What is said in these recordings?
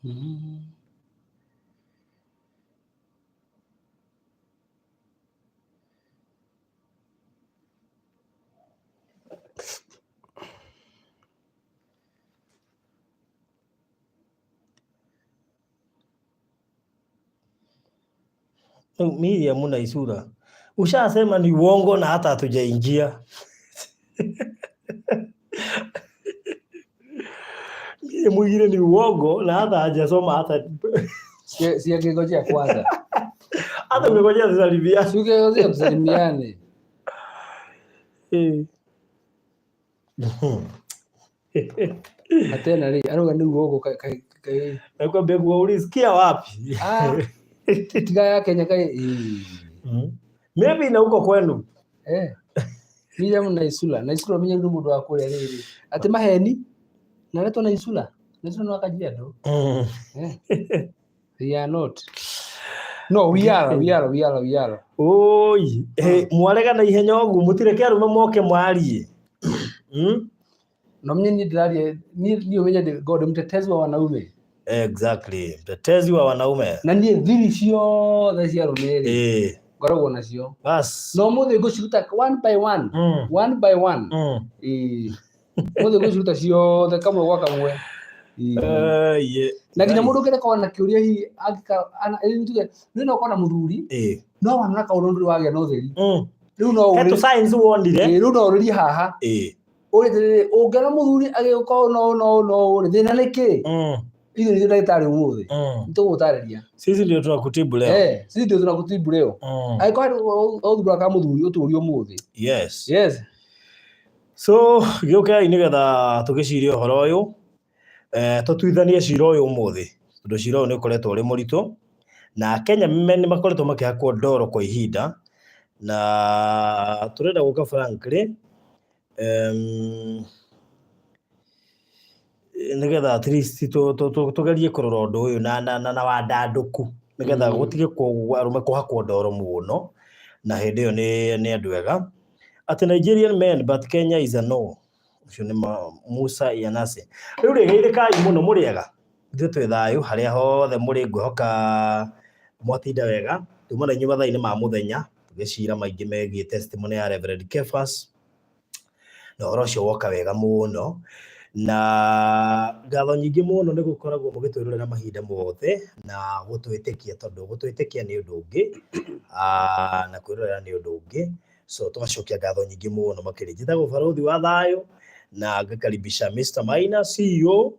Rĩu Miriam na Isura ushasema ni uongo na hata hatujaingia. Miriam mwingine ni uongo na hata hajasoma hata Si angengojea kwanza. Hata umengojea tusalimiane. Si ungengojea tusalimiane. Eh. Na tena rĩ, arauga nĩ uongo kaĩ. Nakwambia kuwa ulisikia wapi? Ah, tiga ya Kenya kaĩ. Ĩĩ. Maybe na huko kwenu. Eh. Miriam na Isula. Na Isula menye nĩ mũndũ wa kũrĩa rĩrĩ. Atĩ maheni. Na aretwo na Isula. Na Isula no Kajiado. Eh. We are not. No, we are, we are, we are, we are. Oi, eh, mwarega na ihenya ũguo mũtireke arũme moke mwarie. No mimi niĩ ndĩraria niĩ ũmenye ndĩ God mtetezi wa wanaume. Exactly. Mtetezi wa wanaume. Na niĩ thiri ciothe cia arũme rĩ ngoragwo nacio. Bas. No ũmũthĩ ngũciruta one by one. One by one. Ĩĩ. Ũmũthĩ ngũciruta ciothe kamwe gwa kamwe. Ĩĩ. Eh, ye. Na nginya mũndũ ũngĩenda korwo na kĩũria hihi angĩka ana tuge nĩ no ũkorwo na mũthuri no wanona kaũndũ ndũrĩ wagĩa na ũtheri. Rĩu no He ũrĩrie tũ signs wonire. Ĩĩ, rĩu no ũrĩrie haha. Ũrĩ atĩrĩrĩ, ũngĩona mũthuri agĩũka ũũ na ũũ na ũũ na ũũ rĩ, thĩna nĩ kĩ? Ithuĩ nĩ ndagĩtarĩ ũmũthĩ. Nĩtũgũgũtarĩria. Sisi ndio tunakutibu leo. Eh, sisi ndio tunakutibu leo. Angĩkorwo ũthumbũraga ka mũthuri ũtũrie ũmũthĩ. Yes. Yes. So, gĩũkei nĩgetha tũgĩcirie ũhoro ũyũ, tũtuithanie cira ũyũ ũmũthĩ, tondũ cira ũyũ nĩ ũkoretwo ũrĩ mũritũ, na Kenya nĩ makoretwo makĩhakwo ndoro kwa ihinda, na tũrenda gũka frankly, nĩgetha at least tũgerie kũrora ũndũ ũyũ na wandandũku, nĩgetha gũtige arũme kũhakwo ndoro mũno, na hĩndĩ ĩyo nĩ andũ ega. Atĩ Nigerian men but Kenya is a no. Ũcio nĩ Musa Yanase. Rĩu rĩ, geithĩkai mũno mũrĩ ega. Ithuĩ twĩ thayũ harĩa hothe mũrĩ, ngwĩhoka mwatinda wega. Tuma na inyuĩ mathaa-inĩ ma mũthenya tũgĩcira maingĩ megiĩ testimony ya Reverend Kefas, na ũhoro ũcio woka wega mũno. Na ngatho nyingĩ mũno nĩ gũkoragwo mũgĩtwĩrorera mahinda mothe na gũtwĩtĩkia, tondũ gũtwĩtĩkia nĩ ũndũ ũngĩ, na kwĩrorera nĩ ũndũ ũngĩ. So tũgacokia ngatho nyingĩ mũno makĩria. Njĩtagwo Barũthi wa Thayũ na ngakaribisha Mr. Maina CEO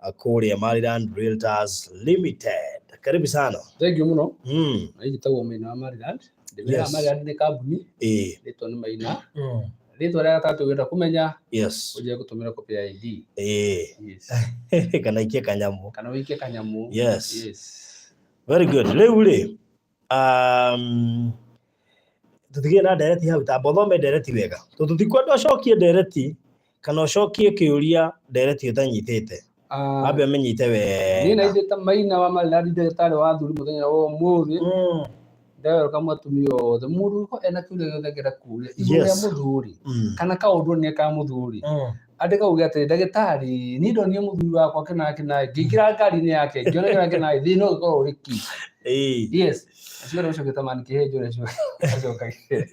kũrĩa Maryland Realtors Limited. Karibu sana. Thank you mũno. Na njĩtagwo Maina wa Maryland. Ndĩmeraga Maryland nĩ kambuni. Rĩtwa nĩ Maina. Rĩtwa rĩa gatatũ ũngĩenda kũmenya, ũnjĩre gũtũmĩra copy ya ID. Yes. Kana ikie kanyamũ. Kana ũikie kanyamũ. Yes. Yes. Very good. Rĩu rĩ, tũtigĩe na ndereti hau, tamba ũthome ndereti wega. Tondũ tũtikwenda ũcokie ndereti kana ũcokie kĩũria ndereti ũtanyitĩte. Wambe ũmĩnyite Niĩ na wega. ithuĩ ta Maina wa Maryland ndagĩtarĩ wa athuri mũthenya wa ũmũthĩ, ndewelcome atumia othe. Mũndũ ũrĩa ena kĩũria gĩothe angĩenda kũũria igũrũ rĩa mũthuri kana kaũndũ nĩ ka mũthuri, andĩka uge atĩrĩ, ndagĩtarĩ, niĩ ndonire mũthuri wakwa kĩna kĩna, ngĩingĩra ngari-inĩ yake ngĩona kĩna kĩna, thĩna ũgĩkorwo ũrĩ kĩ? Yes. Acio arĩa ũcoke tamani kĩhe njũra acokagie.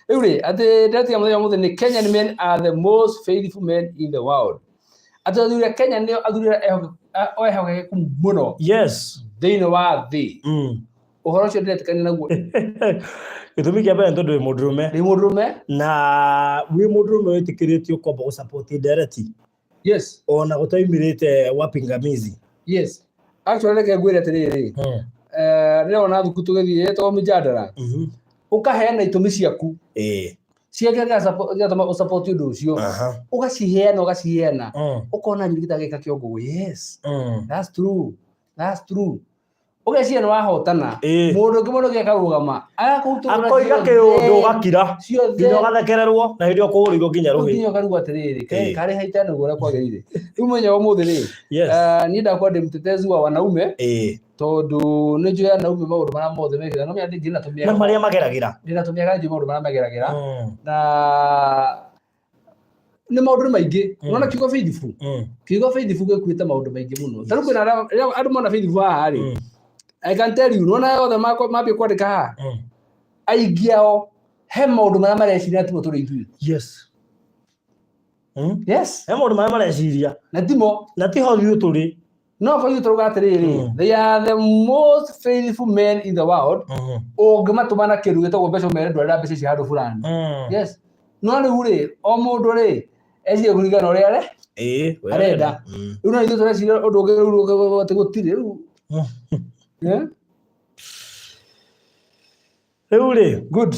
Rĩu rĩ, atĩ ndeto ya mũthenya ũmũthĩ nĩ Kenyan men are the most faithful men in the world. Atĩ athuri a Kenya nĩo athuri arĩa ehokeku mũno thĩinĩ wa thĩ. Ũhoro ũcio ndĩretĩkania naguo. Gĩtũmi kĩa mbere nĩ tondũ wĩ mũndũrũme. Wĩ mũndũrũme. Na wĩ mũndũrũme wĩtĩkĩrĩtio kwamba gũ-support ndereti. Ona gũtaumĩrĩte wa pingamizi. Yes. Actually reke ngwĩre atĩrĩrĩ. Rĩrĩa wona thukuru tũgĩthiĩ ĩtagwo mĩjadala. Ũkaheana itũmi ciaku. Cia kĩrĩa gĩatũma ũ-support ũndũ ũcio. Ũgaciheana, ũgaciheana. Ũkona nyũrigita agĩka kĩongo. Yes. That's true. That's true. Ũgeciria nĩ wahotana. Mũndũ ũngĩ mũndũ ũngĩ akarũgama. Agakũrutũrũra Akoiga ciothe. kĩũndũ ũgakira. Ciothe. Nginya ũgathekererwo na hĩndĩ ĩyo kũhũrĩirwo nginya rũhĩ. Nginya ũkarigwo atĩrĩrĩ, karĩ haita nĩguo ũrĩa kwagĩrĩire. Rĩu mũthenya wa ũmũthĩ rĩ, niĩ ndakwa ndĩ mtetezi wa wanaume, tondũ nĩ njũĩ anaume maũndũ marĩa mothe mekĩte. No menya ndĩ na tũmĩaka. Na marĩa mageragĩra. Ndĩ na tũmĩaka njũĩ maũndũ marĩa mageragĩra. Na Nĩ maũndũ nĩ maingĩ. Unaona kiugo faithful, kiugo faithful gĩkuĩte maũndũ maingĩ mũno. Ta rĩu kwĩna rĩrĩa andũ mona faithful haha rĩ, I can tell you, nĩwona othe mambia kwandĩka haha, aingĩ ao he maũndũ marĩa mareciria na timo tũrĩ ithuĩ. Yes. He maũndũ marĩa mareciria na timo na tiho ithuĩ tũrĩ. No korwo ithuĩ tũrauga atĩrĩrĩ, they are the most faithful men in the world. Ũngĩmatũma na kĩndũ gĩtagwo mbeca, ũmere ndwarĩra mbeca ici handũ fulani. Yes. No rĩu rĩ, o mũndũ rĩ eciria kũringana na ũrĩa are Ĩĩ, we arenda. Rĩu no ithuĩ tũreciria ũndũ ũngĩ rĩu atĩ gũtirĩ rĩu. Eh? Rĩu rĩ, Good.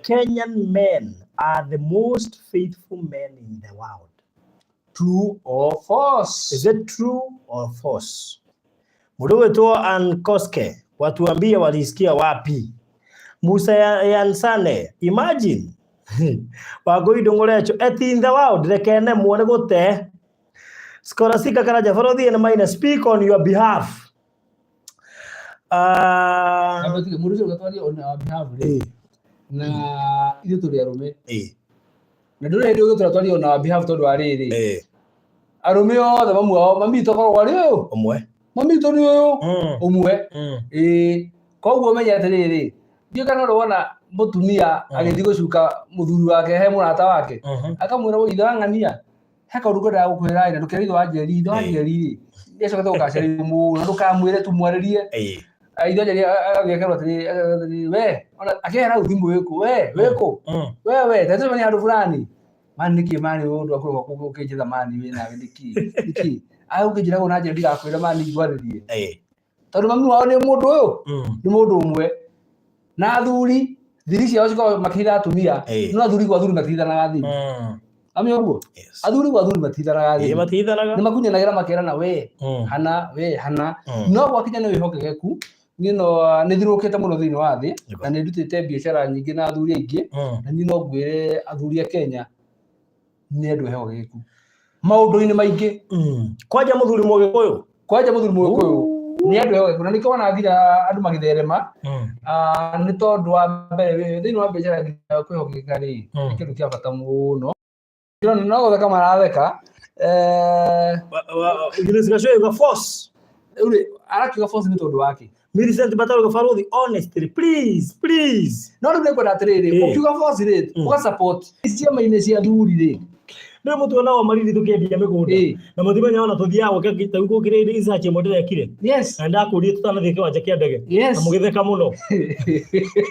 Kenyan men are the most faithful men in the world. True or false? Is it true or false? Mũndũ gwĩtwo Ann Koske, watuambie walisikia wapi? Musa Yansane, imagine. Wangũi Ndũng'ũrecho, eti in the world, reke nemwo nĩ gũte. Scholastica Karanja, Borothi and Maina, speak on your behalf. Amba tuge mũndũ ũcio ũgatwaria on our behalf rĩ, na ithuĩ tũrĩ arũme, na ndũrĩ hĩndĩ ũgĩtũra twaria on our behalf tondũ wa rĩrĩ, arũme othe mamu wao, mami witũ akoragwo arĩ ũyũ, Ũmwe. Mami witũ nĩ ũyũ ũmwe. Ĩĩ, koguo menye atĩrĩrĩ, ndiũĩ kana ũrĩ wona mũtumia agĩthiĩ gũcuka mũthuri wake he mũrata wake, akamwĩra, "Woi, ithe wa ng'ania, he kaũndũ ngwendaga gũkwĩra ĩ, na ndũkere ithe wa Njeri. Ithe wa Njeri rĩ, nĩacokete gũgacererwo mũno, ndũkamwĩre tu, mwarĩrie." Ithe wa Njeri agĩkerwo atĩrĩ, "We," ona akĩhera hau thimũ, "Wĩkũ we, wĩkũ we, we tetũcemania handũ fulani mani, nĩkĩ mani ũndũ wa kũrũga ũkĩnjetha mani, wĩ nawe nĩkĩ nĩkĩ agũkĩnjĩra ũguo na njĩra ndigakwĩra mani ngwarĩrie?" Tondũ mami wao nĩ mũndũ ũyũ, nĩ mũndũ ũmwe. Na athuri thiri ciao cikoragwo makĩhitha atumia. No athuri gwa athuri matihithanaga thiri. Amenya ũguo? Yes. Athuri gwa athuri matihithanaga thiri. Matihithanaga. Nĩ makunyanagĩra makerana, "We hana, we hana." No gwakinya nĩ wĩhokekeku, niĩ no nĩ thirũkĩte mũno thĩinĩ wa thĩ, na nĩ ndutĩte biacara nyingĩ na athuri aingĩ, na niĩ no ngwĩre athuri a Kenya nĩ andũ ehokeku maũndũ-inĩ maingĩ. Kwanja mũthuri Mũgĩkũyũ. Kwanja mũthuri Mũgĩkũyũ nĩ andũ ehokeku, na nĩkĩo wona nginya andũ magĩtherema. Nĩ tondũ wa mbere thĩinĩ wa biacara nginya kwĩhokeka rĩ, nĩ kĩndũ kĩa bata mũno. Ndĩrona no gũtheka maratheka. Ignace Gachua yuga false. Rĩu rĩ, arakiuga false nĩ tondũ wake. Millicent Bataro yuga, "Baruthi, honestly, please, please." No rĩu nĩngwenda atĩrĩrĩ, ũkiuga false rĩ, ũga support ciama-inĩ cia athuri rĩ. Nĩ mũtuona o mariri tũkĩendia mĩgũnda na mũtimenya ona tũthiaga gwĩka ta rĩu kũkĩrĩ research ĩmwe ndĩrekire na ndakũrie tũtanathiĩ kĩwanja kĩa ndege na mũgĩtheka mũno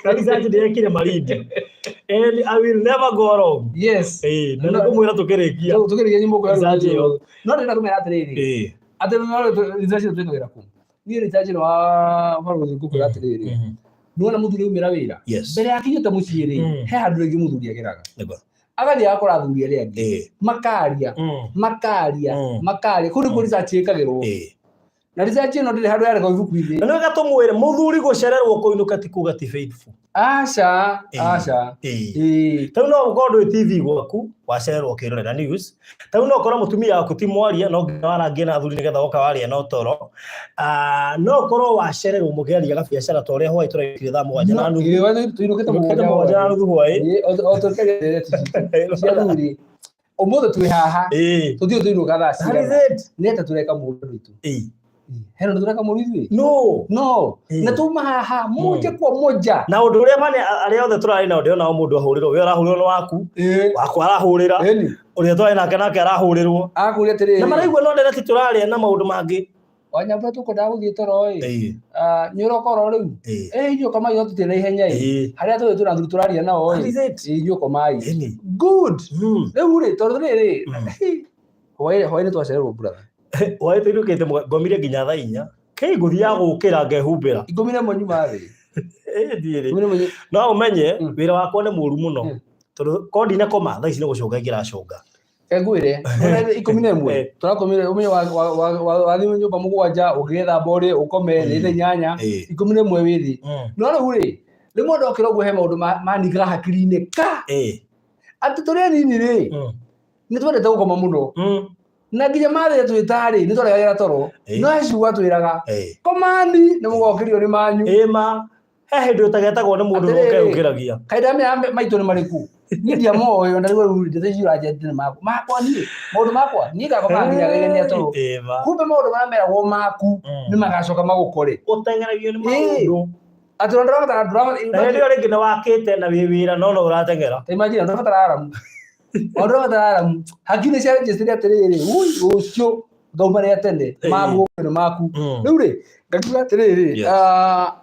na research ndĩrekire Malindi and I will never go wrong. Na nĩngũmwĩra tũkĩrĩkia. Tũkĩrĩkia nyimbo kwa Research ĩyo. No ndĩrenda kũmera atĩrĩrĩ, atĩ no research ĩyo twĩkagĩra kũ? Niĩ research ĩno wa barũthi ngũkwĩra atĩrĩrĩ, nĩwona mũthuri aumĩra wĩra, mbere ya akinyĩte mũciĩ rĩ, he handũ rĩngĩ mũthuri ageraga, agathiĩ agakora athuri arĩa angĩ, makaria, makaria, makaria. Kũu nĩkuo research ĩkagĩrwo, na research ĩno ndĩrĩ handũ yarĩkwo ibuku-inĩ. Na nĩwega tũmwĩre mũthuri gũcererwo kũinũka ti kuga ti faithful. Aca. Aca. Tarĩu no ũkorwo ndũĩ TV gwaku wacererwo ũkĩrorera news. Tarĩu no ũkorwo mũtumia waku ti mwaria, no nginya warangie na athuri nĩgetha woka waria no toro. No ũkorwo wacererwo mũkĩaria gabiacara ta ũrĩa hwaĩ tũraikire thaa 7:30. Tũinũkĩte Tũinũkĩte 7:30 hwaĩ. O tũkĩaria ndereti citũ cia athuri, ũmũthĩ twĩ haha, tũthiĩ tũinũka thaa That is cigana? it. Nĩ atĩa tũreka mũndũ witũ? Hena ũndũ tũreka mũru ithuĩ? No. No. Na tuma haha moja kwa moja. Na ũndũ ũrĩa mane arĩa othe tũrarĩ nao ndĩrona o mũndũ ahũrĩrwo. We ũrahũrĩrwo nĩ waku, wakwa arahũrĩra, ũrĩa twarĩ nake nake arahũrĩrwo. Akũria atĩrĩrĩ, Na maraigua no ndereti tũrarĩa na maũndũ mangĩ. Wanyambura, tũkwendaga gũthiĩ toro ĩ, nĩ ũroka oro rĩu? Ĩ inyuĩ komai, no tũtirĩ na ihenya ĩ. Harĩa tũrĩ twĩna athuri tũraria nao ĩ. That is it. Ĩ inyuĩ komai. Ĩni. Good. Rĩu rĩ, tondũ rĩrĩ, hwaĩ hwaĩ nĩ twacererwo, brother. Hwaĩ tũinũkĩte ngomire nginya thaa 4. Kĩ ngũthiaga gũkĩra ngehumbĩra. 11 nyuma thĩ. Ĩ ndiĩrĩ. 11. No ũmenye wĩra wakwa nĩ mũru mũno. Tondũ korwo ndinakoma thaa ici nĩ gũcũnga ingĩracũnga. Ngwĩre 11 tũrakomire, ũmenye wathiĩ nyũmba 7 ũgĩgethamba ũrĩe ũkome nĩ thaa 8, 11 wĩ thĩ. No rĩu rĩ, rĩmwe ndokĩra ũguo he maũndũ maningaga hakiri-inĩ ka atĩ tũrĩ anini rĩ, nĩ twendete gũkoma mũno, na nginya mathĩra twĩta rĩ, nĩ twaregagĩra toro. No he ciugo atwĩraga, "Komani nĩ mũgokĩrio nĩ manyu." Ĩ ma he hĩndĩ ũtagetagwo nĩ mũndũ na Atĩrĩrĩ. ũkeũkĩragia. Kaĩ ndamenya maitũ nĩ marĩkũ? Niĩ ndiamoĩ ona rĩu rĩu ndeto icio ũranjĩra atĩ nĩ makwa. Makwa niĩ, maũndũ makwa, niĩ ngakomaga nginya ngaiganĩra toro. Ĩĩ ma. Kumbe maũndũ marĩa meragwo maku nĩ magacoka magũkore. Ũteng'eragio nĩ Ĩĩ. maũndũ. Atĩ ona ndũrabatara ndũrabatara Na hĩndĩ ĩyo rĩngĩ nĩ wakĩte na wĩ wĩra no no ũrateng'era. Ta imagine ndũrabatara aramu. Ona ndũrabatara aramu. Hakiri nĩ ciaregister atĩrĩrĩ, ui rũciũ ngauma rĩa tene, Ĩĩ. maguo nĩ maku. Rĩu rĩ, ngakiuga atĩrĩrĩ,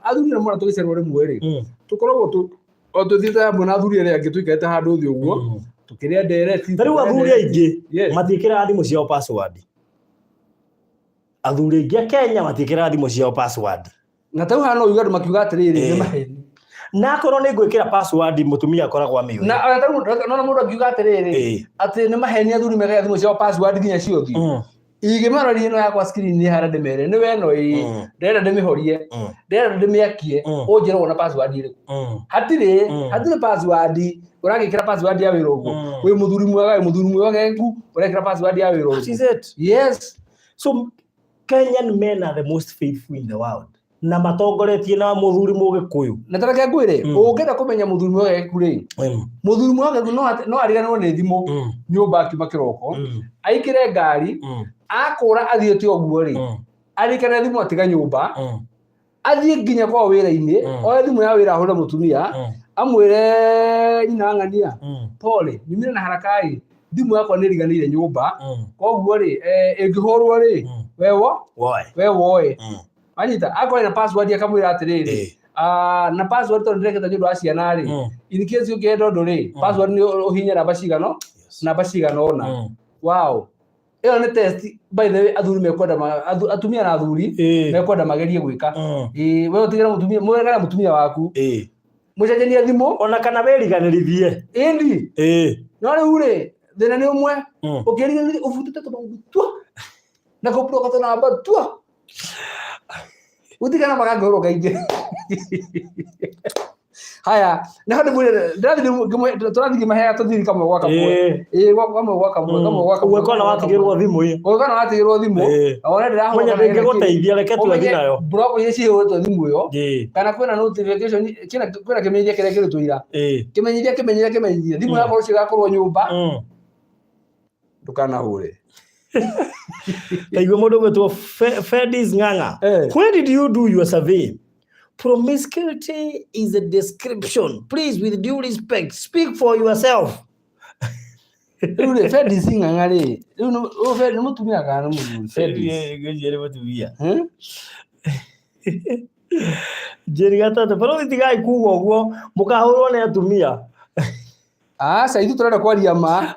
athuri arĩa mona tũgĩcerwo rĩmwe rĩ, tũkoragwo tũ o tũthiĩte hamwe na athuri arĩa angĩ tũikarĩte handũ thĩ ũguo, tũkĩrĩa ndereti. Ta rĩu athuri aingĩ Yes. matiĩkĩraga thimũ ciao password. Athuri aingĩ a Kenya matiĩkĩraga thimũ ciao password. Na ta rĩu haha no ũigue andũ makiuga atĩrĩrĩ, nĩ maheni. Na akorwo nĩ ngwĩkĩra password mũtumia akoragwo amĩũĩ. Na ona ta rĩu nona mũndũ akiuga atĩrĩrĩ, atĩ nĩ maheni athuri mekaga thimũ ciao password nginya cia ũthiũ. Ingĩmaroria ĩno yakwa screen nĩ harĩa ndĩmere nĩ we ĩno ĩĩ ndĩrenda ndĩmĩhorie ndĩrenda ndĩmĩakie ũnjĩre wona password ĩrĩkũ. Hatirĩ hatirĩ password ũragĩkĩra password ya wĩra ũguo. Wĩ mũthuri mwega wĩ mũthuri mwĩhokeku ũrekĩra password ya wĩra That ũguo. is it. Yes. So Kenyan men are the most faithful in the world. Na matongoretie na mũthuri mũgĩkũyũ. Na ta reke ngwĩre, ũngĩenda kũmenya mũthuri mwĩhokeku rĩ, mũthuri mwĩhokeku no ariganĩrwo nĩ thimũ nyũmba akiuma kĩroko, aikĩre ngari, akũra athiĩte ũguo rĩ, arikane thimũ atiga nyũmba, athiĩ nginya kwao wĩra-inĩ, oe thimũ ya wĩra ahũre mũtumia, amwĩre nyina wa ng'ania, pole, nyumire na haraka ĩ, thimũ yakwa nĩ ĩriganĩire nyũmba, koguo rĩ, ĩngĩhũrwo rĩ, wewo, Woe. we woe. Wanyita, akorwo na password akamwĩra atĩrĩrĩ, na password tondũ ndĩrekĩte nĩ ũndũ wa ciana rĩ, in case ũngĩenda ũndũ rĩ, password nĩ ũhinye namba cigana, namba cigana ũna. Wow. Ĩyo nĩ test by the way athuri mekwenda atumia na athuri mekwenda magerie gwĩka. Ĩĩ, we ũtigĩre mũtumia, mũregane mũtumia waku. Mũcenjanie thimũ. Ona kana wĩriganĩrithie. Ĩndi. No rĩu rĩ, thĩna nĩ ũmwe. Ũkĩriganĩrithia ũbutĩte tũmaũndũ tua. Na kũblock tũnamba tua. Gũtirĩ kana makangĩhũrwo kaingĩ. Haya, nĩho ndĩmwĩre, ndĩrathiĩ tũrathiĩ ngĩmaheaga tũthiri kamwe gwa kamwe. Ĩĩ, gwa kamwe gwa kamwe, kamwe gwa kamwe. Ũgĩkona watigĩrwo thimũ ĩ. Ũgĩkona watigĩrwo thimũ. Na wone ndĩrahũra Menya kana hena kĩ. ndĩngĩgũteithia reke tu athiĩ nayo. Block iria cihũrĩtwo thimũ ĩyo. Kana kwĩna notification, kwĩna kĩmenyithia kĩrĩa kĩrĩtwo ira. Kĩmenyithia, kĩmenyithia, kĩmenyithia. Thimũ yakwa rũciũ ĩgakorwo nyũmba. Ndũkanahũre. Taigua mũndũ ũgwĩtwo Fedis Ng'ang'a. When did you do your survey? Promiscuity is a description. Please, with due respect, speak for yourself. Rĩu rĩ, Fedis Ng'ang'a rĩ, rĩu nĩ mũtumia kana nĩ mũthuri? Fedis. Ngwĩciria nĩ mũtumia. Njeri gatatũ, barũthi tigai kuga ũguo, mũkahũrwo nĩ atumia. Aca, ithuĩ tũrenda kwaria ma.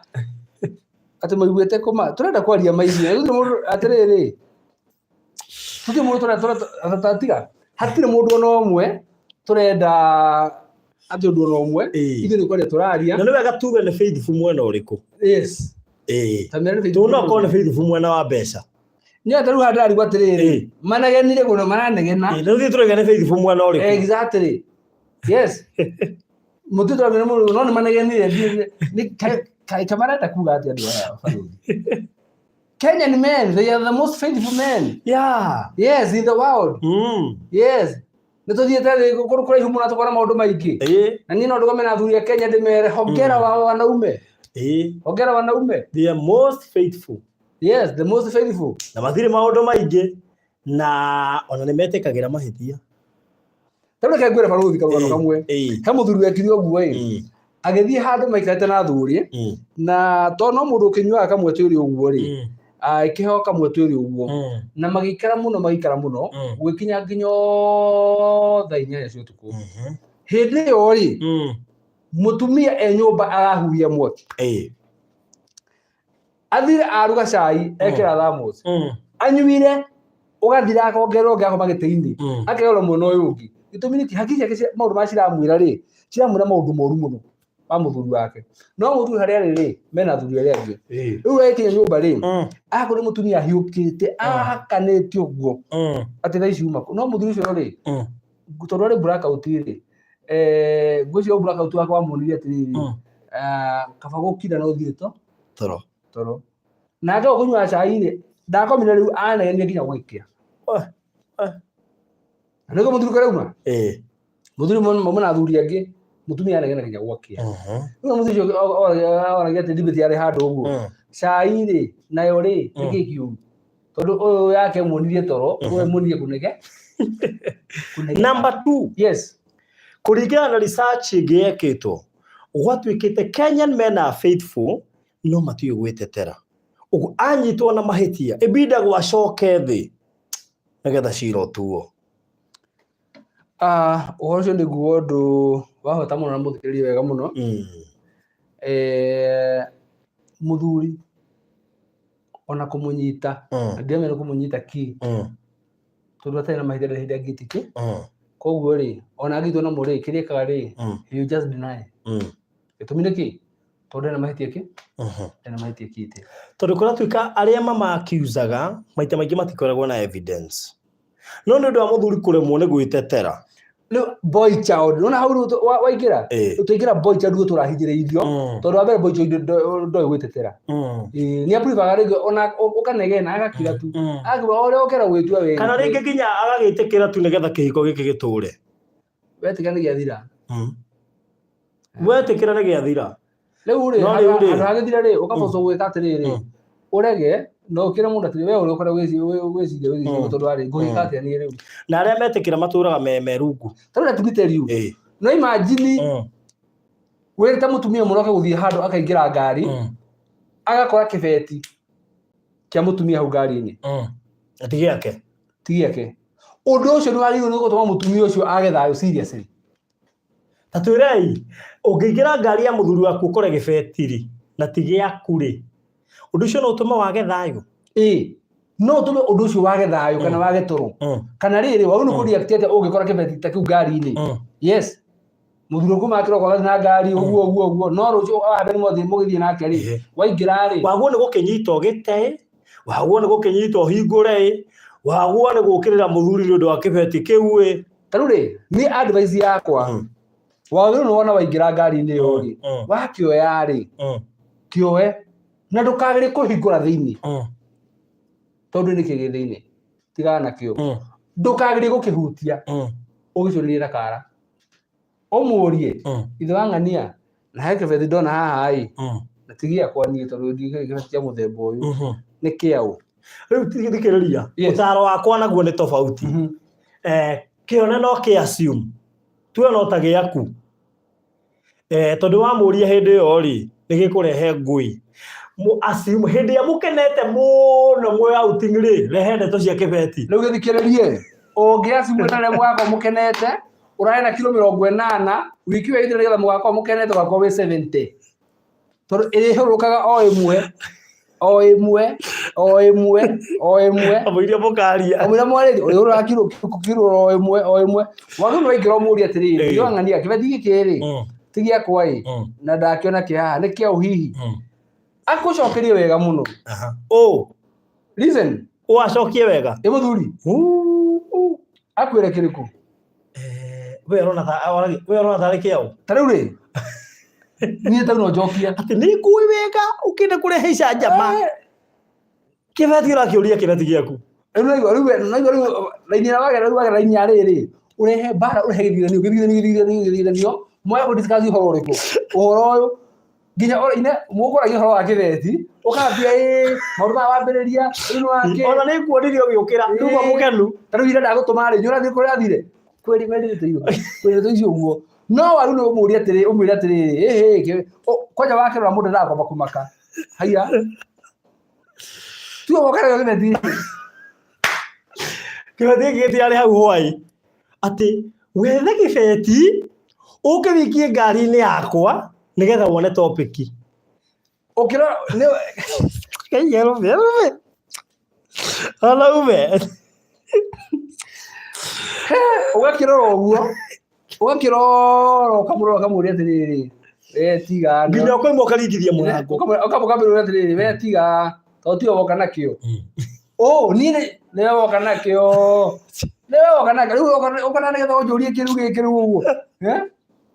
Atĩ maiguĩte kũma, tũrenda kwaria ma ithuĩ. Gũtirĩ mũndũ, atĩrĩrĩ, gũtirĩ mũndũ tũrenda, tiga, hatirĩ mũndũ ona ũmwe tũrenda atĩ ũndũ ona ũmwe. Ithuĩ nĩ kwaria tũraria. Na nĩ wega tuge nĩ faithful mwena ũrĩkũ. Yes. Ta mĩena nĩ faithful Tondũ no akorwo nĩ faithful mwena wa mbeca. Nĩ atĩ rĩu haha ndĩrarigwo atĩrĩrĩ, manegenire kũno, maranegena. Rĩu ithuĩ tũrauga nĩ faithful mwena ũrĩkũ. Exactly. Yes. Mũtitũ wa mũrũ no nĩ manegenire nĩ kaĩ kamarenda kuga atĩ andũ aya barũthi. Kenyan men, they are the most faithful men. Yes, in the world. Yes. Nĩ tũthiĩte thĩ kũndũ kũraihu mũno tũkona maũndũ maingĩ. Na niĩ no ndũgame na athuri a Kenya ndĩmere hongera wa wanaume. Hongera wanaume. They are most faithful. Yes, the most faithful. Na matirĩ maũndũ maingĩ na ona nĩ metĩkagĩra mahĩtia. Ta rĩu reke ngwĩre barũthi karũgano kamwe. He mũthuri wekire ũguo ĩ. Agĩthiĩ handũ maikarĩte na athuri na tondũ no mũndũ ũkĩnyuaga kamwe twĩrĩ ũguo rĩ, agĩkĩheo kamwe twĩrĩ ũguo. Na magĩikara mũno magĩikara mũno gũgĩkinya nginya thaa 8 cia ũtukũ. Hĩndĩ ĩyo rĩ, mũtumia e nyũmba arahuhia mwaki. Athire aruga cai ekĩra thermos. Anyuire ũgathira akongerera ũngĩ akoma gĩtĩ-inĩ. Akerora mwena ũyũ ũngĩ. Gĩtũmi nĩ kĩ? Hakiri ciake maũndũ marĩa ciramwĩra rĩ, ciramwĩra maũndũ moru mũno ma mũthuri wake. No mũthuri harĩa arĩ rĩ, mena athuri arĩa angĩ. Rĩu agĩkinya nyũmba rĩ, akorwo nĩ mũtumia ahiũkĩte, ahakanĩte ũguo, atĩ thaa ici uma kũ. No mũthuri ũcio rĩ, tondũ arĩ blackout rĩ, ngwĩciria blackout wake wamuonirie atĩrĩrĩ, kaba gũkira na ũthiĩ to Toro. Toro. Nake ũkũnyua cai rĩ, ndakomire rĩu anegenire nginya gũgĩkĩa. Na nĩguo mũthuri kũrauma? Mũthuri mauma na athuri angĩ. Mũtumia aregena nginya gwakĩa. Rĩu mũthuri ũcio oragia atĩ debate yarĩ handũ ũguo. Cai rĩ, nayo rĩ, nĩkĩ kĩũru? Tondũ ũyũ yake muonirie toro, ũyũ muonirie kũnege. Kũnegena. Number two. Yes. Kũringana na research ĩngĩ yekĩtwo, gwatuĩkĩte Kenyan men are faithful no matiũĩ gwĩtetera. Ũguo anyitwo na mahĩtia ĩbindagwo acoke thĩ nĩgetha cira ũtuo. Ah, ũhoro ũcio nĩguo ũndũ wa bata mũno na mũthikĩrĩrie wega mũno. Mũthuri ona kũmũnyita, na ndiramenya nĩ kũmũnyita kĩ, tondũ atarĩ na mahĩtia ndarĩ hĩndĩ angĩtĩkĩ. Koguo rĩ, ona angĩnyitwo namo rĩ, kĩrĩa ekaga rĩ, he will just deny. Gĩtũmi nĩ kĩ? Tondũ ndarĩ na mahĩtia kĩ? Ndarĩ na mahĩtia ekĩte. Tondũ kũratuĩka arĩa mama-accusaga maita maingĩ matikoragwo na evidence. No nĩ ũndũ wa mũthuri kũremwo nĩ gwĩtetera. Rĩu boy child, nĩwona hau rĩu waingĩra? Rĩu twaingĩra boy child nĩguo tũrahinyĩrĩirio, tondũ wa mbere boy child ndoĩ gwĩtetera. Ĩĩ, nĩ approvaga rĩngĩ ona ũkanegena agakira tu. Agakira o ũrĩa ũkera gwĩtua wĩ. Kana rĩngĩ nginya agagĩtĩkĩra tu nĩgetha kĩhiko gĩkĩ gĩtũre. Wetĩkĩra nĩ gĩathira. Wetĩkĩra nĩ gĩathira. Rĩu rĩ, No rĩu rĩ. handũ hagĩthira rĩ, ũkabocwo gwĩka atĩrĩrĩ, ũrege na ũkĩre mũndũ atĩrĩ, we ũrĩa ũkoragwo wĩciria wĩciria tondũ arĩ ngũgĩka atĩa niĩ rĩu. Na arĩa metĩkĩra matũraga me rungu. Ta rĩu let me tell you. No imagine wĩrĩte mũtumia mũroke gũthiĩ handũ akaingĩra ngari, agakora kĩbeti kĩa mũtumia hau ngari-inĩ. Na ti gĩake. Ti gĩake. Ũndũ ũcio nĩ wagĩrĩirwo nĩ gũtũma mũtumia ũcio age thayũ seriously. Ta twĩrei, ũngĩingĩra ngari ya mũthuri waku ũkore gĩbeti-rĩ, na ti gĩaku-rĩ, ũndũ ũcio no ũtũme wage thayũ? Ĩĩ, no ũtũme ũndũ ũcio wage thayũ kana wage toro. Kana rĩrĩ, wagĩrĩirwo nĩ kũ-react atĩa ũngĩkora kĩbeti ta kĩu ngari-inĩ? Yes. Mũthuri waku makĩroka ũgathiĩ na ngari ũguo ũguo ũguo, no rũciũ wahambia nĩ mwathiĩ mũgĩthiĩ nake rĩ, waingĩra rĩ. Wagwo nĩ gũkĩnyita ũgĩte ĩ, wagwo nĩ gũkĩnyita ũhingũre ĩ, wagwo nĩ gũkĩrĩra mũthuri nĩ ũndũ wa kĩbeti kĩu ĩ. Ta rĩu rĩ, niĩ advice yakwa, wagĩrĩirwo nĩ wona waingĩra ngari-inĩ ĩyo rĩ, wakĩoya rĩ, kĩoe na ndũkagerie kũhingũra thĩinĩ, tondũ nĩ kĩ gĩ thĩinĩ, tigana nakĩo. Ndũkagerie gũkĩhutia, ũgĩcũrĩrie na kara. Ũmũrie, ithe wa ng'ania, na he kĩbeti ndona haha ĩ, na ti gĩakwa niĩ tondũ ndikĩrĩ kĩbeti kĩa mũthemba ũyũ, nĩ kĩaũ? Rĩu thikĩrĩria, ũtaro wakwa naguo nĩ tofauti. Kĩone no kĩ assume, tuge no ta gĩaku. Tondũ wamũria hĩndĩ ĩyo rĩ, nĩ gĩkũrehe ngũĩ. Assume hĩndĩ ĩrĩa mũkenete mũno mwĩ outing rĩ, rehe ndeto cia kĩbeti. Rĩu gĩthikĩrĩrie, ũngĩ assume na rĩrĩa mũgakorwo mũkenete, ũrarĩ na kiro mĩrongo ĩnana, wiki ĩyo ĩthire nĩgetha mũgakorwo mũkenete ũgakorwo wĩ 70. Tondũ ĩrĩhũrũkaga o ĩmwe, o ĩmwe, o ĩmwe, o ĩmwe. Kamũiria mũkaria. Kamũira mwarĩrie, ũrĩhũrũkaga kiro, kiro o ĩmwe, o ĩmwe. Wagĩrĩirwo nĩ waingĩra ũmũrie atĩrĩrĩ, ndiũa ng'ania, kĩbeti gĩkĩ rĩ, ti gĩakwa ĩ, na ndakĩona kĩ haha, nĩ kĩaũ hihi? Akũcokerie wega mũno. Ũ. Listen. Ũ acokie wega. Ĩ mũthuri. Akwĩre kĩrĩkũ? We ũrona ta, we ũrona tarĩ kĩaũ? Ta rĩu rĩ, niĩ ta rĩu no njokie. Atĩ nĩ ngũĩ wega ũkĩenda kũrehe icanjama. Kĩbeti ũrakĩũria kĩbeti gĩaku. Rĩu naigua, rĩu we, naigua rĩu, raini ĩrĩa wagera, rĩu wagera raini ya rĩrĩ, ũrehe mbara, ũrehe gĩthithanio, gĩthithanio, gĩthithanio, gĩthithanio, mwaya kũ discuss ũhoro ũrĩkũ? Ũhoro ũyũ, nginya o ine, mũkũragia ũhoro wa kĩbeti, ũkambia ĩĩ, maũndũ maya wambĩrĩria, rĩu nĩ wakĩ. Ona nĩ nguonire ũgĩũkĩra, nduma mũkenu. Ta rĩu ira ndagũtũma rĩ, nĩ ũrathiĩ kũrĩa athire? Kwĩri werĩrĩte icio, kwĩrĩte icio ũguo. No waru nĩ ũmũrie atĩrĩ, ũmwĩre atĩrĩrĩ, ĩhĩ, kwanja wakĩrora mũndũ endaga kwamba kũmaka. Haiya. Tiwe woka nayo kĩbeti. Kĩbeti gĩkĩ gĩtirarĩ hau hwai. Atĩ wethe kĩbeti, ũke wĩikie ngari-inĩ yakwa, nĩgetha wone topic. Ũkĩrora, nĩ Ngai arũme, arũme. Arũme. Ũgakĩrora ũguo, ũgakĩrora ũkamũrora ũkamũria atĩrĩrĩ, we tiga. Nginya ũkoima ũkaringithia mũrango. Ũkamũrora atĩrĩrĩ, we tiga, tondũ tiwe woka nakĩo. Ũ, niĩ nĩwe woka nakĩo. Nĩwe woka nakĩo. Rĩu ũka na nĩgetha ũnjũrie kĩru gĩkĩ rĩu ũguo.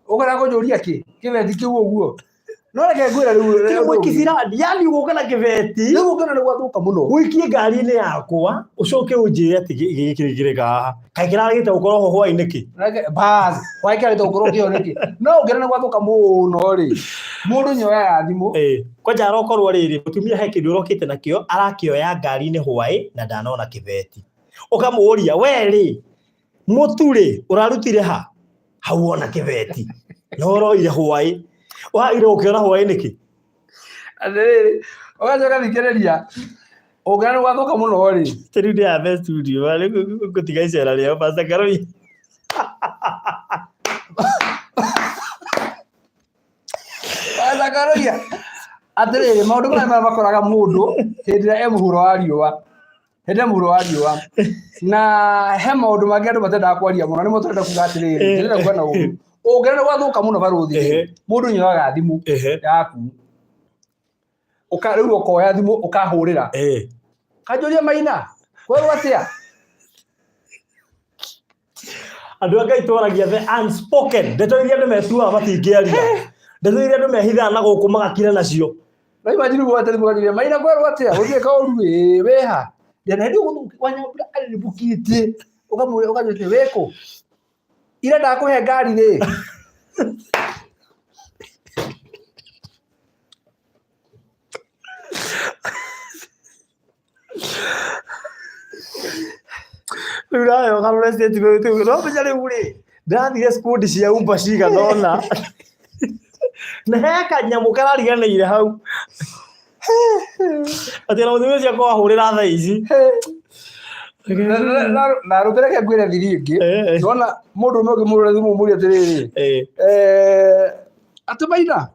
Ũka na kũnjũria kĩ? Kĩbeti kĩu ũguo. No reke ngwĩre rĩu Tiga mwĩkicirani yani ũgũka na kĩbeti rĩu ũngĩona nĩ gwathũka mũno. Ũikie ngari-inĩ yakwa ũcoke ũnjĩre atĩ gĩkĩ kĩrĩ haha kaĩ kĩrarĩte gũkorwo ho hwaĩ-inĩ kĩ. Reke bas waikara to ũkorwo kĩo nĩkĩ. No ũngĩona nĩ gwathũka mũno rĩ, mũndũ nyoyaga thimũ. Ĩĩ kwanja arokorwo rĩrĩ mũtumia he kĩndũ ũrokĩte nakĩo arakĩoya ngari-inĩ hwaĩ na ndanona kĩbeti ũkamũria we rĩ mũtu rĩ ũrarutire ha hau wona kĩbeti na ũroire hwaĩ wagire gũkĩona hwaĩ nĩkĩ. Atĩrĩrĩ, ũgacoka thikĩrĩria ũngĩona nĩ gwathũka mũno rĩ. Rĩu ndĩ haha studio ngũtiga icera rĩao Pastor Karoi. Pastor Karoi atĩrĩrĩ, maũndũ maya marĩa makoraga mũndũ hĩndĩ ĩrĩa e mũhuro wa riũa, hĩndĩ ĩrĩa mũhuro wa riũa, na he maũndũ mangĩ andũ matendaga kwaria mũno, nĩmo tũrenda kuga atĩrĩrĩ, ndĩrenda kuga na ũru, ũngĩona nĩ gwathũka mũno barũthi rĩ, mũndũ nyoyaga thimũ yaku, rĩu ũkoya thimũ ũkahũrĩra, kanjũria Maina, kwerwo atĩa? Andũ a Ngai twaragia the unspoken, ndeto iria andũ metuaga matingĩaria, ndeto iria andũ mehithaga na gũkũ magakira nacio. Na imagine gwate thimũ kanjũria Maina kwerwo atĩa? Gũtirĩ kaũru ĩ, wĩha? Ndĩna hĩndĩ ũgũthũki wanyambura arĩrĩmbũkĩtie, ũkamũria ũkanjũria wĩkũ? Ira ndakũhe ngari rĩ. Rĩu nawe ũgarũre statement ĩyo. No menya rĩu rĩ, ndĩrathire skundi cia Uber cigana ũna na he kanyamũ karariganĩire hau atĩ ona mũtumia ũcio akorwo ahũrĩra thaa ici. Na rũmbe reke ngwĩre thiri ĩngĩ. Nona mũndũ ũmwe ũngĩmũhũrĩra thimũ ũmũrie atĩrĩrĩ, atĩ Maina,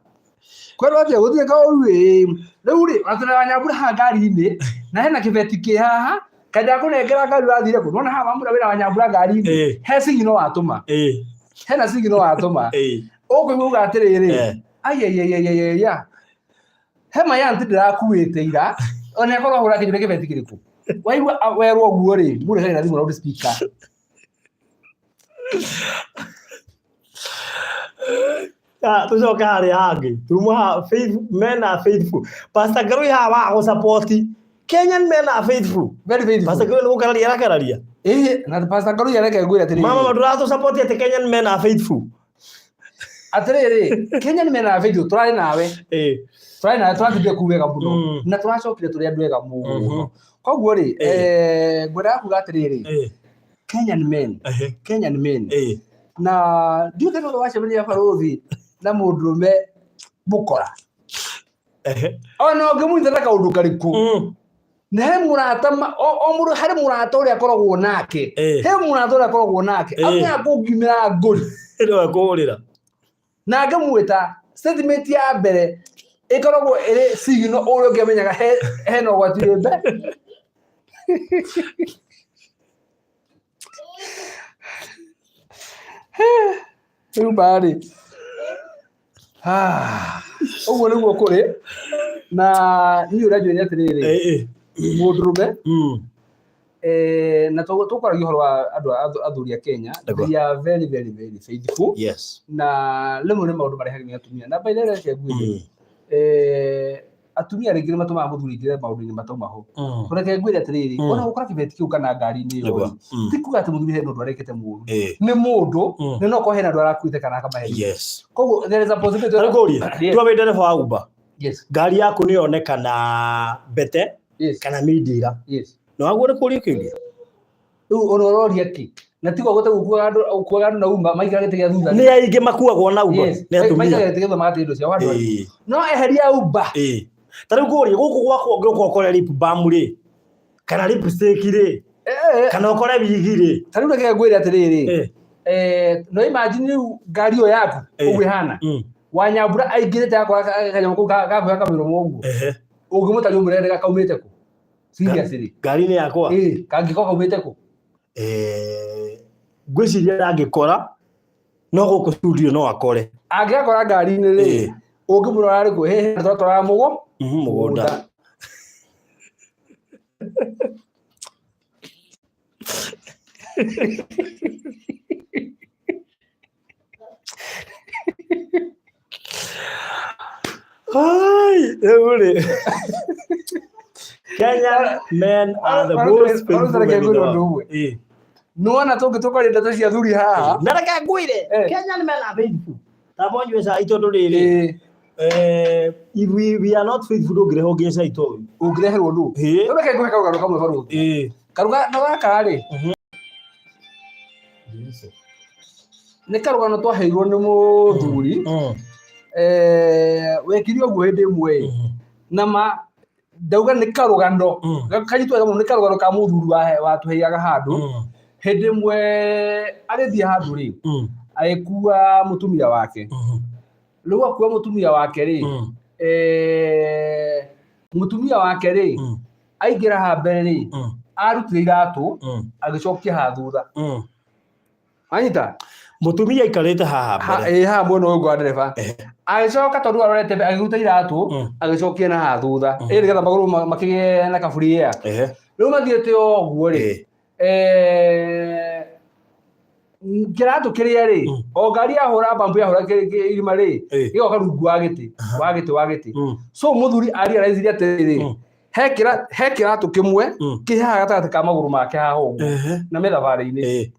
kwerwo atĩa gũtirĩ kaũru ĩ, rĩu rĩ atĩ na Nyambura haha ngari-inĩ na hena kĩbeti kĩ haha kaĩ ndakũnengera ngari ũrathire kũ? Nona haha wamũra wĩra wa Nyambura ngari-inĩ, he signal watũma, hena signal watũma, ũkũigua uga atĩrĩrĩ, aiaiaiaiaia he mayanti ndĩrakuĩte ira ona akorwo ahũra kĩnjũria kĩbeti kĩrĩkũ waigua werwo ũguo rĩ mũndũ ekagĩra thimũ loud speaker. Ah, tucoke harĩa hangĩ tuma haha faith men are faithful. Pastor Ngarui haha wa gũ support Kenyan men are faithful. Very faithful. Pastor Ngarui nĩ gũkararia arakararia. Ĩĩ, na Pastor Ngarui areke ngwĩre atĩrĩrĩ. Mama ndũratũ support atĩ Kenyan men are faithful. Atĩrĩrĩ, Kenyan men are faithful, tũrarĩ nawe. Tũrarĩ nawe, tũrathire kuu wega mũno. Na tũracokire tũrĩ andũ ega mũno. Koguo rĩ, ngwendaga kuga atĩrĩrĩ, Kenyan men, Kenyan men. Na ndiũĩ kana ũrĩ wacemania barũthi na mũndũrũme mũkora. Ona ũngĩmũnyita na kaũndũ karĩkũ. Na he mũrata o mũndũ harĩ mũrata ũrĩa akoragwo nake. He mũrata ũrĩa akoragwo nake. Amenyaga kũngiumĩra ngũri. Nĩwe kũhũrĩra. Na ngamwĩta statement ya mbere ĩkoragwo ĩrĩ signal ũrĩa ũngĩ amenyaga hena ũgwati wĩ mbere. Rĩu marĩ ũguo nĩguo kũrĩ na niĩ ũrĩa njũĩ nĩ atĩrĩrĩ, mũndũrũme na tũkwaragia ũhoro wa andũ athuri a Kenya, they are very very very faithful. Na rĩmwe nĩ maũndũ marehagwo nĩ atumia na by the way reke ngwĩre, atumia rĩngĩ nĩ matũmaga mũthuri aingĩre maũndũ-inĩ matauma ho. Reke ngwĩre atĩrĩrĩ, ona gũkora kĩbeti kĩu kana ngari-inĩ ĩyo rĩ, ti kuga atĩ mũthuri hena ũndũ arekĩte mũru. Nĩ mũndũ, na no okorwo hena andũ arakuĩte kana akamaherithia. Koguo there is a possibility. Reke ngũrie, tua wĩ ndereba wa Uber, ngari yaku nĩ yonekana mbete kana mindira. No waguo nĩ kũria kĩũria? Rĩu ona ũroria kĩ? Na tiga gũte gũkuaga andũ, gũkuaga andũ na Uber maikara gĩtĩ gĩa thutha. Nĩ aingĩ makuagwo na Uber, nĩ atumia. Maikara gĩtĩ gĩa thutha magatee indo ciao handũ harĩa. No eheria Uber. Ta rĩu ngũrie, gũkũ gwakwa ũngĩũka ũkore lip balm rĩ, kana lipstick rĩ, kana ũkore wigi rĩ. Ta rĩu reke ngwĩre atĩrĩrĩ, no imagine rĩu ngari ĩyo yaku ũguo ĩhana, Wanyambura aingĩrĩte akora kanyamũ kau gakuoya kamĩromo ũguo. Ũngĩmũtaria ũmwĩre kaumĩte kũ? Seriously. Ngari-inĩ yakwa? Ĩĩ, kangĩkorwo kaumĩte kũ? Ngwĩciria ndangĩkora, no gũkũ studio no akore. Angĩgakora ngari-inĩ rĩ, ũngĩmũrora arĩ kũ? Hĩhĩ, tũratwaraga mũgũnda. Hai, rĩu rĩ. Kenyan men are the most faithful men in the world. Ĩĩ. Nĩwona tũngĩtũkaria ndeto cia athuri haha. Na reke ngwĩre, Eh. Kenyan men are faithful. Ta monyue cai tondũ rĩrĩ, Ĩĩ. if we are not faithful ndũngĩrehe ũngĩ cai ta ũyũ. Ũngĩreherwo nũ? Ĩĩ. Rĩu reke ngũhe karũgano kamwe barũthi. Ĩĩ. Karũgano gaka rĩ, nĩ karũgano twaheirwo nĩ mũthuri wekire ũguo hĩndĩ ĩmwe ĩ. Na ma ndauga nĩ karũgano kanyitwo wega mũno, nĩ karũgano ka mũthuri watũheaga handũ hĩndĩ ĩmwe agĩthiĩ handũ rĩ, agĩkua mũtumia wake. Rĩu akua mũtumia wake rĩ, mũtumia wake rĩ, aingĩra haha mbere rĩ, arutire iratũ agĩcokia haha thutha. Wanyita? Mũtumia aikarĩte haha mbere. Ĩĩ, haha mwena ũyũ wa ndereba. Agĩcoka tondũ arorete mbere, agĩruta iratũ agĩcokia na haha thutha, ĩ nĩgetha magũrũ makĩgĩe na kaburi air. Rĩu mathiĩte o ũguo rĩ, kĩratũ kĩrĩa rĩ, o ngari yahũra bambu yahũra irima rĩ, gĩgoka rungu wa gĩtĩ wa gĩtĩ wa gĩtĩ. So mũthuri arealize atĩrĩrĩ, he kĩratũ kĩmwe kĩ haha gatagatĩ ka magũrũ make haha ũguo na me thabarĩ-inĩ.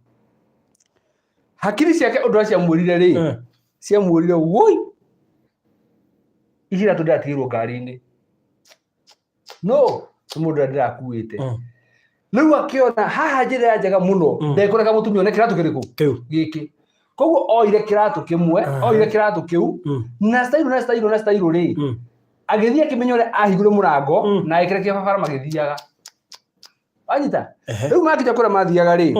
Hakiri ciake ũndũ ũrĩa ciamwĩrire rĩ, ciamwĩrire woi, ici iratũ ndĩratigĩrwo ngari-inĩ, no nĩ mũndũ ũrĩa ndĩrakuĩte. Rĩu akĩona haha njĩra ĩrĩa njega mũno, ndekũreka mũtumia one kĩratũ kĩrĩkũ. Kĩu. Gĩkĩ. Koguo oire kĩratũ kĩmwe, oire kĩratũ kĩu na style na style na style rĩ, agĩthiĩ akĩmenya ũrĩa ahingũre mũrango na agĩkĩra kĩbabara magĩthiaga. Wanyita? Rĩu makinya kũrĩa mathiaga rĩ,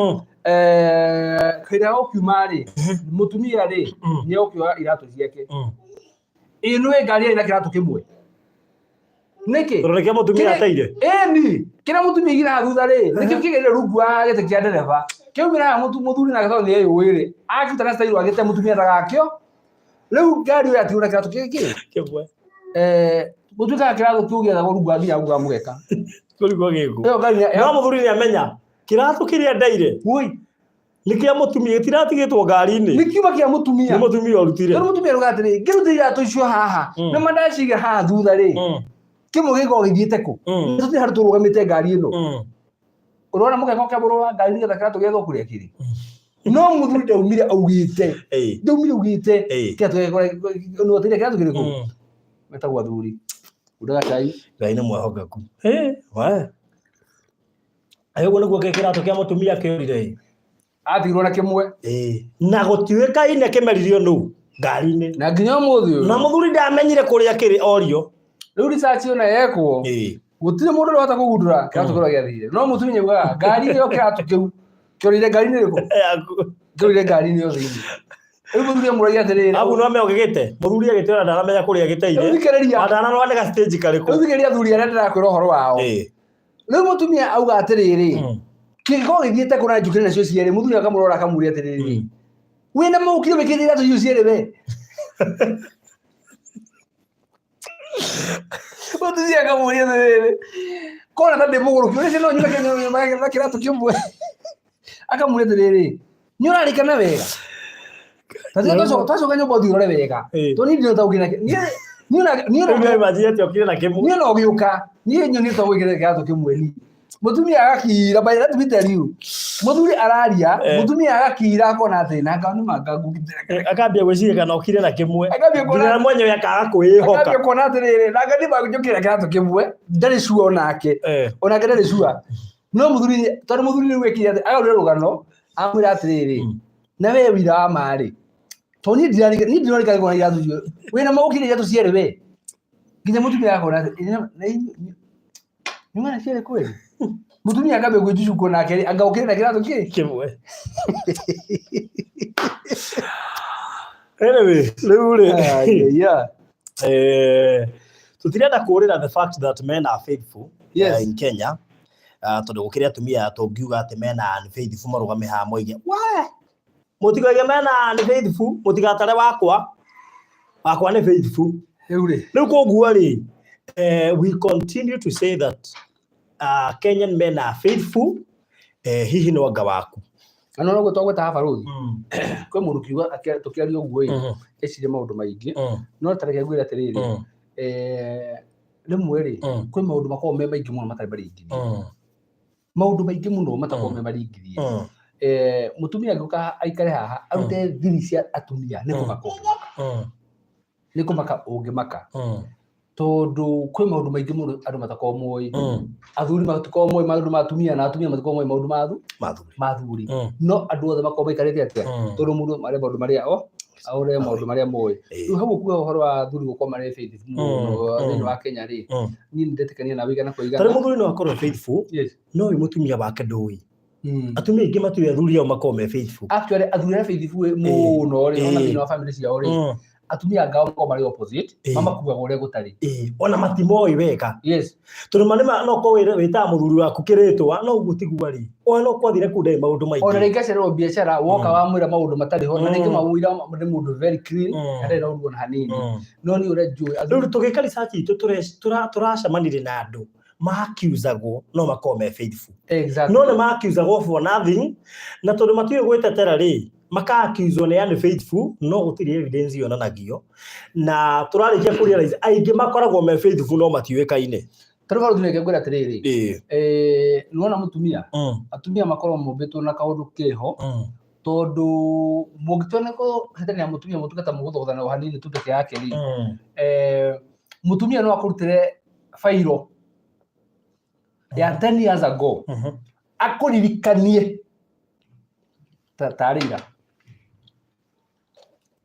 hĩndĩ ĩrĩa gũkiuma rĩ, mũtumia rĩ, nĩ egũkĩoya iratũ ciake. Ĩ nĩwe ngari yarĩ na kĩratũ kĩmwe. Nĩkĩ? Tondũ nĩkĩo mũtumia ateire. Ĩni, kĩrĩa mũtumia aigire haha thutha rĩ, nĩkĩo kĩgereire rungu wa gĩtĩ kĩa ndereba. Kĩaumĩra haha mũthuri nake tondũ nĩeyũĩ rĩ, akĩruta na style agĩte mũtumia ndagakĩo. Rĩu ngari ĩyo yatigwo na kĩratũ gĩkĩ. Kĩmwe. Gũtuĩkaga kĩratũ kĩu gĩethagwo rungu wa nginya rungu wa mũgeka. Kũrigwo gĩku. Ĩyo ngari No mũthuri nĩamenya kĩratũ kĩrĩa ndeire Woi, nĩ kĩa mũtumia, gĩtiratigĩtwo ngari-inĩ. Nĩ kiuma kĩa mũtumia. Nĩ mũtumia ũrutire. Tondũ mũtumia aruga atĩrĩ, ngĩruta iratũ icio haha, na mandaciga haha thutha rĩ, kĩmwe gĩkoragwo gĩthiĩte kũ? Tũtirĩ handũ tũrũgamĩte ngari ĩno. Ũrona mũgeka ũkĩamũrwo wa ngari nĩgetha kĩratũ gĩethwo kũrĩa kĩrĩ. No mũthuri ndaumire augĩte. Ndaumire augĩte. Kĩratũ gĩkoragwo nĩ wateire kĩratũ kĩrĩkũ? Metagwo athuri. Undaga cai. Ngai nĩ mwĩhokeku. We. Ũguo nĩguo kĩratũ kĩa mũtumia kĩũrire. Atigirwo na kĩmwe. Na gũtiũĩkaine kĩmeririo nũ ngari-inĩ. Na nginya ũmũthĩ ũyũ. Na mũthuri ndamenyire kũrĩa kĩrĩ orio. Rĩu research ĩyo yekwo. Gũtirĩ mũndũ ũrahota kũgundũra kĩratũ kĩrĩa gĩathire. No mũtumia augaga ngari ĩyo kĩratũ kĩu kĩorire ngari-inĩ ĩrĩkũ? Kĩorire ngari-inĩ ĩyo thĩinĩ. Rĩu mũthuri amũragia atĩrĩrĩ. Abu no ame ũgĩgĩte. Mũthuri agĩte ona ndaramenya kũrĩa agĩteire. Rĩu thikĩrĩria. Ona ndanarora nĩ ga stage karĩkũ. Rĩu thikĩrĩria athuri arĩa ndĩrakwĩra ũhoro wao. Rĩu mũtumia auga atĩrĩrĩ, kĩngĩkorwo gĩthiĩte kũna njũkĩre nacio cierĩ, mũthuri akamũrora akamũria atĩrĩrĩ, wĩna mũkire wĩkĩrĩte iratũ icio cierĩ we? Mũtumia akamũria atĩrĩrĩ, kona ta ndĩ mũgũrũki, ũrĩa no nyume na kĩratũ kĩmwe. Akamũria atĩrĩrĩ, nĩ ũrarĩkana wega? Ta tiga twacoka nyũmba ũthiĩ ũrore wega. Tondũ niĩ ndĩrona ta ũkĩra niĩ Rĩu nĩ imagine atĩ okire na kĩmwe. Niĩ no gĩũka, niĩ nyonire ta gwĩkĩra kĩratũ kĩmwe niĩ. Mũtumia agakira, by let me tell you. Mũthuri araria, mũtumia agakira akona atĩ na nĩ manga ngũkitĩra. Akambia gwĩciria kana okire na kĩmwe. Akambia kuona Nginya mwenyewe akaga kwĩhoka. Akambia kuona atĩrĩrĩ, na nĩ mangĩũkĩra kĩratũ kĩmwe, ndarĩ sure onake. Onake ndarĩ sure. No mũthuri, tondũ mũthuri rĩu ekire atĩ, agarũre rũgano, amwĩra atĩrĩrĩ, na we wĩra wa ma rĩ, tondũ niĩ ndirarika, niĩ ndirarika kuona iratũ icio. Wĩna magũkĩra iratũ cierĩ we. Nginya mũtumia akona atĩ, na nĩ mwana cierĩ kweli? Mũtumia akambia gwĩcucukwo nake rĩ, anga ũkĩrĩ na kĩratũ kĩ? Kĩmwe. Anyway, rĩu rĩ, tũtirenda kũũrĩra the fact that men are faithful in Kenya. Tondũ gũkĩrĩ atumia tũngiuga atĩ mena unfaithful marũgame haha moige, we, mũtikoige mena unfaithful, mũtigatare wakwa. Wakwa nĩ faithful. Rĩu rĩ. Rĩu koguo rĩ, we continue to say that Kenyan men are faithful, hihi no anga waku. Na no ũguo twagweta haha barũthi, kwĩ mũndũ kiuga tũkĩaria ũguo ĩ, eciria maũndũ maingĩ, no ta reke ngwĩre atĩrĩrĩ, Rĩmwe rĩ, kwĩ maũndũ makoragwo me maingĩ mũno matarĩ maringithie. Maũndũ maingĩ mũno matakoragwo me maringithie. Mũtumia angĩũka aikare haha arute thiri cia atumia nĩ kũmaka ũngĩmaka. Nĩ kũmaka ũngĩmaka. Tondũ kwĩ maũndũ maingĩ mũno andũ matakoragwo moĩ. Athuri matikoragwo moĩ maũndũ ma atumia na atumia matikoragwo moĩ maũndũ ma Mathuri. ma athuri. No andũ othe makoragwo maikarĩte atĩa? Tondũ mũndũ marĩa maũndũ marĩa o aũre maũndũ marĩa moĩ. Rĩu hau ũkuga ũhoro wa athuri gũkorwo marĩ faithful mũno thĩinĩ wa Kenya rĩ, niĩ nĩ ndetĩkania nawe igana kwa igana. Tarĩ mũthuri no akorwo faithful, no wĩ mũtumia wake ndũĩ. Atumia aingĩ matiũĩ athuri ao makorwo me faithful. Actually athuri arĩa faithful mũno rĩ, ona thĩinĩ wa family ciao rĩ, atumia anga ao makoragwo marĩ opposite, mamakuaga ũrĩa gũtarĩ. Ona matimoĩ wega. Tondũ ma nĩma no korwo wĩtaga mũthuri waku kĩrĩtwa, no ũguo tiguo arĩ. Ona no kwathire kũu ndarĩ maũndũ maingĩ. Ona rĩngĩ acererwo biacara, woka wamwĩra maũndũ matarĩ ho, na rĩngĩ mamwĩra nĩ mũndũ very clean, na ndarĩ na ũru ona hanini. No niĩ ũrĩa njũĩ, athuri Rĩu tũgĩka research itũ tũracemanirie na andũ ma-accusagwo no makorwo me faithful. No nĩ ma-accusagwo for nothing, na tondũ matiũĩ gwĩtetera rĩ, maka-accuswo nĩ unfaithful, no gũtirĩ evidence yonanagio. Na tũrarĩkia kũ realize aingĩ makoragwo me faithful no matiũĩkaine. Ta rĩu Barũthi reke ngwĩre atĩrĩrĩ, nĩwona mũtumia, atumia makoragwo mombĩtwo na kaũndũ keho, tondũ mũngĩtua nĩ kũhĩtania na mũtumia mũtuĩke ta mũgũthogothana o hanini tu peke yake rĩ, mũtumia no akũrutĩre bairo ya 10 years ago, akũririkanie tarĩ ira.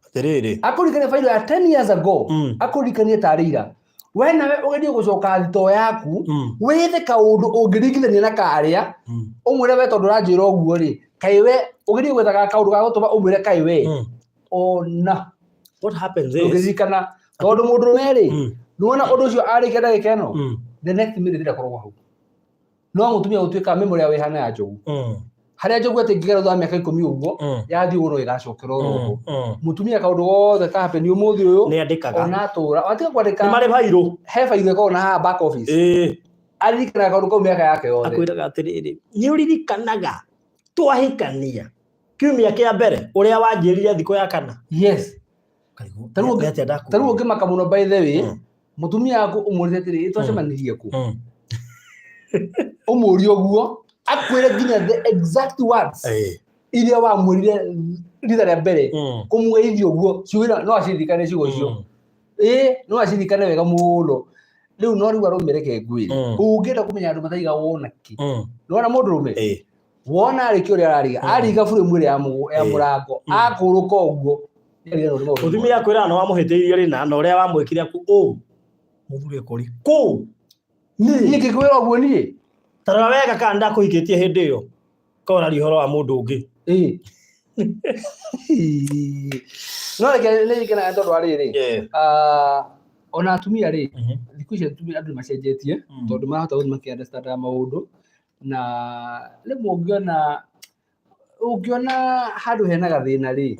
Atĩrĩrĩ. Akũririkanie bairo ya 10 years ago, akũririkanie tarĩ ira. We nawe ũgerie gũcoka thitoo yaku, wĩthe kaũndũ ũngĩringithania na karĩa, ũmwĩre we tondũ ũranjĩra ũguo rĩ, kaĩ we ũgerie gwethaga kaũndũ ga gũtũma ũmwĩre kaĩ we ona What happens is ũngĩririkana tondũ mũndũrũme rĩ, nĩwona ũndũ ũcio arĩkia ndagĩka ĩno, the next minute ndakoragwo hau. No mũtumia gũtuĩka memory yao ĩhana ya njogu. Harĩa njogu atĩ ĩngĩgera thutha wa mĩaka 10 ũguo, yathiĩ ũguo no ĩgacokera oro ũguo. Mũtumia kaũndũ gothe ka happen ũmũthĩ ũyũ, Nĩ andĩkaga. ona atũra, atiga kwandĩka. Nĩ marĩ bairũ. He bairũ ĩkoragwo na haha back office. Aririkanaga kaũndũ kau mĩaka yake yothe. Akwĩraga atĩrĩrĩ, nĩ ũririkanaga twahikania kiumia kĩa mbere ũrĩa wanjĩrire thikũ ya kana. Yes. Karigũ, Ta rĩu nĩ atĩa ta rĩu ndakũria? ũngĩmaka mũno by the way, mũtumia waku ũmũrĩte atĩrĩ, "Ĩ, twacemanirie kũ?" Ũmũrie ũguo, akwĩre nginya the exact words iria wamwĩrire rita rĩa mbere kũmũgeithia ũguo, ciugo iria no aciririkane ciugo icio. Ĩ, no aciririkane wega mũno. Rĩu no rĩu arũme reke ngwĩre, ũngĩenda kũmenya andũ mataiga wona kĩ? Nĩwona mũndũrũme? Wona arĩkia ũrĩa ararĩga, aringa buremu ĩrĩa ya mũrango, akũrũka ũguo, nĩariganĩrwo nĩ maũndũ Mũtumia mothe. akwĩraga nĩ wamũhĩtĩirie rĩna na ũrĩa wamwĩkire aku ũ. Mũthuri ekũri kũ? Niĩ ngĩkwĩra ũguo niĩ? Ta rora wega kana ndakũhikĩtie hĩndĩ ĩyo. Korwo ũraria ũhoro wa mũndũ ũngĩ. No reke nĩ ngenaga tondũ wa rĩrĩ, ona atumia rĩ, thikũ ici atumia andũ nĩ macenjetie, tondũ marahota gũthiĩ makĩ understand maũndũ, na rĩmwe ũngĩona handũ hena gathĩna rĩ,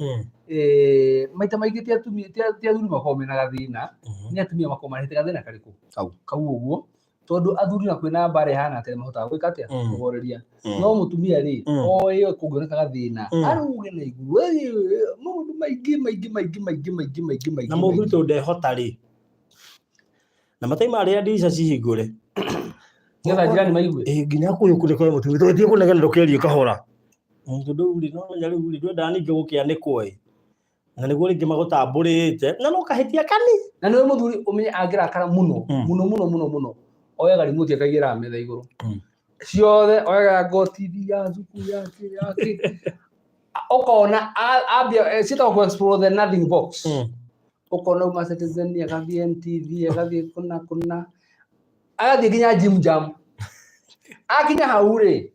maita maingĩ ti atumia, ti athuri makoragwo mena gathĩna, nĩ atumia makoragwo marehete gathĩna karĩkũ? Kau. Kau ũguo, tondũ athuri na kwĩna mbara ĩhana atĩa mahotaga gwĩka atĩa? Kũhoreria. No mũtumia rĩ, oĩ kũngĩoneka gathĩna, aruge na igũrũ, maũndũ maingĩ maingĩ maingĩ maingĩ maingĩ maingĩ maingĩ Na mũthuri maingĩ. tondũ ndehota rĩ, na mataima arĩa ndirica cihingũre. Nĩgetha jirani maigue. Nginya kũyũ kũrĩ kwa mũtumia, tondũ tiga kũnegena ndũkerie kahora. Tondũ rĩu rĩ, no menya rĩu rĩ, ndwendaga ningĩ gũkĩanĩkwo ĩ. Na nĩguo rĩngĩ magũtambũrĩte, na no kahĩtia kani. Na nĩwe mũthuri ũmenye angĩrakara mũno, mũno mũno mũno mũno, oyaga remote akaigĩra metha igũrũ. Ciothe oyaga ya Go TV, ya Zuku, ya kĩ, ya kĩ. Ũkona ambia ciĩtagwo kũ explore the nothing box. Ũkona uma Citizen, agathiĩ NTV, agathiĩ kũna kũna, agathiĩ nginya Jim Jam. Akinya hau rĩ,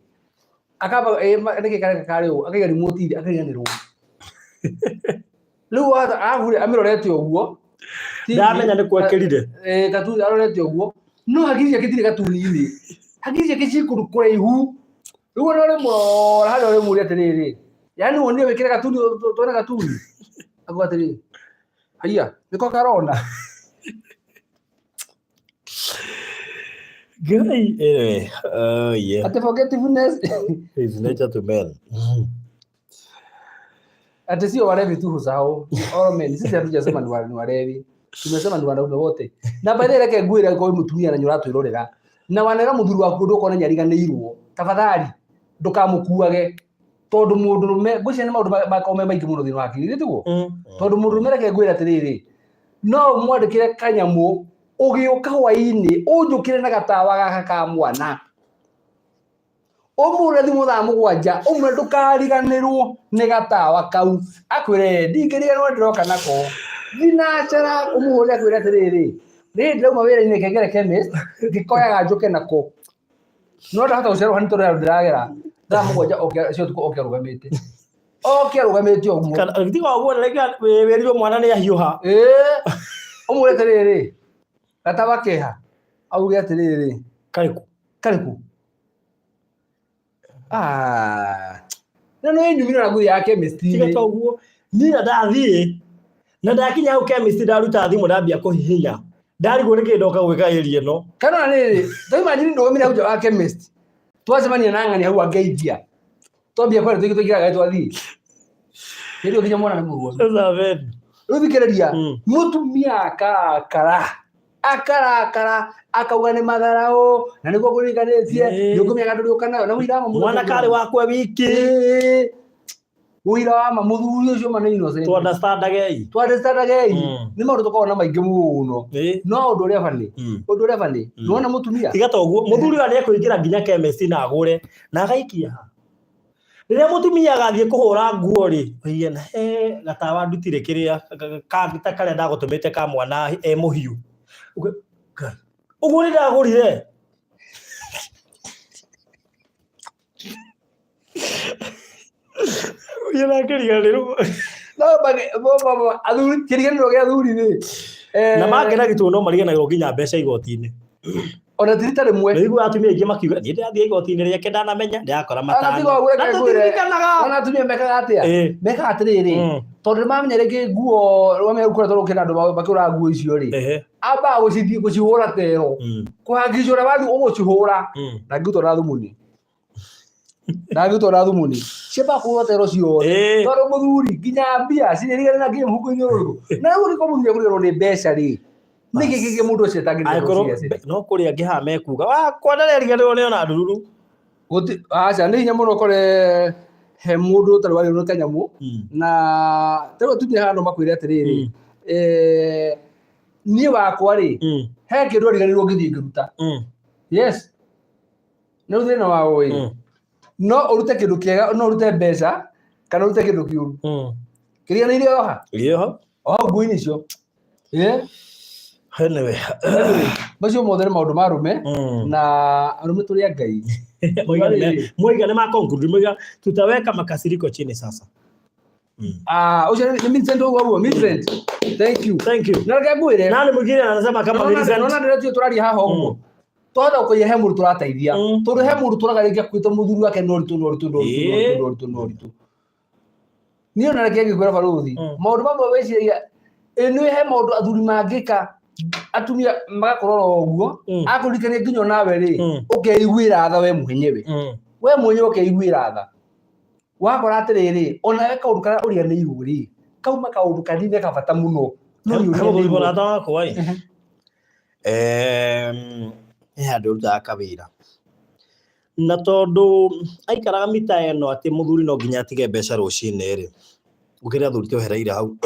akamba nĩkĩ kareka karĩ ũũ, akaiga remote thĩ, akariganĩrwo. Rĩu arabu rĩ, amĩrorete ũguo. TV, Ndamenya nĩ kwekĩrire. Katuni arorete ũguo, no hakiri ciake itirĩ katuni-inĩ. Hakiri ciake ciĩ kũndũ kũraihu. Rĩu ona ũrĩmũrora harĩa ũrĩmũria atĩrĩrĩ, yaani wonire wĩkĩre katuni tuone katuni? Akuga atĩrĩrĩ, haiya, nĩko karona. Ngai, anyway, oh yeah. Ati forgetfulness Is nature to men. Ati sio walevi tu husahau. All men, sisi hatujasema ni walevi. Tumesema ni wanaume wote. Na by the way, reke ngwĩre kwa mũtumia na nĩũratwĩrorera. Na wanera mũthuri waku ũndũ ũkona nĩariganĩirwo. Tafadhali ndũkamũkuage tondũ mũndũrũme ngwĩciria nĩ maũndũ makoragwo me maingĩ mũno thĩinĩ wa hakiri githĩ tiguo? Tondũ mũndũrũme reke ngwĩre atĩrĩrĩ, no ũmwandĩkĩre kanyamũ ũgĩũka hwainĩ ũnjũkĩre na gatawa gaka ka mwana ũmũre thimũ thaa 7 ũmwe ndũkariganĩrwo nĩ gatawa kau akwĩre ndingĩriganĩrwo ndĩroka nako thinacara ũmũhũre akwĩre atĩrĩrĩ rĩrĩ ndĩrauma wĩra-inĩ kengere chemist ngĩkoyaga njũke nako no ndahota gũcererwo hanini tondũ handũ ndĩragera thaa 7 oke cia ũtukũ oke arũgamĩte oke arũgamĩte ũguo. Kana tiga ũguo rĩngĩ wĩrirwo mwana nĩ ahiũha. Ĩĩ ũmũre atĩrĩrĩ gatawa keha auge atĩrĩrĩ karĩkũ karĩkũ. Ah, na no nyumire na nguo ya chemist. Tiga ta ũguo niĩ na ndathiĩ na ndakinya hau chemist ndaruta thimũ ndambia kũhihinya ndarigwo nĩkĩ ndoka gwĩka area ĩno. Kana na rĩrĩ ta imagine ndũgamire hau nja wa chemist twacemania na ng'ani hau angeithia twambia kwaria tũingĩ tũingĩra gari twathiĩ hĩndĩ ĩyo nginya mwana nĩ mũrwaru. Sasa Ben. Rĩu thikĩrĩria mũtumia akarakara akarakara akauga nĩ matharaũ na nĩguo ngũririkanĩtie nĩ ũkũmenyaga ndũrĩ ũka nayo na ũira wa ma mũthuri Mwana karĩ wakwe wiki. Ũira wa ma mũthuri ũcio ma nĩ innocent. Tu understandagei. Tu understandagei. Nĩ maũndũ tũkoragwo na maingĩ mũno. No ũndũ ũrĩa bani ũndũ ũrĩa bani nĩwona mũtumia Tiga ta ũguo mũthuri ũyũ nĩekũingĩra nginya chemist na agũre na agaikia ha. Rĩrĩa mũtumia agathiĩ kũhũra nguo rĩ, oige na he gatawa ndutire kĩrĩa ta karĩa ndagũtũmĩte ka mwana e mũhiũ. Uge, Ngai, ũguo nĩ ndagũrire. Ũrĩa nakĩriganĩrwo. No athuri kĩriganĩro gĩa athuri rĩ. Na makenagĩtwo no mariganagĩrwo nginya mbeca igoti-inĩ. Ona ti rita rĩmwe. Nĩiguaga atumia aingĩ makiuga niĩ ndĩrathiĩ igoti-inĩ rĩake ndanamenya ndĩrakora Ona matano. tiga ũguo Na reke ngwĩre. tũtiririkanaga. Ona atumia mekaga atĩa? Mekaga atĩrĩrĩ, tondũ nĩmamenya rĩngĩ nguo wamenya kũrĩa tondũ kwĩna andũ makĩgũraga nguo icio rĩ, ambaga gũcithiĩ gũcihũra tero. Kũhangica ũrĩa wathiĩ ũgũcihũra na ngĩrutwo na thumuni. Na ngĩrutwo na thumuni. Ciambaga kũhũrwo tero ciothe. Tondũ mũthuri nginya mbia cirĩriganĩra nginya mũhuko-inĩ ũrĩkũ. Na rĩu ũngĩkorwo mũthuri akũriganĩrwo nĩ mbeca rĩ, nĩkĩ kĩngĩ mũndũ ũcio atangĩriganĩrwo Angĩkorwo seriously? no kũrĩ angĩ haha mekuga wakwa ndareriganĩrwo nĩ ona ndururu. Gũti, aca nĩ hinya mũno ũkore he mũndũ ũtarĩ warĩrwo nĩ kanyamũ na ta rĩu atumia haha no makwĩre atĩrĩrĩ, niĩ wakwa rĩ he kĩndũ ariganĩirwo ngĩthiĩ ngĩruta. Yes, nĩ rĩu thĩna wao ĩ no ũrute kĩndũ kĩega no ũrute mbeca kana ũrute kĩndũ kĩũru kĩriganĩire oha Ĩho. o hau nguo-inĩ icio. Anyway. Anyway, macio mothe nĩ maũndũ ma arũme na arũme tũrĩ a Ngai. Moiga nĩ ma conclude moiga tutaweka makasiriko chini sasa. Ah, ũcio nĩ Millicent ũguo ũguo Millicent. Thank you. Thank you. Na reke ngwĩre. Nani mwingine anasema kama Millicent. Nona ndĩretio tũraria haha ũguo. Twahota gũkũria he mũndũ tũrateithia. Tondũ he mũndũ tũraga rĩngĩ akuĩte mũthuri wake na ũritũ na ũritũ na ũritũ na ũritũ na ũritũ. Niĩ ona reke ngĩkwĩra barũthi. Maũndũ mamwe wĩciragia ĩ nĩ he maũndũ athuri mangĩka atumia magakorwo oro ũguo akũririkania nginya onawe rĩ ũkeiguĩra tha we mwenyewe. We mwenyewe ũkeiguĩra tha. Wakora atĩrĩrĩ onawe kaũndũ karĩa ũriganĩirwo rĩ kauma kaũndũ kanini ka bata mũno. No nĩ He mũthuri ũriganĩirwo. mũrata wakwa ĩ. He handũ ũrutaga kawĩra. Na tondũ aikaraga mita ĩno atĩ mũthuri no nginya atige mbeca rũcinĩ rĩ, gũkĩrĩ athuri twehereire hau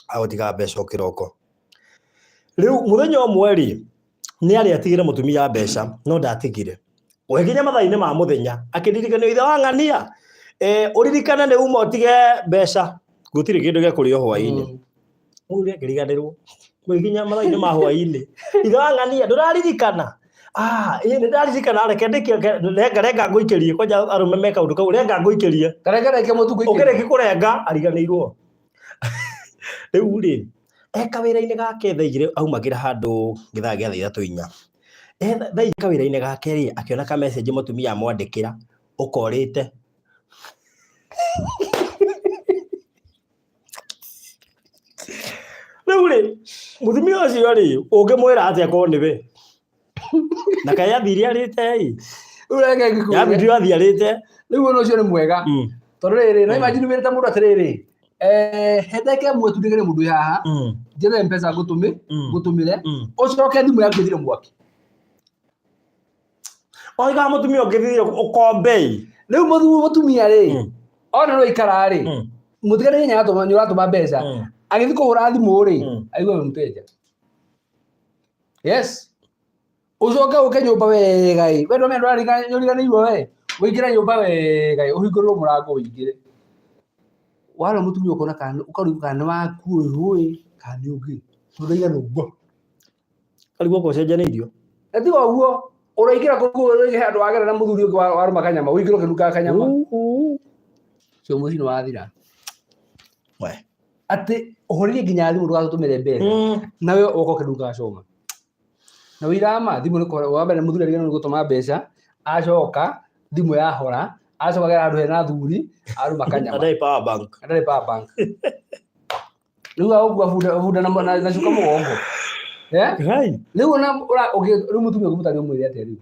agũtigaga mbeca o kĩroko. Rĩu mũthenya ũmwe rĩ, nĩ arĩ atigĩre mũtumia mbeca no ndatigire. Gũgĩkinya mathaa-inĩ ma mũthenya akĩririkanio ithe wa ng'ania, ũririkane nĩ uma ũtige mbeca, gũtirĩ kĩndũ gĩa kũrĩo hwaĩ-inĩ. Mũthuri akĩriganĩrwo. Gũgĩkinya mathaa-inĩ ma hwaĩ-inĩ, ithe wa ng'ania ndũraririkana? Ah, ĩĩ nĩ ndaririkana reke ndĩkie renga renga ngũikĩrie kwanja arũme me kaũndũ kau renga ngũikĩrie. Karenga reke mũtu ngũikĩrie. Ũkĩrĩkia kũrenga ariganĩirwo. Rĩu rĩ, e kawĩra-inĩ gake thaa igĩrĩ aumagĩra handũ gĩthaa gĩa thaa ithatũ inya. E thaa igĩrĩ kawĩra-inĩ gake rĩ, akĩona ka message mũtumia amwandĩkĩra, ũkorĩte. Rĩu rĩ, mũtumia ũcio rĩ, ũngĩmwĩra atĩa korwo nĩwe? Na kaĩ athire arĩte ĩ? Rĩu reke ngĩkwĩre. Yambindire athiĩ arĩte. Rĩu ũndũ ũcio nĩ mwega. Tondũ rĩrĩ, no imagine wĩrĩte mũndũ atĩrĩrĩ, he ndagĩka ĩmwe tu ndĩgĩre mũndũ wĩ haha, Njethe mpesa ngũtũmĩ ngũtũmĩre ũcoke thimũ yaku ĩthire mwaki. Oigaga mũtumia ũngĩthire ũkombe. Rĩu mũthuri mũtumia rĩ, ona no ikara rĩ, mũtiganĩrie nĩ ũratũma mbeca, agĩthiĩ kũhũra thimũ rĩ, aigua we mteja. Yes. Ũcoke ũke nyũmba wega ĩ. We ndũramenya nĩũriganĩirwo we. Ũingĩre nyũmba wega ĩ, ũhingũrĩrwo mũrango ũingĩre. Warora mũtumia ũkona kana ũkarigwo kana nĩ waku ũyũ ĩ, kana nĩ ũngĩ. Tondũ ndaigana ũguo. Karigwo ko ũcenjanĩirio. Na tiga ũguo, ũraingĩra kũu he handũ wagera na mũthuri ũngĩ warũma kanyama, ũingĩre ũkĩnungaga kanyama. Ũcio mũciĩ nĩ wathira. We. Atĩ ũhorire nginya thimũ ndũgatũtũmĩre mbeca. Nawe ũgoka ũkĩnungaga coma. Na ũira ma thimũ nĩ kũhora, wa mbere mũthuri ariganĩrwo nĩ gũtũma mbeca, acoka thimũ yahora, acoka agera handũ hena athuri, arũma kanyama. Ndarĩ power bank. Ndarĩ power bank. Rĩu agũkua bunda bunda na cuka mũgongo. Eh? Ngai. Rĩu ona rĩu mũtumia ũngĩmũtarĩria ũmwĩre atĩa rĩu?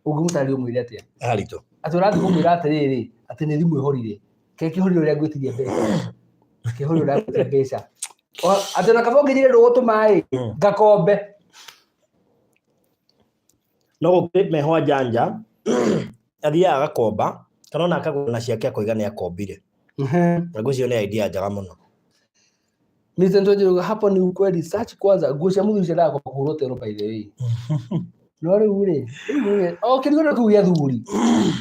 Ũngĩmũtarĩria ũmwĩre atĩa? Haritũ. Atĩ ũrathiĩ kũmwĩra atĩrĩrĩ, atĩ nĩ thimũ ĩhorire. Ke kĩhorire ũrĩa ngwĩtirie mbeca. Kĩhorire ũrĩa ngwĩtirie mbeca. Atĩ ona kaba ũngĩnjĩre ndũgũtũma ĩ, ngakombe. No gũkĩrĩ mehwa njanja, athiaga agakomba, kana ona akagũra na ciake akoiga nĩ akombire. Na ngwĩciria nĩ idea njega mũno. Mr. Njojo hapo ni ukweli search kwanza nguo cia mũthuri ciendaga kũhũrwo tero by the way. No rĩu rĩ, rĩu rĩ, o kĩrigo nĩ kĩu gĩa thuri.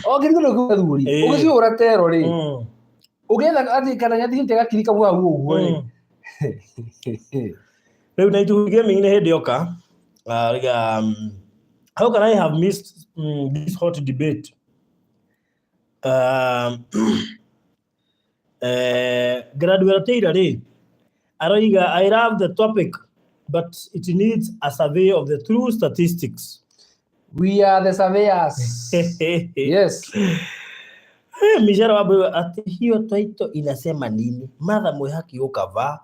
O kĩrigo nĩ kĩu gĩa thuri. Ũgĩcihũra tero rĩ, ũgĩetha atĩ kana nyathinte gakiri kamwe hau ũguo rĩ. Rĩu na Ithugu Gaming nĩ hĩndĩ yoka. How can I have missed this hot debate? Graduate Taylor rĩ, aroiga I love the topic but it needs a survey of the true statistics. We are the surveyors. Yes. Michelle Wambui ati hiyo title inasema nini? Martha Mwihaki ukavaa.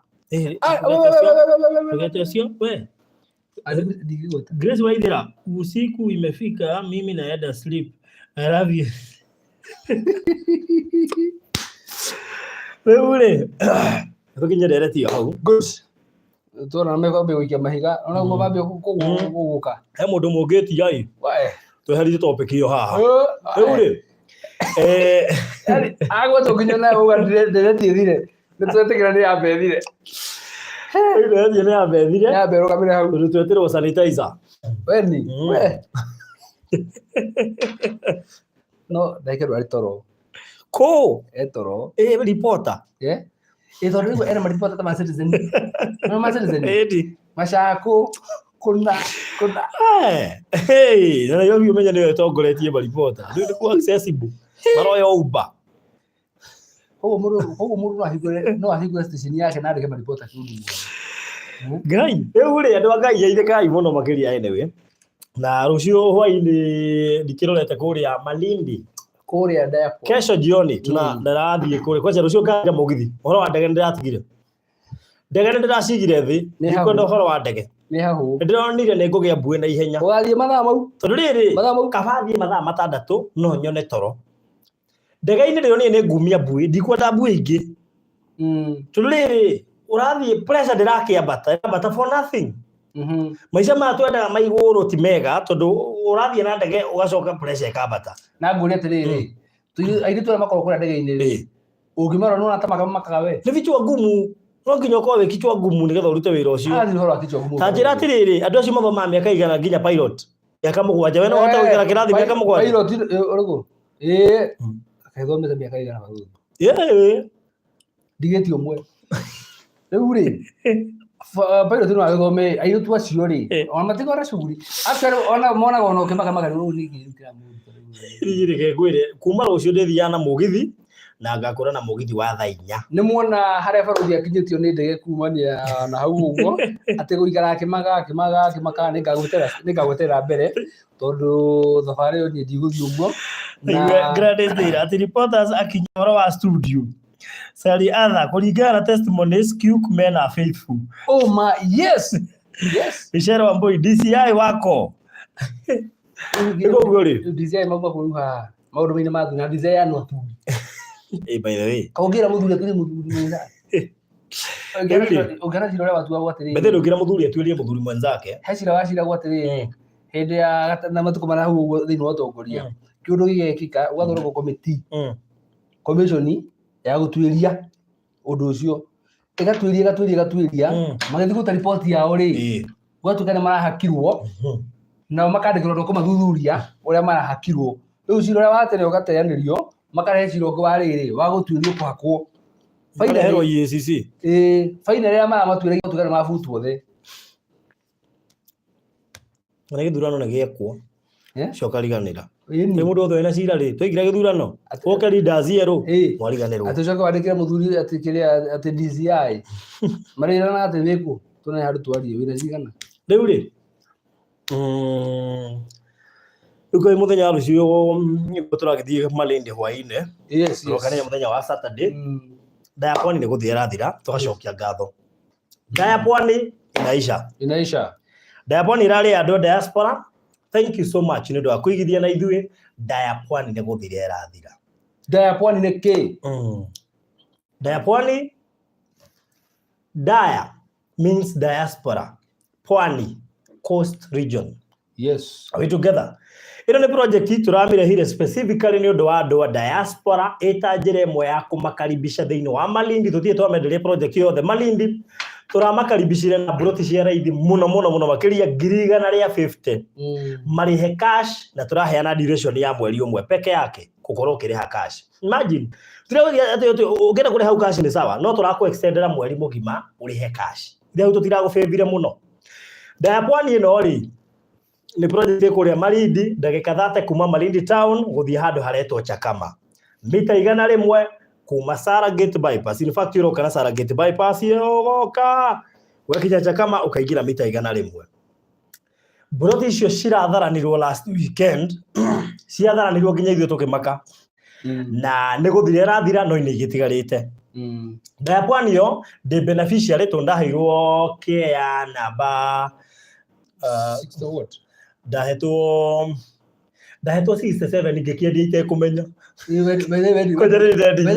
Ah, we, we, we, we, we, we, we. Tugete ũcio we. Ndigigweta. Grace Waithira, usiku imefika, mimi naenda sleep. I love you. Rĩu rĩ, tũkinye ndereti ĩyo hau. Good. Tuona mekwambia gũikia mahiga, ona guo mambia kũgũka. He mũndũ mũngĩtia ĩ, Wae. tweherie topic ĩyo haha. Rĩu rĩ, Agwetwo nginya nawe uga ndereti ĩthire. Nĩ twetĩkĩra nĩ yambe ĩthire. Rĩu ndereti nĩ yambe ĩthire. Nĩ yambe ĩrũgamĩre hau. Tondũ twetĩrwo sanitizer. Weni. We. No ndagĩka ndwarĩ toro. Kũ? E toro. Ĩ reporter. Yeah. Ĩ tondũ rĩu ena maribota ta ma Citizen. No ma Citizen. Ĩndi. Macakũ kuna kuna. Hey, na Nairobi ũmenye nĩyo ĩtongoretie maribota. Rĩu nĩkuo accessible. Maroya Uber. Koguo mũndũ no ahingũre station yake na andĩke maribota kĩũndũ guothe. Ngai, rĩu rĩ andũ a Ngai geithĩkai mũno makĩria anyway. Na rũciũ hwainĩ ndikĩrorete kũrĩa Malindi. Kũrĩa Diaport. Kesho jioni tuna ndĩrathiĩ kũrĩa kwanja rũciũ nganja mũgithi. Ũhoro wa ndege nĩndĩratigire. Ndege nĩndĩracigire thĩ. Nĩ hau. Ndikwenda ũhoro wa ndege. Nĩ hau. Nĩndĩronire nĩ ngũgĩa mbuĩ na ihenya. Ũgathiĩ mathaa mau. Tondũ rĩrĩ, Mathaa mau. kaba thiĩ mathaa matandatũ no nyone toro. Ndege-inĩ ndĩronire nĩ ngumia mbuĩ, ndikwenda mbuĩ ingĩ. Tondũ rĩrĩ, ũrathiĩ pressure ndĩrakĩambata, ĩrambata for nothing. Maica maya twendaga ma igũrũ ti mega tondũ ũrathiĩ na ndege ũgacoka pressure ĩkambata. Na ngũrie atĩrĩrĩ, airĩtu arĩa makoragwo kũrĩa ndege-inĩ rĩ, ũngĩmarora nĩwona ta makaga we? Nĩ vichwa ngumu. No nginya ũkorwo wĩ kichwa ngumu nĩgetha ũrute wĩra ũcio. Arathiĩ ũhoro wa kichwa ngumu. Ta njĩra atĩrĩrĩ, andũ acio mathomaga mĩaka igana nginya pilot. Mĩaka mũgwanja. We no ũhote gũikara kĩrathi mĩaka mũgwanja? Pilot ũrĩkũ? Ĩĩ. Akathomete mĩaka igana barũthi. Ĩĩ. Ndigĩtie ũmwe. Rĩu rĩ, pilot no agĩthome airĩtu acio rĩ, ona matikoragwo na shughuli. Actually ona monaga ona ũkĩmaka maka rĩu nĩ kĩĩ kĩramũruta rĩu. Niĩ reke ngwĩre, kuma rũciũ ndĩthiaga na mũgithi na ngakũra na mũgithi wa thaa inya. Nĩ muona harĩa barũthi akinyĩtio nĩ ndege kumania na hau ũguo, atĩ gũikara akĩmaka akĩmaka akĩmaka nĩngagweterera mbere tondũ thabarĩ ĩyo niĩ ndigũthiĩ ũguo. Na Gladys Taylor atĩ reporters akinya ũhoro wa studio. Sally Arthur kũringana na testimonies Kyuk men are faithful. Oh my, yes. Yes. Michelle Wambui DCI wako. Nĩguo ũguo rĩ. DCI mauma kũu haha maũndũ-inĩ ma athuri na DCI ya no athuri. By the way. Kaũngĩra mũthuri atwĩre mũthuri mwega. Rĩu-rĩ. Ũngĩona cira ũrĩa watuagwo atĩrĩrĩ, Mbete ndũngĩra mũthuri atuĩrie mũthuri mwenzake. He cira waciragwo atĩrĩrĩ, hĩndĩ ya na matukũ marĩa hau ũguo thĩinĩ wa ũtongoria, kĩũndũ gĩgekĩka, gũgathondekwo komiti, commission ya gũtuĩria ũndũ ũcio, ĩgatuĩria, ĩgatuĩria, ĩgatuĩria, magĩthiĩ kũruta riboti yao rĩ, gũgatuĩka nĩ marahakirwo, nao makandĩkĩrwo andũ a kũmathuthuria ũrĩa marahakirwo. Rĩu cira ũrĩa wa tene ũgateanĩrio, makarehe cira ũngĩ wa rĩrĩ, wa gũtuĩrio kũhakwo. Makareherwo EACC. Ĩĩ, faina ĩrĩa maramatuĩra gũtuĩka nĩ mabutwo othe. Na gĩthurano nĩ gĩekwo. Eh? Coka riganĩra. Ĩni. Nĩ mũndũ wothe wĩna cira rĩ, twaingĩra gĩthurano, woke leaders erũ, mwariganĩrwo. Atĩ ũcoke wandĩkĩre mũthuri atĩ kĩrĩa, atĩ DCI marĩrana atĩ wĩkũ, tuone handũ twarie wĩna cigana. Rĩu rĩ, rĩu kwĩ mũthenya wa rũciũ nĩguo tũragĩthiĩ Malindi hwaĩ-inĩ. Tũrokanĩria mũthenya wa Saturday. Ndaya Pwani nĩ gũthiĩ ĩrathira, tũgacokia ngatho. Ndaya Pwani inaisha. Inaisha. Ndaya Pwani ĩrarĩ ya andũ a diaspora. Thank you so much nĩ ũndũ wa kũigithia na ithuĩ. Ndaya Pwani nĩ gũthira ĩrathira. Ndaya Pwani nĩ kĩ? Ndaya Pwani, Ndaya means diaspora, Pwani, coast region. Are we together? Ĩno nĩ project tũramĩrehire specifically nĩ ũndũ wa andũ a diaspora ĩta njĩra ĩmwe ya kũmakaribisha thĩinĩ wa Malindi. Tũtirĩ twamenderia project yothe Malindi, tũramakaribishire na mburoti cia raithi mũno mũno mũno makĩria 150,000. Marĩhe cash na tũraheana duration ya mweri ũmwe peke yake gũkorwo ũkĩrĩha cash. Imagine, tũrĩa atĩ ũngĩenda kũrĩha hau cash nĩ sawa, no tũrakũ extendera mweri mũgima ũrĩhe cash. Ithe tũtiragũbĩbire mũno. Ndaya Pwani ĩno rĩ, nĩ project ĩ kũrĩa Malindi, ndagĩka 30 kuma Malindi town gũthiĩ handũ haretwo Chakama. Mita 100 kuma Sara Gate bypass. In fact, ũroka na Sara Gate bypass ũgoka ũgakinya Chakama ũkaingĩra mita 100. Mburoti icio ciratharanirwo last weekend, ciatharanirwo nginya ithuĩ tũkĩmaka. Na nĩ gũthira ĩrathira no inĩ igĩtigarĩte. Ndaya Pwani yo ndĩ beneficiary tondũ ndaheirwo kĩa namba Sixty what? Ndahetwo 67 ngĩkĩendia itekũmenya. Kwanja rĩrĩ ndendirie.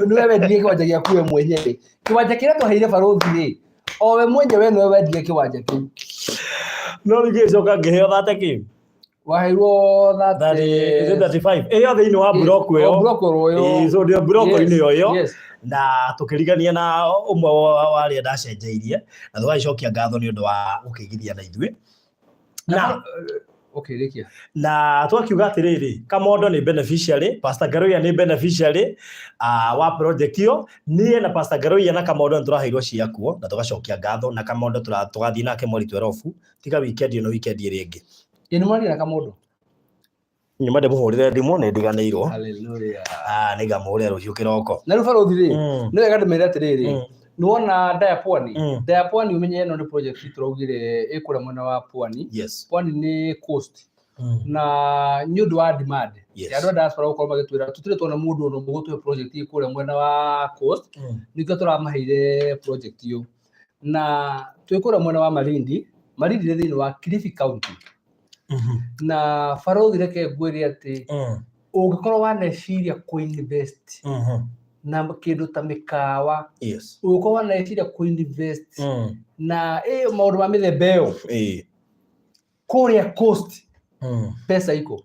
Nĩwe wendirie kĩwanja gĩaku we mwenyewe. Kĩwanja kĩrĩa twaheire barũthi rĩ, o we mwenyewe nĩwe wendirie kĩwanja kĩu. No rĩu ngĩcoka ngĩheo thate kĩ? Waheirwo Is it 35? Ĩyo thĩinĩ wa block ĩyo. Block ĩyo. Ĩĩ, so ndĩ block-inĩ ĩyo ĩyo. Yes. Na tũkĩrigania na ũmwe wa arĩa ndacenjeirie na tũgagĩcokia ngatho nĩ ũndũ wa gũkĩigithia na ithuĩ. Na Okay, rĩkia. Na twakiuga atĩrĩrĩ, Kamondo nĩ beneficiary, Pastor Ngaruiya nĩ beneficiary wa project ĩyo. Niĩ na Pastor Ngaruiya na Kamondo nĩ tũraheirwo ciakuo na tũgacokia ngatho, na Kamondo tũgathiĩ nake mweri 12, tiga weekend ĩno, weekend ĩrĩa ĩngĩ. Ĩ nĩ mwaria na Kamondo? Nyuma ndĩmũhũrĩre thimũ nĩ ndiganĩirwo. Hallelujah. Nĩ ngamũhũrĩra rũciũ kĩroko. Na rĩu barũthi rĩ, nĩ wega ndĩmere atĩrĩrĩ, nĩwona Ndaya Pwani? Ndaya Pwani ũmenye ĩno nĩ project tũraugire ĩkũrĩa mwena wa Pwani. Pwani nĩ coast. Na nĩ ũndũ wa demand ya andũ a diaspora gũkorwo magĩtwĩra tũtirĩ tuona mũndũ ona ũmwe gũtũhe project ĩ kũrĩa mwena wa coast, nĩkĩo tũramaheire project ĩyo. Na twĩ kũrĩa mwena wa Malindi, Malindi nĩ thĩinĩ wa Kilifi County. Na barũthi reke ngwĩre atĩ ũngĩkorwo waneciria kũ-invest na kĩndũ ta mĩkawa, ũngĩkorwo waneciria kũ-invest na maũndũ ma mĩthemba ĩyo, kũrĩa coast mbeca iko.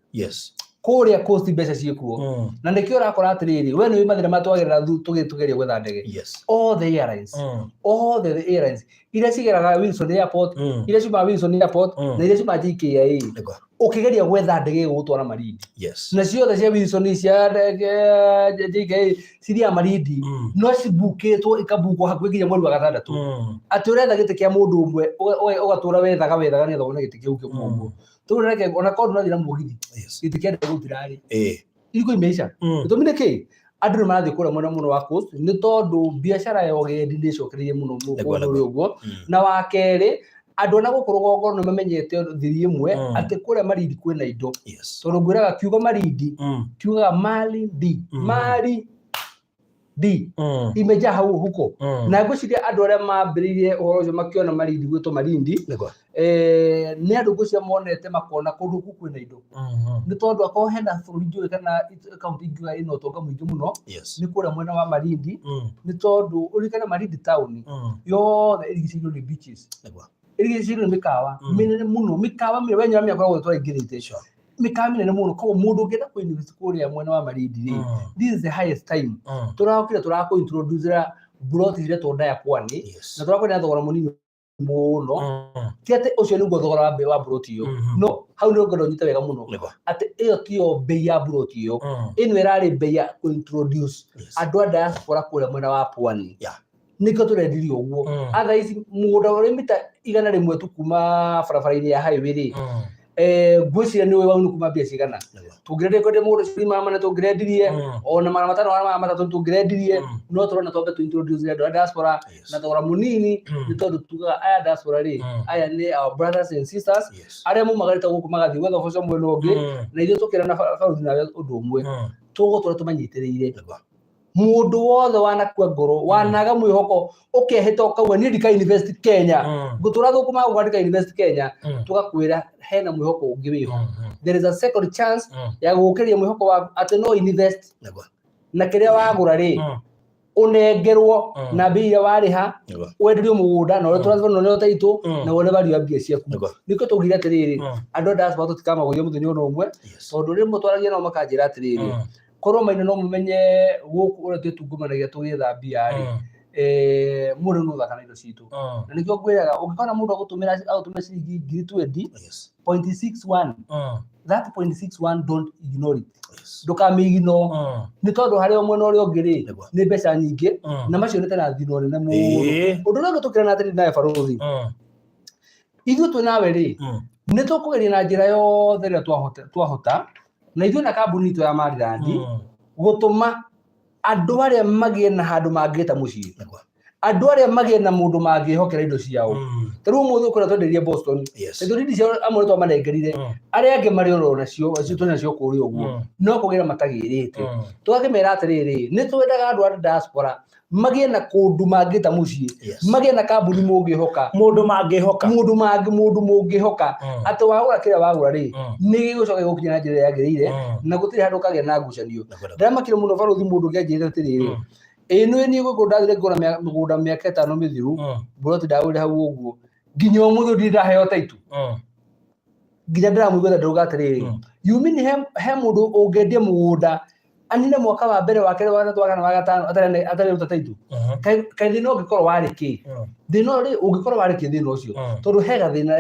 Kũrĩa coast mbeca ciĩkuo. Na nĩkĩo ũrakora atĩrĩrĩ, we nĩ mathĩna marĩa twagerera tũgeria gwetha ndege. All the airlines, all the airlines iria cigeraga Wilson Airport, iria ciumaga Wilson Airport, na iria ciumaga JKIA, ũkĩgeria gwetha ndege ĩgũgũtwara Malindi, na ciothe cia Wilson, cia ndege JKIA cithiaga Malindi, no cibukĩtwo ikabukwo hakuhĩ nginya mweri wa gatandatũ, atĩ ũretha gĩtĩ kĩa mũndũ ũmwe, ũgatũra wethaga wethaga nĩgetha wone gĩtĩ kĩu kĩmwe ũguo. Tũu reke ona korwo ndũrathiĩ na mũgithi, gĩtĩ kĩa ndege gũtirarĩ. Iriko imeisha. Gĩtũmi nĩ kĩ? Andũ nĩ marathiĩ kũrĩa mwena mũno wa coast nĩ tondũ biacara ya ũgendi nĩ ĩcokereirie mũno kũndũ ũrĩa ũguo. Na wa kerĩ, andũ ona gũkũ rũgongo nĩ mamenyete thiri ĩmwe atĩ kũrĩa Malindi kwĩna indo. Tondũ ngwĩraga kiugo Malindi, kiugaga Malindi, Mali. D imejaa hau huko. Na ngwĩciria andũ arĩa mambĩrĩirie ũhoro ũcio makĩona Malindi gwĩtwo Malindi, nĩ andũ ngwĩciria monete makona kũndũ kũu kwĩna indo, nĩ tondũ akorwo hena bũrũri njũĩ kana kaunti ingiuga ĩna ũtonga mũingĩ mũno, nĩ kũrĩa mwena wa Malindi, nĩ tondũ ũririkane Malindi taũni yothe ĩrigicĩirio nĩ beaches, ĩrigicĩirio nĩ mĩkawa mĩnene mũno, mĩkawa mĩnene we nyamia koragwo twaingĩrĩte, mĩkawa mĩnene mũno. Koguo mũndũ ũngĩenda kũ invest kũrĩa mwena wa Malindi rĩ, this is the highest time. Tũrokire tũrakũ introduce plot ciretwo Ndaya Pwani, na tũrakwenda thogora mũnini mũno. Ti atĩ ũcio nĩguo thogora wa mbei wa plot ĩyo, no hau nĩ ngwenda ũnyite wega mũno atĩ ĩyo tiyo mbei ya plot ĩyo. Ĩno ĩrarĩ mbei ya kũ introduce andũ a diaspora kũrĩa mwena wa Pwani. Nĩkĩo tũrendirie ũguo. Atha ici mũgũnda ũrĩ mita 100 tu kuma barabara-inĩ ya highway rĩ, ngwĩciria nĩ ũĩ wau nĩ kuma mbia cigana. Tũngĩrendia kwendia mũgũnda ciringi 400 tũngĩrendirie, ona 500, ona 300 tũngĩrendirie, no tũrona twambe tũ introduce andũ a diaspora na thogora mũnini, nĩ tondũ tugaga aya diaspora rĩ, aya nĩ our brothers and sisters arĩa mumagarĩte gũkũ magathiĩ gwetha ũboco mwena ũngĩ, na ithuĩ tũkĩra na baruthi nawe ũndũ ũmwe, tũgũtũra tũmanyitĩrĩire. Mũndũ wothe wanakua ngoro, wanaga mwĩhoko, ũkehĩta ũkauga niĩ ndika invest Kenya, ngũtũra thũkũma gũkũ ndika invest Kenya, tũgakwĩra hena mwĩhoko ũngĩ wĩho. There is a second chance ya gũkĩria mwĩhoko waku atĩ no invest na kĩrĩa wagũra rĩ, ũnengerwo na mbia iria warĩha, wenderio mũgũnda na ũrĩa transfer na ũrĩa title na wone value ya mbia ciaku. Nĩkĩo tũgire atĩrĩrĩ, andũ a diaspora tũtikamagũithia mũthenya ona ũmwe, tondũ rĩmwe twaragia nao makanjĩra atĩrĩrĩ, korwo maina no mũmenye gũkũ ũrĩa twĩtungumanagia tũgĩetha mbia rĩ, mũndũ nĩ ũthaka na indo citũ. Na nĩkĩo ngwĩraga ũngĩkona mũndũ agũtũmĩra ciringi ngiri 20 point 61, that point 61, don't ignore it. Ndũkamĩignore, nĩ tondũ harĩ o mwena ũrĩa ũngĩ rĩ, nĩ mbeca nyingĩ, na macio nĩ tena thino nene mũno. Ũndũ ũrĩa ũngĩ tũkĩrana atĩrĩ nawe barũthi, ithuĩ twĩ nawe rĩ, nĩ tũkũgeria na njĩra yothe ĩrĩa twahota na ithuĩ na kambuni itũ ya Maryland gũtũma andũ arĩa magĩe na handũ mangĩta mũciĩ, andũ arĩa magĩe na mũndũ mangĩhokera indo ciao. Ta rĩu ũmũthĩ ũkũrĩa twenderie Boston, tondũ rindi ciao amwe nĩ twamanengerire, arĩa angĩ marĩ oro nacio acio twĩ nacio kũrĩa ũguo, no kũgĩra matagĩrĩte. Tũgakĩmera atĩrĩrĩ, nĩ twendaga andũ a diaspora magĩe na kũndũ mangĩta mũciĩ, magĩe na kambuni mũngĩhoka. Mũndũ mangĩhoka. Mũndũ mũngĩhoka atĩ wagũra kĩrĩa wagũra rĩ, nĩ gĩgũcoka gĩgũkinya na njĩra ĩrĩa yagĩrĩire, na gũtirĩ handũ ũkagĩa na ngucanio. Ndĩramakire mũno barũthi mũndũ ũngĩ anjĩrĩte atĩrĩrĩ, ĩĩ nĩ niĩ gũkũ ndathire ngũra mũgũnda mĩaka 5 mĩthiru, mburoti ndagũrire hau ũguo, nginya ũmũthĩ ndirĩ ndaheo title. Nginya ndĩramũigua ndauga atĩrĩrĩ, you mean he mũndũ ũngĩendia mũgũnda anine mwaka wa mbere, wa kerĩ, wa gatatũ, wa kana, wa gatano atarĩ ruta title? Kaĩ thĩna ũngĩkorwo warĩ kĩ? Thĩna ũyũ rĩ, ũngĩkorwo warĩ kĩ thĩna ũcio? Tondũ he gathĩna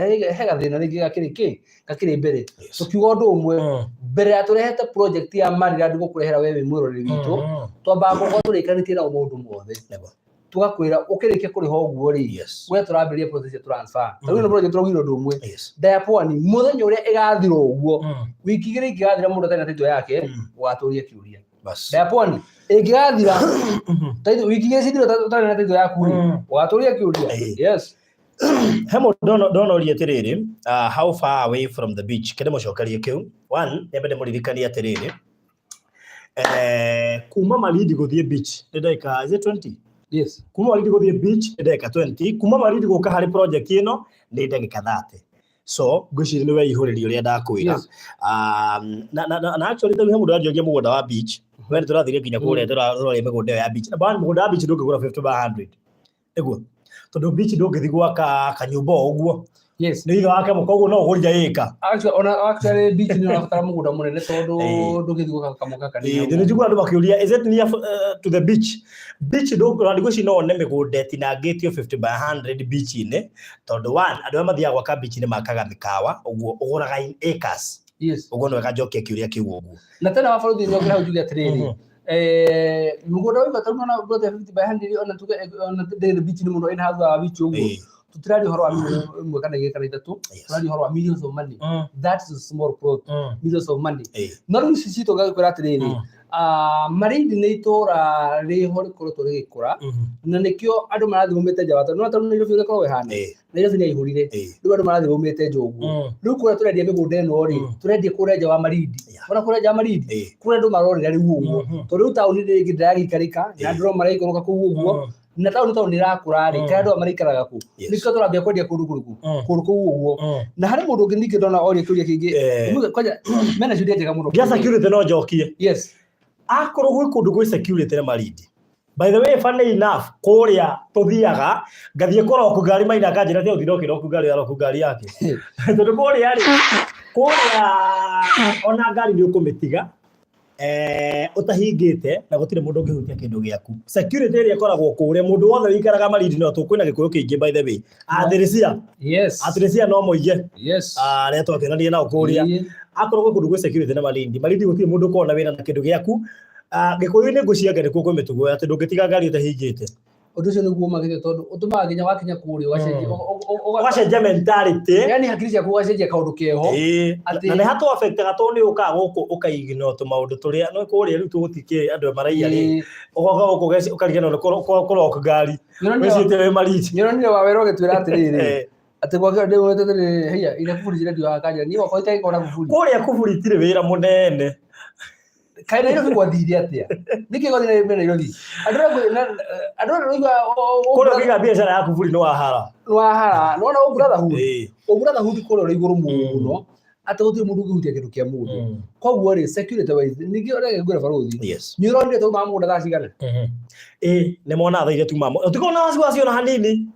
rĩngĩ gakĩrĩ kĩ gakĩrĩ mbere. Tũkiuga ũndũ ũmwe, mbere ya tũrehete project ya Maryland gũkũrehera we wĩ mwĩroreri witũ, twambaga gũkorwo tũrĩkanĩtie nao maũndũ mothe, tũgakwĩra ũkĩrĩkia kũrĩha ũguo rĩ, we tũrambĩrĩria process ya transfer. Ta rĩu ĩno project tũraugire ũndũ ũmwe, Ndaya Pwani mũthenya ũrĩa ĩgathira ũguo, wiki 2 ingĩgathira mũndũ atarĩ na title yake, ũgatũria kĩũria. Ndaya Pwani ĩngĩgathira title wiki 2 cithire ũtarĩ na title yaku rĩ, ũgatũria kĩũria. Yes. He mũndũ ndonoria atĩrĩrĩ, how far away from the beach? Kĩndĩ mũcokerie kĩu one, nyambe ndĩmũririkanie atĩrĩrĩ, kuma Malindi gũthiĩ beach nĩ ndagĩka, is it 20? Yes. Kuma Malindi gũthiĩ beach nĩ ndagĩka 20, kuma Malindi gũka harĩ project ĩno nĩ ndagĩka 30. So ngwĩciria nĩ weihũrĩria ũrĩa ndakwĩra. Na actually he mũndũ anjoria mũgũnda wa beach, we nĩ tũrathire nginya kũrĩa tũrarĩa mĩgũnda ĩyo ya beach. Na mũgũnda wa beach ndũngĩgũra 50 by 100 nĩguo, tondũ beach ndũngĩthiĩ gwaka kanyũmba o ũguo. Nĩ ithe wake, koguo no ũgũrire ĩka. Actually, ona actually beach nĩ ũrabatara mũgũnda mũnene tondũ ndũngĩthiĩ gwaka kamũka kanini. Nĩ njiguaga andũ makĩũria, is it near to the beach? Beach ndũngĩona ngwĩciria no one mĩgũnda ĩtinangĩtio 50 by 100 beach-inĩ, tondũ one, andũ arĩa mathiaga gwaka beach nĩ makaga mĩkawa, ũguo ũgũraga in acres. Ũguo nĩ wega njokie kĩũria kĩu ũguo. Na tena wa bũrũri nĩ hau njuge atĩrĩrĩ, mũgũnda wa igata ona plot ya 50 by 100, ona tuge ona ndĩrĩ beach nĩ mũno ĩna thutha wa beach ũguo, tũtiraria ũhoro wa milioni 1 kana 2 kana 3, tũraria ũhoro wa millions of money. That is a small plot, millions of money. No rĩu ici citũ ngakwĩra atĩrĩrĩ, Ah, Malindi nĩ itũra rĩho rĩkoretwo rĩgĩkũra na nĩkĩo andũ marathiĩ maumĩte nja wa taũni. Nĩwona taũni Nairobi ũrĩa ĩkoragwo ĩhana? Nairobi nĩ yaihũrire. Rĩu andũ marathiĩ maumĩte nja ũguo. Rĩu kũrĩa tũrendia mĩgũnda ĩno rĩ, tũrendia kũrĩa nja wa Malindi. Wona kũrĩa nja wa Malindi? Kũrĩa andũ marorĩra rĩu ũguo. Tondũ rĩu taũni rĩngĩ ndĩragĩikarĩka na andũ no maraikũrũka kũu ũguo. Na taũni tondũ nĩ ĩrakũra rĩ, kaĩ andũ aya maraikaraga kũ? Nĩkĩo tũrambia kwendia kũndũ kũrĩkũ? Kũndũ kũu ũguo. Na harĩ mũndũ ũngĩ ningĩ ndona oria kĩũria kĩngĩ. Ũmũthĩ kwanja mena ciũria njega mũno. Gĩa security no njokie. Yes. Akorwo gwĩ kũndũ gwĩ security nĩ Malindi. By the way, funny enough, kũrĩa tũthiaga, ngathiĩ kũroku ngari maina akanjĩra atĩ ũthiĩ ũkĩroku ngari aroku ngari yake. Tondũ kũrĩa rĩ, kũrĩa ona ngari nĩ ũkũmĩtiga eh, ũtahingĩte na gũtirĩ mũndũ ũngĩhutia kĩndũ gĩaku. Security ĩrĩa ĩkoragwo kũrĩa, mũndũ wothe ũikaraga Malindi no kwĩna gĩkũyũ kĩingĩ by the way. Athirisia, athirisia no moige arĩa twakĩonania nao kũrĩa. Akorwo gwĩ kũndũ gwĩ security na Malindi, Malindi gũtirĩ mũndũ ũkoragwo na wĩra na kĩndũ gĩaku. Ah, Gĩkũyũ-inĩ ngũcianga nĩkuo kwĩ mĩtugo atĩ ndũngĩtiga ngari ũtahingĩte. Ũndũ ũcio nĩguo ũmakĩte tondũ ũtũmaga nginya wakinya kũrĩa ũgacenjia Ũgacenjia mentality. Yani hakiri ciaku ũgacenjia kaũndũ keho. Atĩ na nĩ hatũ affectaga tondũ nĩ ũkaga gũkũ ũkaignore tũmaũndũ tũrĩa no kũrĩa rĩu tũgũtikĩ andũ maraiya rĩ. Ũgoka gũkũ ũkariganĩrwo nĩ kũrock ngari. Wĩciĩte wĩ Malindi. Nĩũronire Wawera ũgĩtwĩra atĩrĩrĩ, atĩ gwake ndĩmwĩte atĩrĩrĩ, haiya ira kuburi cirendio haha kanjĩra niĩ gwakwa itagĩkorwo na kuburi. Kũrĩa kuburi itirĩ wĩra mũnene. Kaĩ Nairobi gwathire atĩa? Nĩkĩ gwathire na Nairobi? Andũ arĩa andũ arĩa ũraigua Kũrĩa ũkĩiga biacara ya kuburi nĩ wahara. Nĩ wahara. Nĩwona ũ brotherhood? Ũ brotherhood kũrĩa ũrĩ igũrũ mũno atĩ gũtirĩ mũndũ ũngĩhutia kĩndũ kĩa mũndũ. Koguo rĩ, security wise, ningĩ ũrĩa ngwĩra barũthi, nĩ ũronire twauma mũgũnda thaa cigana? Ĩĩ, nĩ mona thaa iria tuma. Tiga ona wasiwasi ona hanini.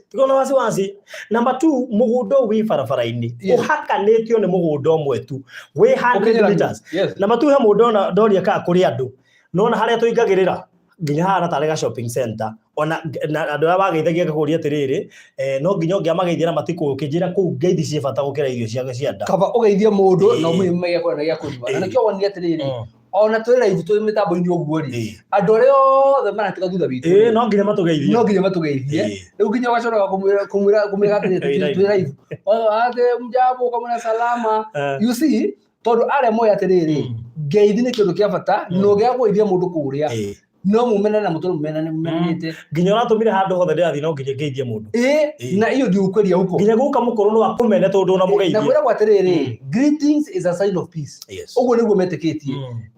Tiga ona wasiwasi. Number 2, mũgũnda ũyũ wĩ barabara-inĩ. Ũhakanĩtio nĩ mũgũnda ũmwe tu. Wĩ 100 meters. Number 2, he mũndũ ona ndoria kana kũrĩ andũ. Nona harĩa tũingagĩrĩra nginya hahana tarĩ ga shopping center. Ona na andũ arĩa wageithagia ngakũria atĩrĩrĩ, no nginya ũngĩamageithia na matikũĩ ũkĩnjĩra kũu ngeithi ciĩ bata gũkĩra irio cia cia nda. Kaba ũgeithie mũndũ na ũmũhe gĩa kũrĩa na gĩa kũnyua. Na nĩkĩo wonire atĩrĩrĩ, ona twĩ live twĩ mĩtambo-inĩ ũguo rĩ, andũ arĩa othe maratuga thutha witũ rĩ, no nginya matũgeithie. No nginya matũgeithie. Rĩu nginya ũgacoka kũmwĩra kũmwĩra atĩrĩ, twĩ live. Atĩ mjambo, ũkamwĩra salama. You see, tondũ arĩa moĩ atĩrĩrĩ, ngeithi nĩ kĩndũ kĩa bata, na ũngĩaga kũgeithia mũndũ kũrĩa, no mumene na mũtũrĩ mumenanĩte. Nginya ũratũmire handũ hothe ndĩrathiĩ no nginya ngeithie mũndũ. Na iyo ndigũkweria huko. Nginya guka mũkũrũ no akũmene tondũ ndũnamũgeithia. Na kwĩragwo atĩrĩrĩ, greetings is a sign of peace. Ũguo nĩguo metĩkĩtie.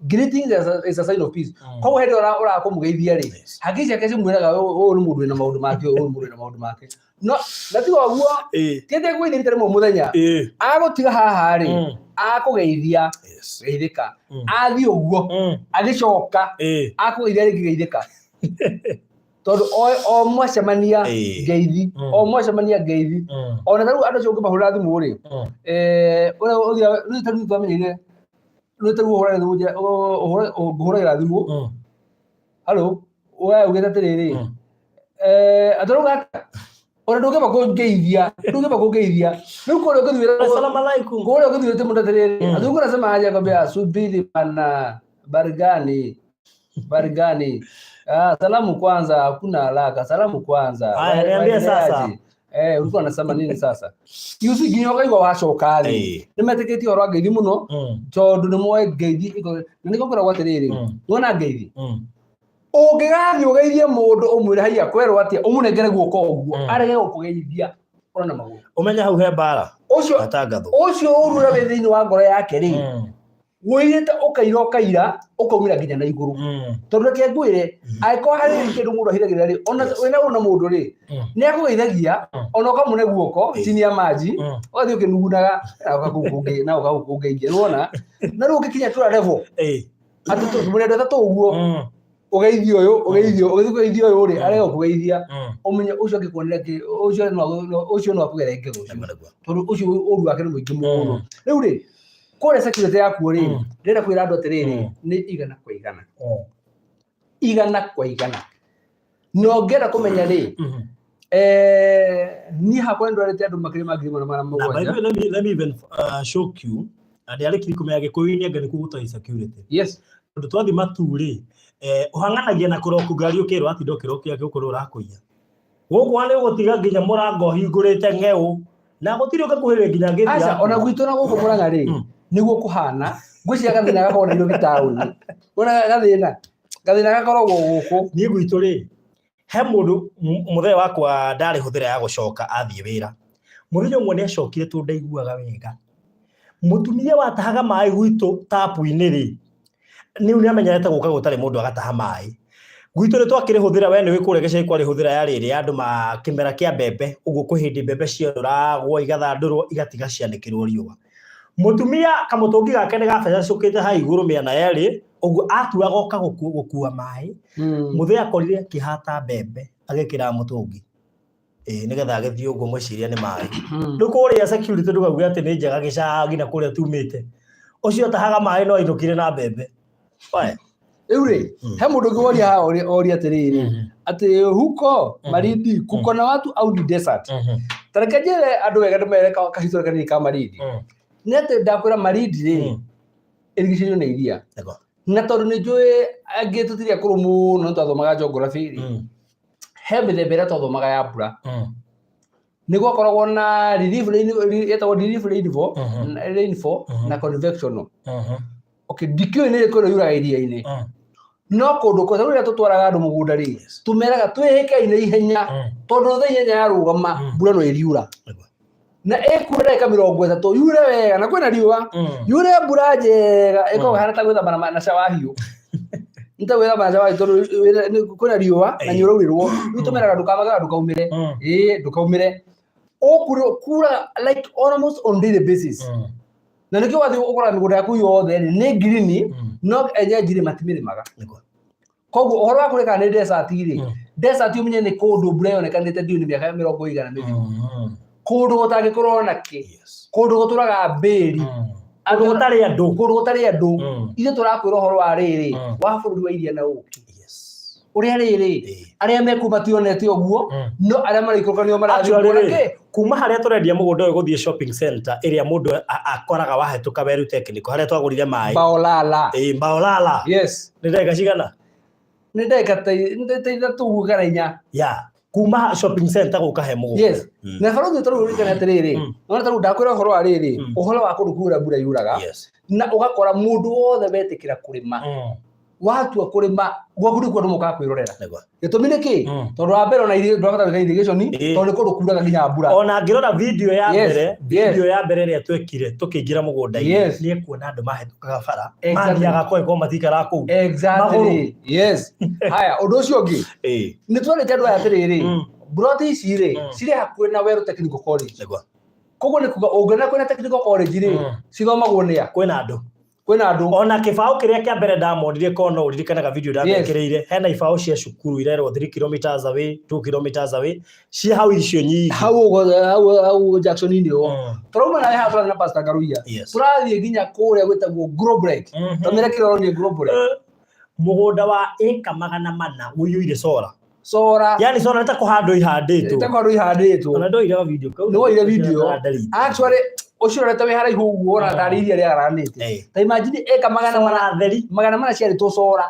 Greetings is a sign of peace. Koguo hĩndĩ ĩrĩa ũrakũmũgeithia rĩ, hakiri ciake cimwĩraga ũyũ nĩ mũndũ wĩna maũndũ make, ũyũ nĩ mũndũ wĩna maũndũ make. No na tiga ũguo, ti atĩ ekũgeithia rita rĩmwe mũthenya. Agũtiga haha rĩ, akũgeithia, geithĩka. Athiĩ ũguo, agĩcoka, akũgeithia rĩngĩ geithĩka. Tondũ o mwacemania ngeithi, o mwacemania ngeithi. Ona ta rĩu andũ acio ũngĩmahũrĩra thimũ rĩ, ũrĩa ũthiaga, rĩu ta rĩu twamenyeire, rĩu ta rĩu ũhũragĩra thimũ, ngũhũragĩra thimũ, hello, we ugĩte atĩrĩrĩ, atĩ ũrauga atĩa? Ona ndũngĩamba kũngeithia, ndũngĩamba kũngeithia. Rĩu kũrĩa ũngĩthiĩ Assalamu alaikum. Kũrĩa ũngĩthiĩ mũndũ atĩrĩrĩ, atĩ ũguo unasema aje, akwambia subiri bana, habari gani? Habari gani? Ah, salamu kwanza, hakuna haraka, salamu kwanza. Haya, niambie sasa. Waendeleaje? Ulikuwa unasema nini sasa? You see, nginya ũkaigua wacoka thĩ. Nĩ metĩkĩtie ũhoro wa ngeithi mũno, tondũ nĩ moĩ ngeithi iko-, na nĩkĩo ngoragwo atĩrĩrĩ, nĩwona ngeithi? Ũngĩgathiĩ ũgeithie mũndũ ũmwĩre haiya kwerwo atĩa, ũmũnengere guoko ũguo, arege gũkũgeithia ũrona na magũrũ. Ũmenye hau he mbara. Ũcio Matangatho. Ũcio ũru ũrĩa wĩ thĩinĩ wa ngoro yake rĩ, wũirĩte ũkaira ũkaira ũkaumĩra nginya na igũrũ. Tondũ reke ngwĩre, angĩkorwo harĩ kĩndũ mũndũ ahithagĩrĩra rĩ, ona wĩna ũru na mũndũ rĩ, nĩ akũgeithagia, ona ũkamũne guoko chini ya maji, ũgathiĩ ũkĩnugunaga, na ũka kũu kũngĩ, na ũka kũu kũngĩ, nĩwona? Na rĩu ũngĩkinya tura level, atĩ mũrĩ andũ atatũ ũguo, ũgeithie ũyũ, ũgeithie ũyũ, ũgĩthiĩ kũgeithia ũyũ rĩ, arega gũkũgeithia, ũmenye ũcio angĩkuonera kĩ, ũcio no ũcio no akũgere ngero ũcio. Nĩguo, nĩguo. Tondũ ũcio ũru wake nĩ mũingĩ mũno. Rĩu rĩ, kũrĩa security yakuo rĩ, ndĩrenda kwĩra andũ atĩrĩrĩ, nĩ igana kwa igana. Igana kwa igana. Na ũngĩenda kũmenya rĩ, niĩ hakwa nĩ ndwarĩte andũ makĩria ma ngiri ĩmwe na magana Na by the mũgwanja. way, let me even shock you. Na ndĩarĩkirie kũmenya Gĩkũyũ-inĩ anga nĩkuo gũtarĩ security. Tondũ twathiĩ Matuu rĩ, ũhang'anagia na kũroku ngari ũkerwo atinda ũkĩrokia gũkũ ũrakũiya. Gũkũ nĩ ũgũtiga nginya mũrango ũhingũrĩte ng'eũ na gũtirĩ ũngĩkuhĩrĩria nginya ngĩti Aca, yaku. ona gwitũ na gũkũ Mũrang'a rĩ, nĩguo kũhana. Ngwĩciria gathĩna gakoragwo Nairobi taũni. Wona gathĩna, gathĩna gakoragwo gũkũ. Niĩ gwitũ rĩ, he mũndũ mũthee wakwa ndarĩ hũthĩra ya gũcoka athiĩ wĩra. Mũthenya ũmwe nĩ acokire tondũ ndaiguaga wega. Mũtumia watahaga maĩ gwitũ tapu-inĩ rĩ, rĩu nĩ amenyerete gũka gũtarĩ mũndũ agataha maĩ. Gwitũ nĩ twakĩrĩ hũthĩra, we nĩ ũĩ kũrĩa gĩcagi kwarĩ hũthĩra ya rĩrĩ ya andũ ma kĩmera kĩa mbembe, ũguo kwĩ hĩndĩ mbembe ciarũragwo igathandũrwo igatiga cianĩkĩrwo riũa. Mũtumia kamũtũngi gake nĩ gabecũkĩte hau igũrũ mĩena yerĩ, ũguo atuaga oka gũkua maĩ, mũthee akorire akĩhata mbembe agĩkĩra mũtũngi. Ĩĩ nĩgetha agĩthiĩ ũguo mwĩciria nĩ maĩ. Rĩu kũrĩa security ndũkauge atĩ nĩ njega gĩcagi na kũrĩa tumĩte. Ũcio atahaga maĩ no ainũkire na mbembe. Oe. Rĩu rĩ, he mũndũ ũngĩ woria haha oria atĩrĩrĩ, atĩ huko Malindi kuko na watu au ni desert? Ta reke njĩre andũ wega ndĩmere kahistory kanini ka Malindi. Nĩ atĩ ndakwĩra Malindi rĩ, ĩrigicĩirio nĩ iria. Na tondũ nĩ njũĩ angĩ tũtirĩ akũrũ mũno nĩ twathomaga geography rĩ, he mĩthemba ĩrĩa twathomaga ya mbura. Nĩ gwakoragwo na relief rain, yetagwo relief rainfall, rainfall na convectional. Okay, ndikĩũĩ nĩ ĩrĩkũ ĩno yuraga iria-inĩ. No kũndũ kũu, tarĩu rĩrĩa tũtwaraga andũ mũgũnda rĩ, tũmeraga twĩhĩkei na ihenya, tondũ thaa inyanya yarũgama, mbura no ĩriura. Na ĩkura ndagĩka 30, yure wega, na kwĩna riũa, yure mbura njega, ĩkoragwo ĩhana ta gwĩthamba na cawa hiũ. Nĩ ta gwĩthamba na cawa hiũ tondũ kwĩna riũa na nĩ ũraurĩrwo. Rĩu tũmeraga ndũkamage ndũkaumĩre. Ĩĩ, ndũkaumĩre. Ũkura kura like almost on daily basis. Na nĩkĩo wathiĩ ũkoraga mĩgũnda yaku yothe rĩ, nĩ ngirini, no enyenji rĩ matimĩrĩmaga. Koguo ũhoro wa kũreka nĩ desert rĩ, desert ũmenye nĩ kũndũ mbura yonekanĩte ndiũĩ nĩ mĩaka mĩrongo ĩigana mĩthiru. Kũndũ gũtangĩkorwo na kĩ, kũndũ gũtũraga mbĩri, Kũndũ gũtarĩ andũ. Kũndũ gũtarĩ andũ. Ithuĩ tũrakwĩra ũhoro wa rĩrĩ, wa bũrũri wa iria na ũkĩ. Ũrĩa rĩrĩ, arĩa mekuo mationete ũguo, no arĩa maraikũrũka nĩo marathiĩ Actually kuona rĩ, kĩ. Kuma harĩa tũrendia mũgũnda ũyũ gũthiĩ shopping center ĩrĩa mũndũ akoraga wahĩtũka Weru Technical, harĩa twagũrire maĩ. Baolala. Ĩĩ, Mbaolala. Yes. Nĩ ndagĩka cigana? Nĩ ndagĩka ta 3 ũguo kana 4. Yeah. Kuma shopping center gũka he mũgũnda. Yes. Na barũthi ta rĩu ũririkane atĩrĩrĩ, nona ta rĩu ndakwĩra ũhoro wa rĩrĩ, ũhoro wa kũndũ kura mbura yuraga, na ũgakora mũndũ wothe wetĩkĩra kũrĩma, watua kũrĩma gwaku nĩkuo andũ mokaga kwĩrorera. Gĩtũmi nĩ kĩ? Tondũ wa mbere ona ndũrabatara gwĩka irrigation, tondũ nĩ kũndũ kuraga nginya mbura. Ona ngĩrora video ya mbere, video ya mbere ĩrĩa twekire tũkĩingĩra mũgũnda-inĩ, nĩ ekuona andũ mahĩtũkaga bara, mathiaga kũu angĩkorwo matikaraga kũu. Exactly. Yes. Haya, ũndũ ũcio ũngĩ, nĩ twerĩte andũ aya atĩrĩrĩ, mburoti ici rĩ, cirĩ hakuhĩ na Weru Technical College. Koguo nĩ kuga ũngĩona kwĩna technical college rĩ, cithomagwo nĩ a? Kwĩna andũ. Kwĩna andũ. Ona kĩbaũ kĩrĩa kĩa mbere ndamonire korwo no ũririkanaga video ndamekĩrĩire, hena ibaũ cia cukuru irerwo 3 kilometers away, 2 kilometers away, ciĩ hau icio nyingĩ. Hau ũguo, hau junction-inĩ ũguo. Tũrauma nawe haha tũrathiĩ na Pastor Ngaruiya. Tũrathiĩ nginya kũrĩa gwĩtagwo Globrex. Tũmĩre kĩrĩa ũronire Globrex. Mũgũnda wa ĩka 400 ũiyũire cora. Cora. Yani cora nĩ ta kũhandwo ihandĩtwo. Ta kũhandwo ihandĩtwo. Ona ndoire video kau. Nĩ woire video. Actually, ũcio ũrorete wĩ haraihu ũguo ona tarĩ iria rĩararanĩte. Ta imagine ĩka 400 theri. 400 ciarĩtwo cora.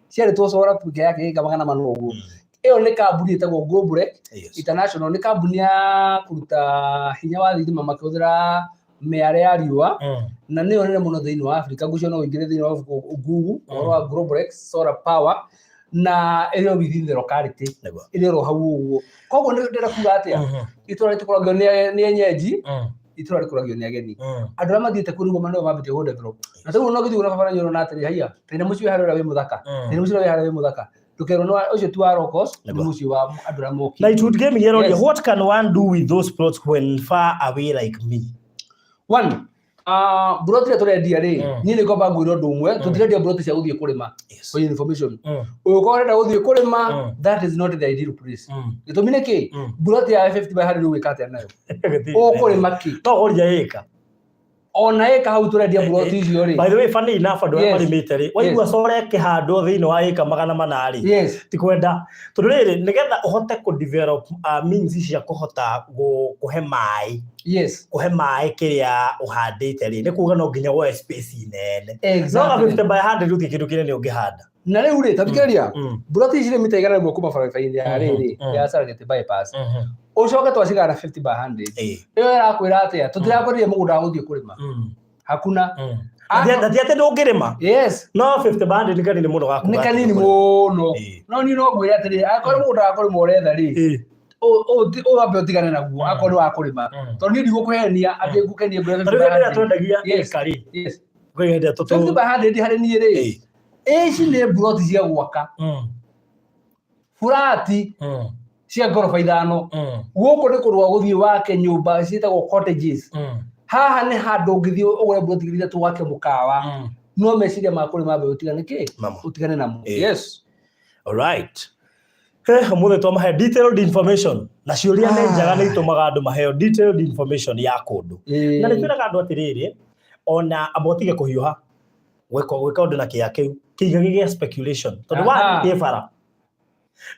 Ciarĩtwo cora peke yake ĩka 400 ũguo. Ĩyo nĩ kambuni ĩtagwo Global International, nĩ kambuni ya kũruta hinya wa thitima makĩhũthĩra mĩare ya riũa, na nĩyo nene mũno thĩinĩ wa Africa. Ngwĩciria no ũingĩre thĩinĩ wa Google ũhoro wa Globalex Solar Power, na ĩrĩ o within the locality, ĩrĩ oro hau ũguo. Koguo nĩ ndĩrenda kuga atĩa, itũra rĩtũkũragio nĩ enyenji, itũra rĩkũragio nĩ ageni. Andũ arĩa mathiĩte kũu nĩguo nĩo mambĩtie gũ develop. Na rĩu no gĩthiĩ na barabara nĩ ũrona atĩrĩ, haiya, thĩna mũciĩ wĩ harĩa ũrĩa wĩ mũthaka, thĩna mũciĩ ũrĩa wĩ harĩa wĩ mũthaka, ndũkerwo nĩ ũcio ti wa locals, nĩ mũciĩ wa andũ arĩa mokire. Lightwood Gaming ĩroria, what can one do with those plots when far away like me? One, mburoti ĩrĩa tũrendia rĩ, niĩ nĩ ngomba ngwĩre ũndũ ũmwe, tũtirendia mburoti cia gũthiĩ kũrĩma. For your information, ũngĩkorwo ũrenda gũthiĩ kũrĩma, that is not the ideal place. Gĩtũmi nĩ kĩ? Mburoti ya 50 by 100 ũgwĩka atĩa nayo? Ũkũrĩma kĩ? No ũria ĩka. Ona ĩka hau tũrendia mburoti icio rĩ. By the way, funny enough, andũ arĩa marĩmĩte rĩ, waigua cora ĩkĩhandwo thĩinĩ wa ĩka 400 rĩ, ti kwenda. Tondũ rĩrĩ, nĩgetha ũhote kũ develop means cia kũhota kũhe maĩ, kũhe maĩ kĩrĩa ũhandĩte rĩ, nĩ kuga no nginya woe space nene. No na 50 by 100 gũtirĩ kĩndũ kĩnene ũngĩhanda. Na rĩu rĩ, ta thikĩrĩria, mburoti ici nĩ mita 100 kuma barabara-inĩ ya rĩrĩ ya Serengeti bypass. Ũcoke twacigana 50 by 100. Ĩyo ĩrakwĩra atĩa? Tũtirakwĩrire mũgũnda wa gũthiĩ kũrĩma. Hakuna. Na ti atĩ ndũngĩrĩma. Yes. No 50 by 100 nĩ kanini mũno gaku. Nĩ kanini mũno. No niĩ no ngwĩre atĩrĩrĩ, angĩkorwo nĩ mũgũnda wa kũrĩma ũretha rĩ, ũyũ wambe ũtigane naguo akorwo nĩ wa kũrĩma. Tondũ niĩ ndigũkũhenia atĩ ngũkenie ngwĩre 50 by 100. Tarĩu hĩndĩ ĩrĩa twendagia ĩka rĩ. Yes. Kwĩ hĩndĩ ĩrĩa 50 by 100 harĩ niĩ rĩ, ici nĩ mburoti cia gwaka. Burati cia ngoroba ithano. Gũkũ nĩ kũndũ gwa gũthiĩ wake nyũmba ciĩtagwo cottages. Haha nĩ handũ ũngĩthiĩ ũgũre mburoti igĩrĩ ithatũ wake mũkawa. No meciria ma kũrĩma mbegũ ũtigane kĩ? Ũtigane namo. Yes. Alright. Ũmũthĩ twamahe detailed information na ciũria nĩ njega nĩ itũmaga andũ maheo detailed information ya kũndũ. Na nĩ twĩraga andũ atĩrĩrĩ, ona amba ũtige kũhiũha gwĩka gwĩka ũndũ na kĩya kĩu kĩiga gĩa speculation tondũ wa kĩ bara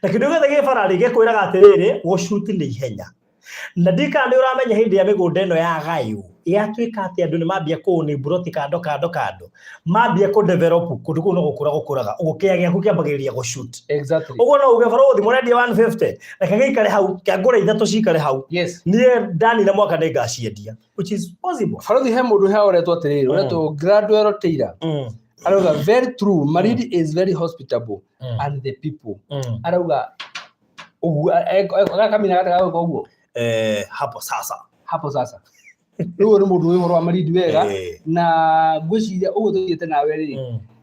na kĩndũ gĩothe gĩ bara rĩ gĩkwĩraga atĩrĩrĩ gũcuti nĩ ihenya na ndikana nĩ ũramenya hĩndĩ ya mĩgũnda ĩno ya gayũ yatuĩka atĩ andũ nĩ mambia kũũ nĩ mburoti kando kando kando mambia kũ develop kũndũ kũu no gũkũra gũkũraga ũguo kĩya gĩaku kĩambagĩrĩria gũ shoot. Exactly. Ũguo no uge barũthi mũrendia 150 reke gĩikare hau kĩa ngũre ithatũ cikare hau. Yes. Niĩ ndanina mwaka nĩ ngaciendia which is possible. Barũthi he mũndũ he ũretwo atĩrĩrĩ ũretwo Gladwell Taylor arauga very true Malindi is very hospitable and the people arauga ũguo gakamina gatagatĩ ga gwĩka ũguo. Hapo sasa. Hapo sasa. Rĩu ũyũ nĩ mũndũ wĩ ũhoro wa Malindi wega na ngwĩciria ũguo tũthiĩte nawe rĩ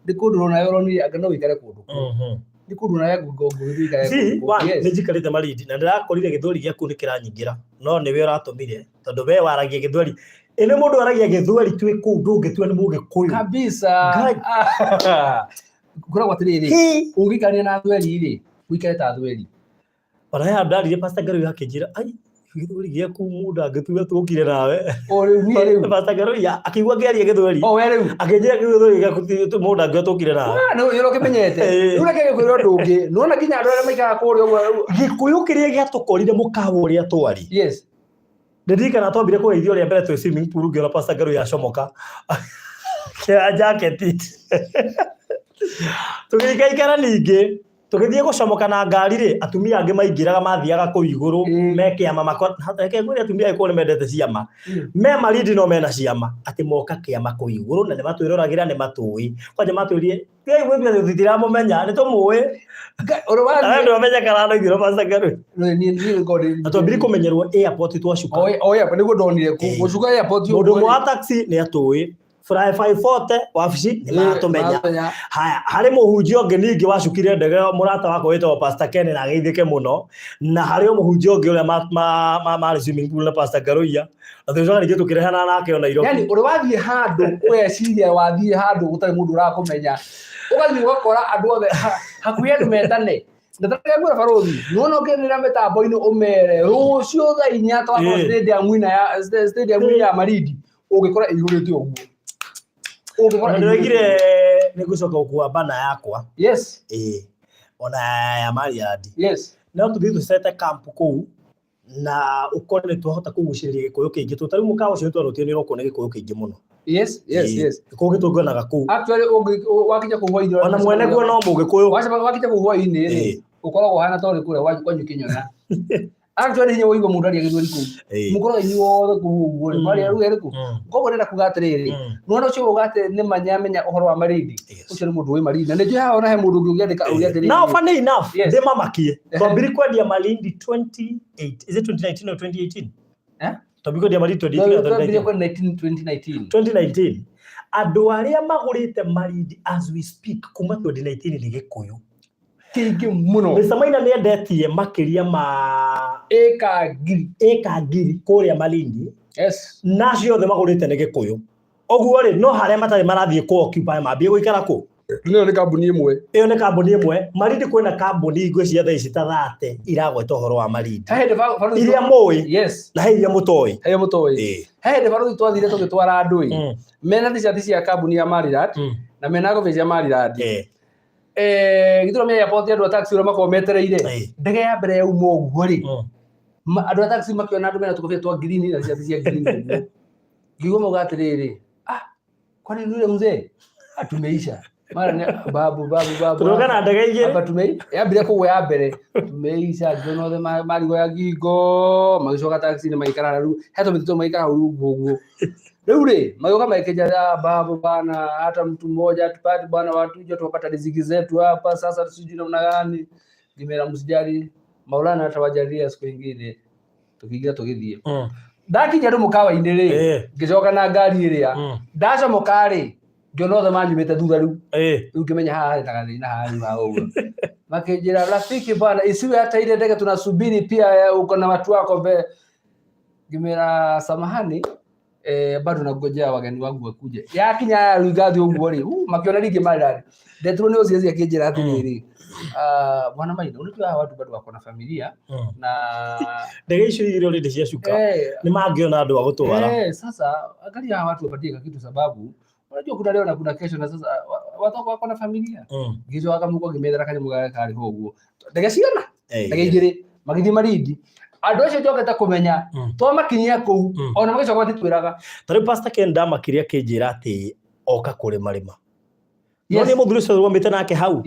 nĩ kũndũ nawe ũronire anga no ũikare kũndũ kũu. Nĩ kũndũ nawe ngũgĩthiĩ ũikare See, kũndũ kũu. one, Yes. nĩ njikarĩte Malindi na ndĩrakorire gĩthweri gĩaku nĩ kĩranyingĩra no nĩwe ũratũmire tondũ we waragia gĩthweri ĩ nĩ mũndũ waragia gĩthweri twĩ kũu ndũngĩtua nĩ mũgĩkũyũ. Kabisa. Ngai. Ngoragwo atĩrĩrĩ, Hĩ. ũngĩikarania na thweri rĩ, ũikare ta thweri. Ona he handũ ndaririe Pastor Ngarũi akĩnjĩra ai gĩthweri gĩaku mũndũ angĩtua tũkire nawe. O rĩu niĩ rĩu. Pastor Ngarũi akĩigua ngĩaria gĩthweri. O we rĩu. Akĩnjĩra gĩthweri gĩaku mũndũ angĩtua tũkire nawe. Ah, nĩ ũrĩa ũkĩmenyete. Ĩĩ. Rĩu reke ngĩkwĩre ũndũ ũngĩ. Nĩwona nginya andũ arĩa maikaraga kũrĩa ũguo. Gĩkũyũ kĩrĩa gĩatũkorire mũkawa ũrĩa twarĩ. Yes. Ndirikana twambire kũgeithio rĩa mbere twĩ swimming pool ngĩona Pastor Ngarũi acomoka. Kĩoya jaketi. Tũgĩikaikara ningĩ tũgĩthiĩ gũcomoka na ngari rĩ atumia angĩ maingĩraga mathiaga kũu igũrũ me kĩama reke ngwĩre atumia agĩkũyũ nĩ mendete ciama. Me Malindi no mena ciama atĩ moka kĩama kũu igũrũ na nĩ matwĩroragĩra nĩ matũĩ. Kwanja matwĩrire tigai gwĩtua atĩ tũtiramũmenya nĩ tũmũĩ. Ũrĩ wathiĩ- Na we ndũramenya kana no ithuĩ Pastor Ngarũi. Niĩ- niĩ- niĩ ngorwo ndĩ- Na twambire kũmenyerwo airport twacuka. O airport nĩguo ndonire gũcuka airport Mũndũ ũmwe wa taxi nĩ atũĩ. Fly 540 wabici nĩ maratũmenya. Haya, harĩ mũhunjia ũngĩ ningĩ wacukire ndege mũrata wakwa wĩtagwo Pastor Ken na ageithĩke mũno. Na harĩ o mũhunjia ũngĩ ũrĩa marĩ swimming pool na Pastor Ngaruiya. Na tũgĩcoka ningĩ tũkĩrehana nake o Nairobi. Yani ũrĩ wathiĩ handũ ũgeciria wathiĩ handũ gũtarĩ mũndũ ũrakũmenya. Ũgathiĩ ũgakora andũ othe hakuhĩ andũ metane. Ndataka ngwĩra barũthi, nĩwona ũkĩanĩrĩra mĩtambo-inĩ ũmere rũciũ thaa inya twakorwo stadium-inĩ ya stadium-inĩ ya Malindi ũngĩkora ĩihũrĩte ũguo. Ũngĩkora Na ĩihũrĩte ndĩroigire ũguo. nĩ ngũcoka gũkua bana yakwa. Yes. Ĩĩ. Ona ya Mariandi. Yes. No tũthiĩ tũcete camp kũu na ũkore nĩ twahota kũgucĩrĩria gĩkũyũ kĩingĩ tondũ ta rĩu mũkawa ũcio nĩ twarutire nĩ ũrokwo nĩ gĩkũyũ kĩingĩ mũno. Yes, yes, Ĩĩ. yes. Gĩkũyũ gĩtũnganaga kũu. Actually wakinya kũu hwainĩ Ona mwene guo no mũgĩkũyũ. Wakinya kũu hwainĩ rĩ, Ĩĩ. ũkoragwo ũhana ta ũrĩ kũrĩa kwanyu Kĩnyona. Actually hinya ũigua mũndũ aria gĩthweri kũu. Ĩĩ. Mũkoragwo inyuothe kũu ũguo rĩ, mwaria ruga ĩrĩkũ? Koguo ndĩrenda kuga atĩrĩrĩ, nĩwona ũcio uga atĩ nĩ ma nĩamenya ũhoro wa Malindi, ũcio nĩ mũndũ wĩ Malindi. Na nĩnjũĩ haha ona he mũndũ ũngĩ ũngĩandĩka ũrĩa atĩrĩrĩ. Now funny enough, Yes. ndĩmamakie. Twambire kwendia Malindi 28, is it 2019 or 2018? Eh? Twambire kwendia Malindi 2018 or Twambire 2019? kwendia 2019. 2019. Andũ arĩa magũrĩte Malindi as we speak kuma 2019 nĩ Gĩkũyũ. Kĩingĩ mũno. Mr. Maina nĩ endetie makĩria ma ĩka ngiri. Ĩka ngiri kũrĩa Malindi. Yes. Na acio othe magũrĩte nĩ Gĩkũyũ. Ũguo rĩ, no harĩa matarĩ marathiĩ kũ occupy mambie gũikara kũ? Ĩyo nĩ kambuni ĩmwe. Ĩyo nĩ kambuni ĩmwe. Malindi kwĩna kambuni ngwĩciria thaa ici ta 30 iragweta ũhoro wa Malindi. He hĩndĩ barũthi Iria mũĩ. Yes. Na he iria mũtoĩ. He iria mũtoĩ. Ĩĩ. He hĩndĩ barũthi twathire tũgĩtwara andũ ĩ. Mena t-shirt cia kambuni ya Maryland na mena ngobia cia Maryland. Gĩthurano mĩa airport andũ a taxi ũrĩa makoragwo metereire. Ndege ya mbere yauma ũguo rĩ, andũ a taxi makĩona andũ mena tũkobia twa green na t-shirt cia green ũguo. Ngĩigua mauga atĩrĩrĩ, kwani ni yule mzee? Tumeisha. Mara ni babu, babu, babu. Tũroka na ndege igĩrĩ. Hapa yambire kũgwa ya mbere. Tumeisha, ngĩona othe marigwo ya ngingo, magĩcoka taxi-inĩ magĩikara rĩu. He tũmĩtĩ tũmwe maikara hau rungu ũguo. Rĩu rĩ magĩũka magĩkĩnjara babu bana, hata mtu mmoja tupate bwana, watu tuwapata riziki zetu hapa sasa, sijui namna gani. Ngĩmera msijali, Maulana atawajalia siku ingine tukiingira tũgĩthiĩ. Ndakinya rĩu mũkawa-inĩ rĩ, ngĩcoka na ngari ĩrĩa, ndacomoka rĩ, ngĩona othe manyumĩte thutha rĩu. Rĩu ngĩmenya haha harĩ na gathĩna haha rĩu haha ũguo. Makĩnjĩra, rafiki bwana, isiwe hata ile ndege tunasubiri pia, uko na watu wako mbele. Ngĩmera samahani, bado nangojea wageni wangu wakuje. Yakinya rĩu ngathi ũguo rĩ, makĩona rĩngĩ marĩ ndetirwo nĩ ũcio akĩnjĩra atĩrĩrĩ, "Ah, bwana Maina, unajua hawa watu bado wako na familia na Ndege icio igĩrĩ already ciacuka, nĩ mangĩona andũ a gũtwara. Sasa angalia hawa watu wapatie kitu, sababu unajua kuna leo na kuna kesho, na sasa watu wako na familia." Ngĩcoka mũko ngĩmethera kanyamũ gaka karĩ ho ũguo, ndege cigana, ndege igĩrĩ, magĩthiĩ Malindi. Andũ acio njokete kũmenya twamakinyia kũu, ona magĩcoka matitwĩraga. Ta rĩu Pastor Ken ndamakire akĩnjĩra atĩ oka kũrĩma rĩma, no nĩ mũthuri ũcio rũgamĩte nake hau,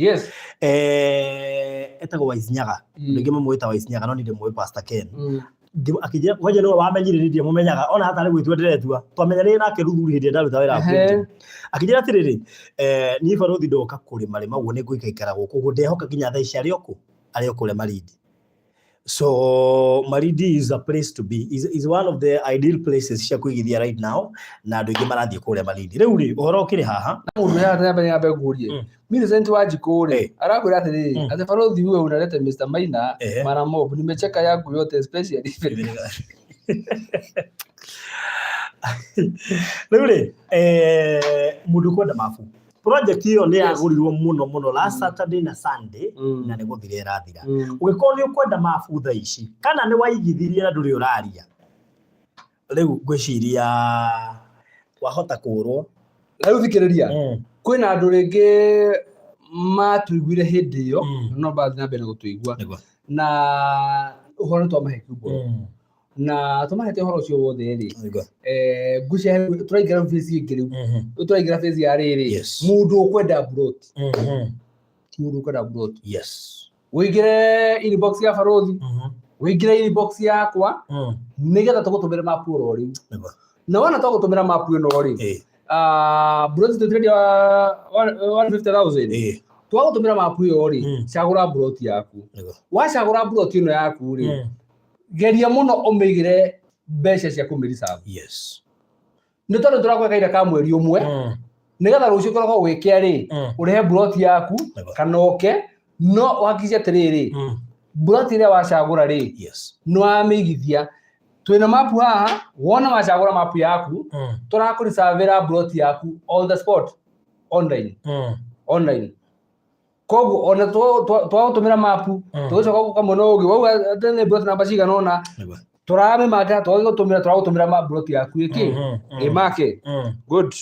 etagwo Waicinyaga. Andũ aingĩ mamũĩta Waicinyaga, no niĩ ndĩmũĩ Pastor Ken. Akĩnjĩra kwanja nĩwe wamenyire, niĩ ndiamũmenyaga ona hatarĩ gwĩtua ndĩretua, twamenyanire nake Ruthuri hĩndĩ ĩrĩa ndaruta wĩra wa printing. Akĩnjĩra atĩrĩrĩ, niĩ barũthi ndoka kũrĩma rĩma ũguo nĩ ngũikaikara gũkũ ũguo, ndehoka nginya thaa ici arĩ o kũ, arĩ o kũrĩa Malindi. So Malindi is a place to be, is one of the ideal places cia kũigithia right now, na andũ aingĩ marathiĩ kũrĩa Malindi. Rĩu rĩ, ũhoro ũkĩrĩ haha. Na mũndũ ya nyambe nyambe ngũrie. Millicent Wanjikũ rĩ, arakwĩra atĩrĩrĩ, atĩ barũthi wewe unaleta Mr. Maina mara mob, nimecheka yangu yote, especially. Rĩu rĩ, mũndũ kwenda mabu, project ĩyo nĩ yagũrirwo mũno mũno last Saturday na Sunday, na nĩ gũthira ĩrathira. Ũngĩkorwo nĩ ũkwenda mabu thaa ici, kana nĩ waigithirie na ndũrĩ ũraria rĩu, ngwĩciria wahota kũrwo. Na rĩu thikĩrĩria, kwĩna andũ rĩngĩ matuiguire hĩndĩ ĩyo, no bathiĩ na mbere gũtũigua, na ũhoro nĩ twamahe kiugo, na tũmahete ũhoro ũcio wothe rĩ, ngwĩciria tũraingĩra phase ĩngĩ rĩu. Rĩu tũraingĩra phase ya rĩrĩ, mũndũ ũkwenda plot, mũndũ ũkwenda plot, ũingĩre inbox ya barũthi, ũingĩre inbox yakwa, nĩgetha tũgũtũmĩre mapu oro rĩu. Na wona twagũtũmĩra mapu ĩno rĩ, plot tũtirendia 150,000. Twagũtũmĩra mapu ĩyo rĩ, cagũra plot yaku. Wacagũra plot ĩno yaku rĩ, geria mũno ũmĩigĩre mbeca cia kũmĩ-reserve, nĩ tondũ tũrakũhe kahinda ka mweri ũmwe, nĩgetha rũciũ kĩroko gwĩkĩa rĩ, ũrĩhe plot yaku kana ũke, no ũhakice atĩrĩrĩ, plot ĩrĩa wacagũra rĩ, nĩ wamĩigithia. Twĩna mapu haha, wona wacagũra mapu yaku, tũrakũreservĩra plot yaku on the spot, online, online. Koguo ona twagũtũmĩra mapu, tũgĩcoka gũka mwena ũngĩ, wauga atĩ nĩ plot namba cigana ũna, tũramĩmaka, twagĩgũtũmĩra, tũragũtũmĩra plot yaku ĩkĩ ĩmake. Good.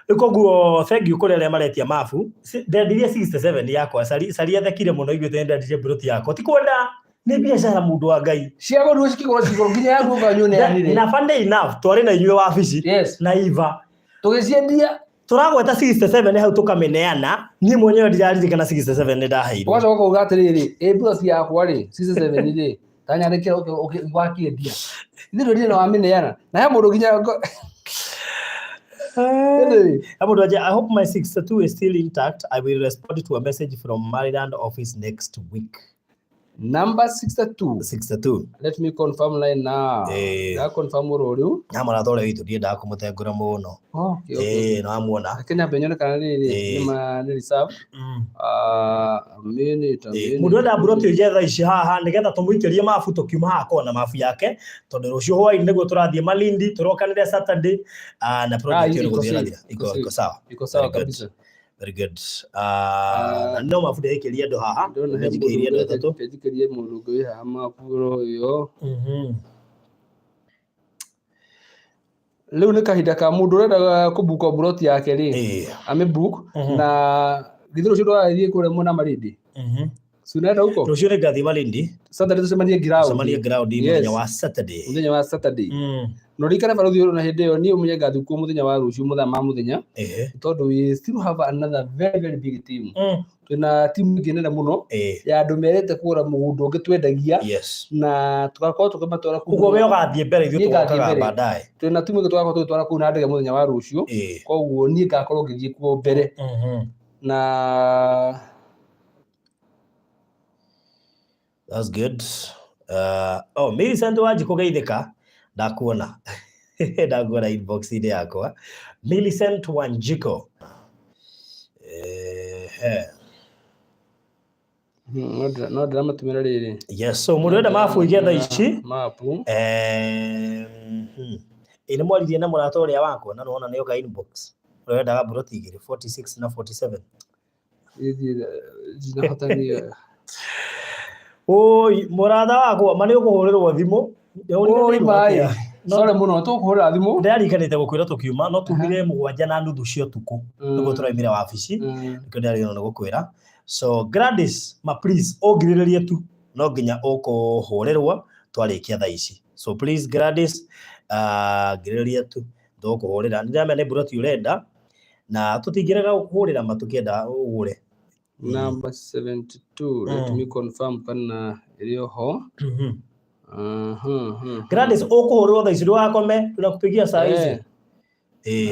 Rĩu koguo thank you kũrĩ arĩa maretia mabu. Ndendirie 67 yakwa. Cari Cari athekire mũno iguĩte nĩ ndendirie plot yakwa. Ti kwenda, nĩ biacara, mũndũ wa Ngai. Ciagũrirwo cikĩgũrwo cigũrũ nginya yaku ũkanyua nĩ Na funny enough, twarĩ na inyuĩ wabici na Iva. Tũgĩciendia. Tũragweta 67 hau tũkamĩneana, niĩ mwenyewe ndiraririkana 67 nĩ ndaheirwo. Ũgacoka ũkauga atĩrĩrĩ, ĩ plot yakwa rĩ, 67 rĩ, tanyandĩkĩra wakĩendia ithuĩ ndũrire na wamĩneana na he mũndũ nginya Anyway. Mũndũ anja, "I hope my 62 is still intact. I will respond to a message from Maryland office next week." Number 62. 62. Let me confirm line now. Na confirm oro rĩu. Nyamũra ũrĩa witũ, ndiendaga kũmũtengũra mũno. Okay. Eh, no amuona. Reke nyambe nyone kana rĩrĩ nĩ ma nĩ reserve. Ah, a minute, a minute. Mũndũ enda mburoti ĩyo thaa ici haha, nĩgetha tũmũikĩrie mabu tũkiuma haha, akorwo na mabu yake, tondũ rũciũ hwaĩ-inĩ nĩguo tũrathiĩ Malindi, tũrokanĩre Saturday. Ah, na project ĩyo iko nĩgũthiĩ safe, ĩrathira. Iko Iko safe. iko sawa. Iko sawa Very good. kabisa. Very good. Ah, no mabu ndĩikĩrie andũ haha. Ndĩrona he Ndĩnjikĩirie andũ mũndũ atatũ. Njikĩrie mũndũ ũngĩ wĩ haha mabu oro ĩyo. Rĩu nĩ kahinda ka mũndũ ũrenda kũbuka mburoti yake rĩ, amĩbook, na githĩ rũciũ ndũgathiĩ kũrĩa mwena Malindi? Si unaenda huko? Rũciũ nĩ ngathiĩ Malindi. Saturday tucemanie ground. Tucemanie ground Yes. mũthenya wa Saturday. Mũthenya wa Saturday. Na ũririkane barũthi ũyũ na hĩndĩ ĩyo niĩ ũmenye ngathiĩ kuo mũthenya wa rũciũ mathaa ma mũthenya tondũ we still have another very very big team. Twĩna timu ĩngĩ nene mũno ya andũ merĩte kũgũra mũgũnda ũngĩ twendagia na tũgakorwo tũkĩmatwara kũu. Ũguo we ũgathiĩ mbere ithuĩ Niĩ ngathiĩ tũgokaga mbere. baadaye. Twĩna timu ĩngĩ tũgakorwo tũgĩtwara kũu na ndege mũthenya wa rũciũ. Koguo niĩ ngakorwo ngĩthiĩ kuo mbere na That's good. Oh, Millicent Wanjikũ geithĩka ndakuona ndakuona inbox-inĩ yakwa. Millicent Wanjiko. Ehe. No ndĩramatũmĩra rĩrĩ. Yes, so mũndũ ũrenda mabu ige thaa ici. Mapu. Ĩ nĩ mwaririe na mũrata ũrĩa wakwa na nĩwona nĩoka inbox. Ũrĩa wendaga mburoti igĩrĩ 46 na 47. Ndinahota niĩ. Oi, mũrata wakwa ma nĩ ũkũhũrĩrwo thimũ. Oi maĩ. Sorry mũno tũkũhũrĩra thimũ. Ndĩrarikanĩte gũkwĩra tũkiuma no tumire 7:30 cia ũtukũ nĩguo tũraumire wabici. Nĩkĩo ndĩrariganĩrwo nĩ gũkwĩra. So Gladys, ma please ũngirĩrĩrie tu no nginya ũkũhũrĩrwo twarĩkia thaa ici. So please Gladys, ngirĩrĩria tu tũgũkũhũrĩra. Nĩ ndĩramenya nĩ mburoti ũrenda na tũtingĩrega gũkũhũrĩra ma tũkĩenda ũgũre. Number 72, let me confirm kana ĩrĩ oho. Gladys ũkũhũrĩrwo thaa ici ndũgakome, tunakupigia saa hizi.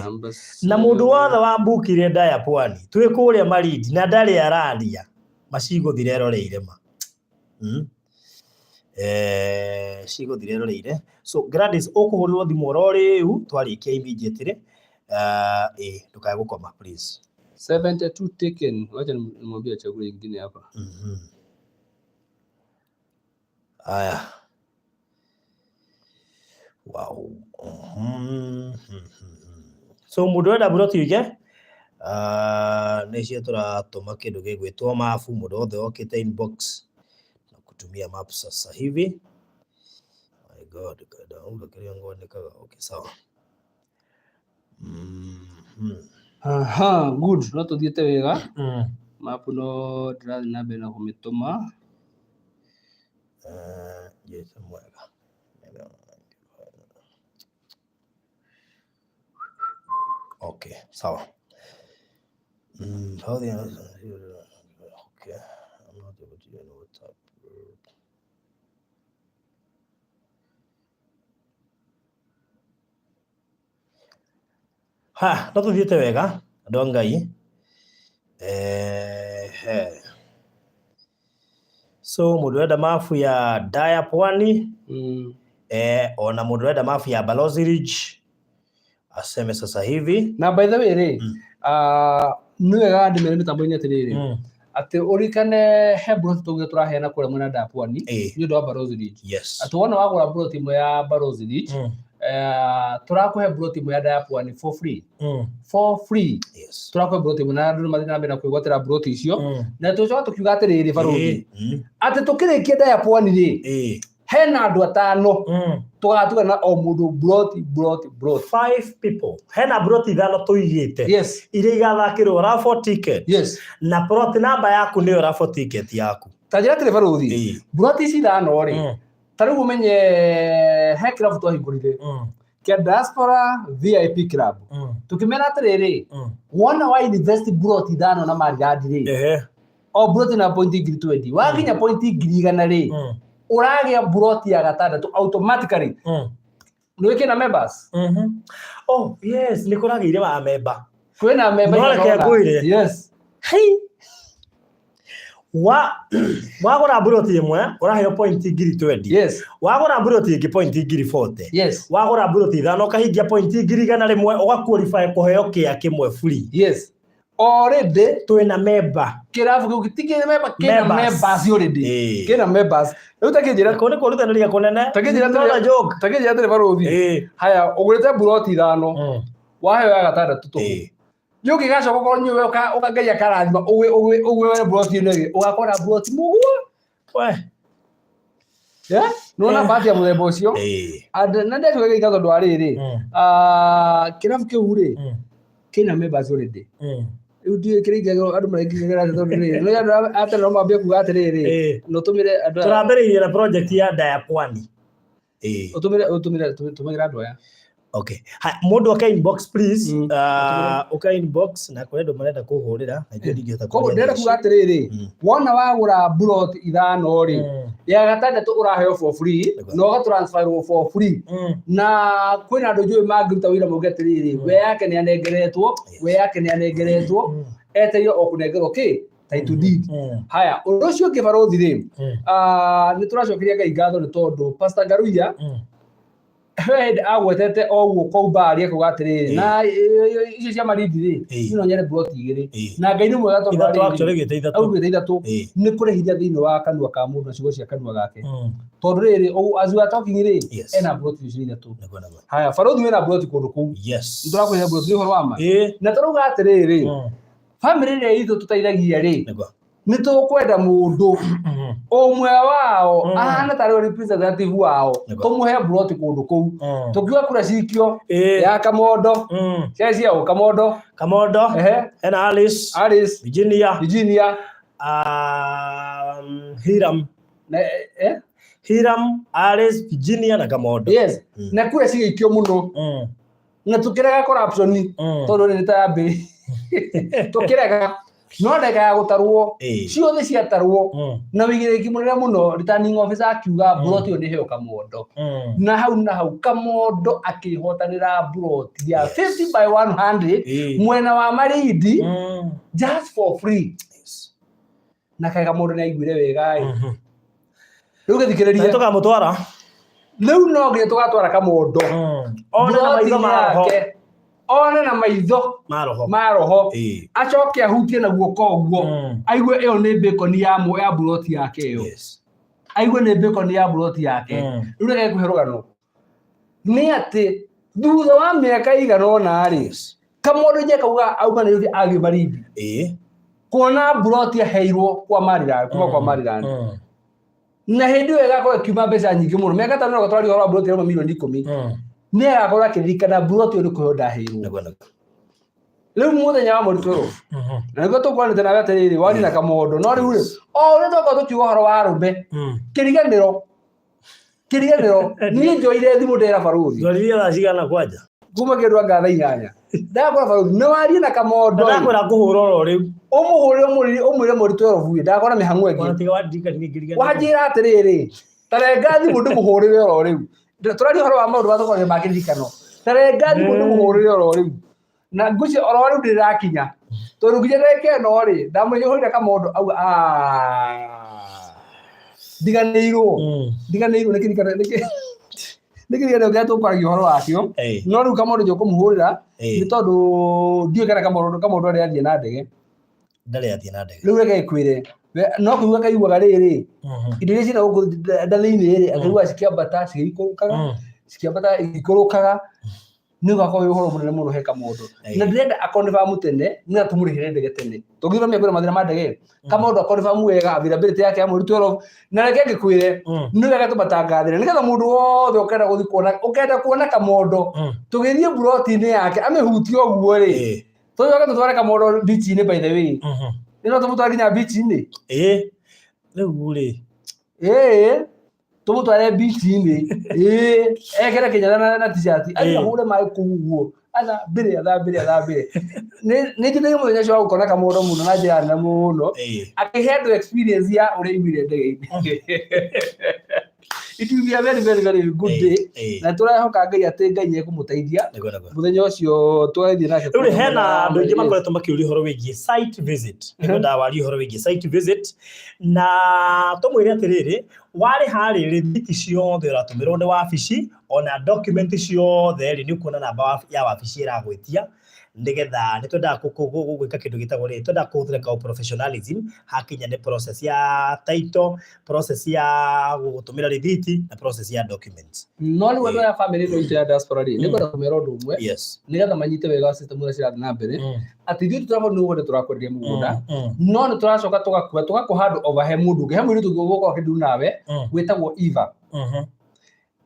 Number Na mũndũ wothe wambukire nda ya pwani twĩ kũrĩa Malindi na ndarĩ araria macigũthire eroreire ma. Cigũthire eroreire. So Gladys ũkũhũrĩrwo thimũ oro rĩu twarĩkia immediately. Ndũkae gũkoma please. 72 taken. Wacha nimwambie achague ingine hapa. Aya. Wow. So mũndũ ũrenda mburoti ige nĩcio tũratũma kĩndũ gĩgwĩtwo mabu mũndũ wothe okĩte inbox na kutumia map sasa hivi. My God, ndaura kĩrĩa ngwandĩkaga. Okay, sawa. Aha, good. No tũthiĩte wega. Mapu no ndĩrathiĩ na mbere na kũmĩtũma. Jesũ mwega. Okay, sawa. How the okay. I'm not able to join WhatsApp group. Ha, no tuthiĩte wega andũ a Ngai. So mũndũ ũrenda mabu ya Daya Pwani, ona mũndũ ũrenda mabu ya Balozi Ridge aseme sasa hivi. Na by the way rĩ, nĩ wega ndĩmere mĩtambo-inĩ atĩrĩrĩ, atĩ ũririkane he mburoti tũgire tũraheana kũrĩa mwena Daya Pwani nĩ ũndũ wa Balozi Ridge. Atĩ wona wagũra mburoti ĩmwe ya Balozi Ridge, tũrakũhe mburoti ĩmwe ya Daya Pwani for free. For free. Tũrakũhe mburoti ĩmwe na andũ nĩ mathiĩ na mbere na kwĩgwatĩra mburoti icio. Na tũcoka tũkiuga atĩrĩrĩ barũthi, atĩ tũkĩrĩkia Daya Pwani rĩ, hena andũ atano tũgatugana o mũndũ mburoti, mburoti, mburoti. 5 people. Hena mburoti ithano tũigĩte. Iria igathakĩrwo raffle ticket. Na plot number yaku nĩyo raffle ticket yaku. Ta njĩra atĩrĩ barũthi, mburoti ici ithano rĩ, ta rĩu ũmenye he kĩrabu twahingũrire kĩa Diaspora VIP Club. Tũkĩmera atĩrĩrĩ, wona wa invest mburoti ithano na Maridadi rĩ, o mburoti na point ngiri twenty, wakinya point ngiri igana rĩ, ũragĩa mburoti ya gatandatũ automatically. Nĩ wĩkĩna members? Oh, yes, nĩ kũragĩire wa member. Kwĩna member No reke igana ũna. ngwĩre. Yes. Hey. Wagũra mburoti ĩmwe, ũraheo point ngiri twenty. Wagũra mburoti ĩngĩ point ngiri forty. Wagũra mburoti ithano, ũkahingia point ngiri igana rĩmwe, ũgaqualify kũheo kĩa kĩmwe free. Already twĩna member. Kĩrabu kĩu ti kĩ member, kĩna Members. members already. Kĩna members. Rĩu ta kĩnjĩra Kũu nĩ kũrutanĩria kũnene. Ta kĩnjĩra Not a atĩrĩ- joke. ta kĩnjĩra atĩrĩ barũthi. Haya, ũgũrĩte mburoti ithano. Waheo ya gatandatũ tũhũ. Nĩ ũngĩgacoka ũkorwo nĩ ũwe ũka Ngai akarathima, ũgwe mburoti ĩno ĩngĩ, ũgakora mburoti mũgwa. We. Yeah? Nĩ wona bahati ya mũthemba ũcio? And na ndĩracoka gĩka tondũ wa rĩrĩ, kĩrabu kĩu rĩ, kĩna members already. Rĩu ndiũĩ kĩrĩa ingĩagĩrwo andũ maraingĩrĩra atĩ tondũ rĩrĩ, nĩ andũ a tene no mambie kuga atĩrĩrĩ, na ũtũmĩre andũ aya. Tũrambĩrĩirie na project ya nda ya pwani. Ũtũmĩre ũtũmĩre tũmagĩra andũ aya. Okay. Ha, mũndũ oke inbox please. Ũka inbox na kũrĩ andũ marenda kũhũrĩra na ithuĩ ndingĩhota Koguo kwaria ndĩrenda thaa kuga ici. atĩrĩrĩ, wona wagũra mburoti 5 rĩ, ya gatandatũ ũraheo for free na ũgatransferwo for free. Na kwĩna andũ njũĩ mangĩruta wĩra mauge atĩrĩrĩ, we yake nĩ anengeretwo, we yake nĩ anengeretwo, etereire o kũnengerwo kĩ title deed. Haya, ũndũ ũcio ũngĩ barũthi rĩ, nĩ tũracokeria Ngai ngatho nĩ tondũ Pastor Ngaruiya he hĩndĩ agwetete o ũguo kwa umbari akauga atĩrĩrĩ, na icio cia Malindi rĩ, niĩ no nyende mburoti 2. Na Ngai nĩ mwega tondũ 3 arĩ actually gĩte 3. Augĩte 3. Nĩ kũrĩ hinya thĩinĩ wa kanua ka mũndũ na ciugo cia kanua gake. Tondũ rĩrĩ, as we are talking rĩ, ena mburoti icio 3. Nĩguo, nĩguo. Haya, barũthi wĩna mburoti kũndũ kũu. Yes. Nĩ tũrakũhe mburoti, nĩ ũhoro wa ma. Na tũrauga atĩrĩrĩ, bamĩrĩ ĩrĩa itũ tũteithagia rĩ, Nĩguo. nĩ tũkwenda mũndũ ũmwe wao ahana tarĩ representative wao, tũmũhe mburoti kũndũ kũu. Tũkiuga kura cikio ya Kamondo, cia ciao Kamondo. Kamondo. Ena Alice. Alice. Virginia. Virginia. Hiram. Na, Hiram, Alice, Virginia na Kamondo. Yes. Na kura cigĩikio mũno. Na tũkĩrega corruption, tondũ nĩ ta yambĩrĩirie. Tũkĩrega. No ndagĩka ya gũtarwo, ciothe ciatarwo, na wĩigĩrĩrĩki mũnene mũno, returning officer akiuga mburoti ĩyo nĩheo Kamondo. Na hau na hau Kamondo akĩhotanĩra mburoti ya 50 by 100 mwena wa Malindi, just for free. Na kaĩ Kamondo nĩ aiguire wega ĩ. Rĩu gĩthikĩrĩrie. Na tũkamũtwara. Rĩu no nginya tũgatwara Kamondo. One na maitho ma roho. Yake. One na maitho Ma roho. Ma roho. Acoke ahutie na guoko ũguo. Aigue ĩyo nĩ bacon ya ya mburoti yake ĩyo. Aigue nĩ bacon ya mburoti yake. Rĩu reke ngũhe rũgano. Nĩ atĩ thutha wa mĩaka ĩigana ũna rĩ, Kamondo nĩ akauga auma Nairobi athiĩ Malindi. Kuona mburoti aheirwo kwa Maryland, kuma kwa Maryland. Na hĩndĩ ĩyo ĩgakorwo ĩkiuma mbeca nyingĩ mũno. Mĩaka 5 no twaria ũhoro wa mburoti ĩrauma mirioni 10. Nĩ agakorwo akĩririkana mburoti ĩyo nĩ kũheo ndaheirwo. Nĩguo, nĩguo. Rĩu mũthenya wa mweri 12. Na nĩguo tũkwanĩte nawe atĩrĩrĩ, waria na Kamondo. No rĩu rĩ, o ũrĩa twakorwo tũkiuga ũhoro wa arũme, kĩriganĩro. Kĩriganĩro. Niĩ njoire thimũ ndera barũthi. Ndwaririe thaa cigana kwanja? Kuma kĩndũ anga thaa 8. Ndakora barũthi, nĩ warie na Kamondo. Ndakwĩra ngũhũra oro rĩu. Ũmũhũrĩre ũmwĩre mweri 12 ĩ, ndakora mĩhang'o ĩngĩ. Ona tiga wandirikania ngĩriganĩrwo. Wanjĩra atĩrĩrĩ, ta renga thimũ ndĩmũhũrĩre oro rĩu. Tũraria ũhoro wa maũndũ ma tũkoragwo ma kĩririkano. Ta renga thimũ ndĩmũhũrĩre oro rĩu. Na ngwĩciria oro rĩu ndĩrakinya. Tondũ nginya ndagĩka ĩno rĩ, ndamũrĩire hũrĩre Kamondo auga, ndiganĩirwo. Ndiganĩirwo nĩ kĩririkano, nĩ nĩ kĩririkano kĩrĩa tũkwaragia ũhoro wakĩo. No rĩu Kamondo njũkũmũhũrĩra, nĩ tondũ ndiũĩ kana Kamondo arĩ athiĩ na ndege. Ndarĩ athiĩ na ndege. Rĩu reke ngwĩre, no kũigua kaiguaga rĩrĩ, indo iria ciĩna gũkũ nda thĩinĩ rĩ, akaiguaga cikĩambata, cigĩikũrũkaga, cikĩambata igĩikũrũkaga. Nĩ ũgakorwo wĩ ũhoro mũnene mũno he Kamondo. Na ndĩrenda akonfirm tene, nĩgetha tũmũrĩhĩre ndege tene. Tũngĩthomia kwĩna mathĩna ma ndege. Kamondo akonfirm wega availability yake ya mweri 12. Na reke ngĩkwĩre, nĩ wega tũmatangathĩre, nĩgetha mũndũ wothe ũkenda gũthiĩ kuona, ũkenda kuona Kamondo, tũgĩthiĩ mburoti-inĩ yake, amĩhutie ũguo rĩ, tũcoke tũtware Kamondo beach-inĩ by the way. Nĩ no tũmũtware nginya beach-inĩ? Rĩu rĩ. Tũmũtware beach-inĩ. Ekĩre kĩnyatha na t-shirt. Athiĩ ahũre maĩ kũu ũguo. Athambĩre, athambĩre, athambĩre. Nĩ njĩtĩire mũthenya ũcio wa gũkona Kamondo mũno na njĩra nene mũno. Akĩhe andũ experience ya ũrĩa aiguire ndege-inĩ. It will be a very, very, very good day. Na tũrehoka Ngai atĩ Ngai nĩ ekũmũteithia. Nĩguo, nĩguo. Mũthenya ũcio tũgathiĩ nake Rĩu rĩ, kũrĩa hena mwena andũ aingĩ wa makoretwo makĩũria ũhoro wĩgiĩ site visit. Nĩguo ndawaria ũhoro wĩgiĩ site visit. Na tũmwĩre atĩrĩrĩ, warĩha rĩ, rĩthiti ciothe ũratũmĩrwo nĩ wabici, ona document ciothe rĩ, nĩ ũkuona namba ya wabici ĩragwĩtia, nĩgetha nĩ twendaga gwĩka kĩndũ gĩtagwo rĩ, twendaga kũhũthĩra ka professionalism hakinya nĩ process ya title, process ya gũgũtũmĩra rĩthiti na process ya documents. No rĩu andũ aya family ĩno itũ ya diaspora rĩ, nĩ ngwenda kũmera ũndũ ũmwe, nĩgetha manyite wega system ũrĩa cirathiĩ na mbere, atĩ ithuĩ tũtirabona nĩ ũguo tũrakwenderia mũgũnda, no nĩ tũracoka tũgakua, tũgakũha handũ over he mũndũ ũngĩ, he mũirĩtu ũngĩ ũgũkorwo akĩndu nawe, wĩtagwo Eva.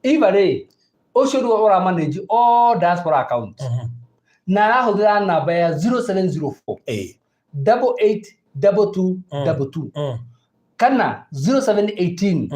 Eva rĩ, ũcio nĩwe ũra manage all diaspora account. Na arahũthĩra namba ya 0704. 88 22 22 kana 0718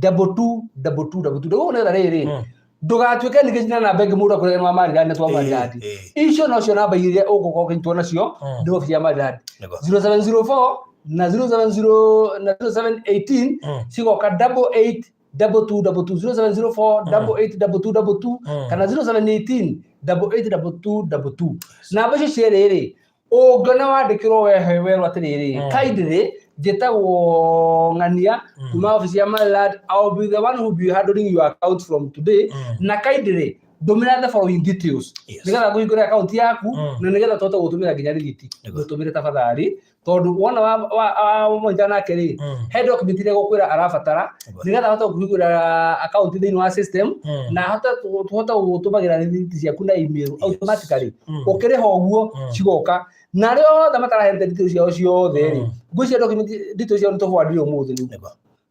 22 22 22. Ndũgũ nĩgetha rĩrĩ ndũgatuĩke ningĩ na namba ĩngĩ mũndũ akwĩre nĩ wa Maridadi na twa Maridadi. Icio nocio namba iria ũgũkorwo ũkĩnyitwo nacio nĩ wabici ya Maridadi. 0704 na 070 na 0718 cigoka 88 22 22, 0704 88 22 22 kana 0718 88 22 22. Namba icio cierĩ rĩ, ũngĩona wandĩkĩrwo wehe werwo atĩrĩrĩ, kindly, njĩtagwo ng'ania kuma office ya Maryland, I'll be the one who be handling your account from today, na kindly ndũmĩra the following details nĩgetha ngũhingũre account yaku na nĩgetha tũhote gũtũmĩra nginya rĩthiti. Mũtũmĩre tafadhali, tondũ wona wa nake rĩ, he document iria gũkwĩra arabatara nĩgetha ahote kũhingũra account thĩinĩ wa system na ahote tũhote gũgũtũmagĩra rĩthiti ciaku na email automatically. Ũkĩrĩha ũguo cigoka, na arĩa othe mataraheanĩte details ciao ciothe rĩ, ngwĩciria document details ciao nĩ tũbwandire ũmũthĩ rĩu.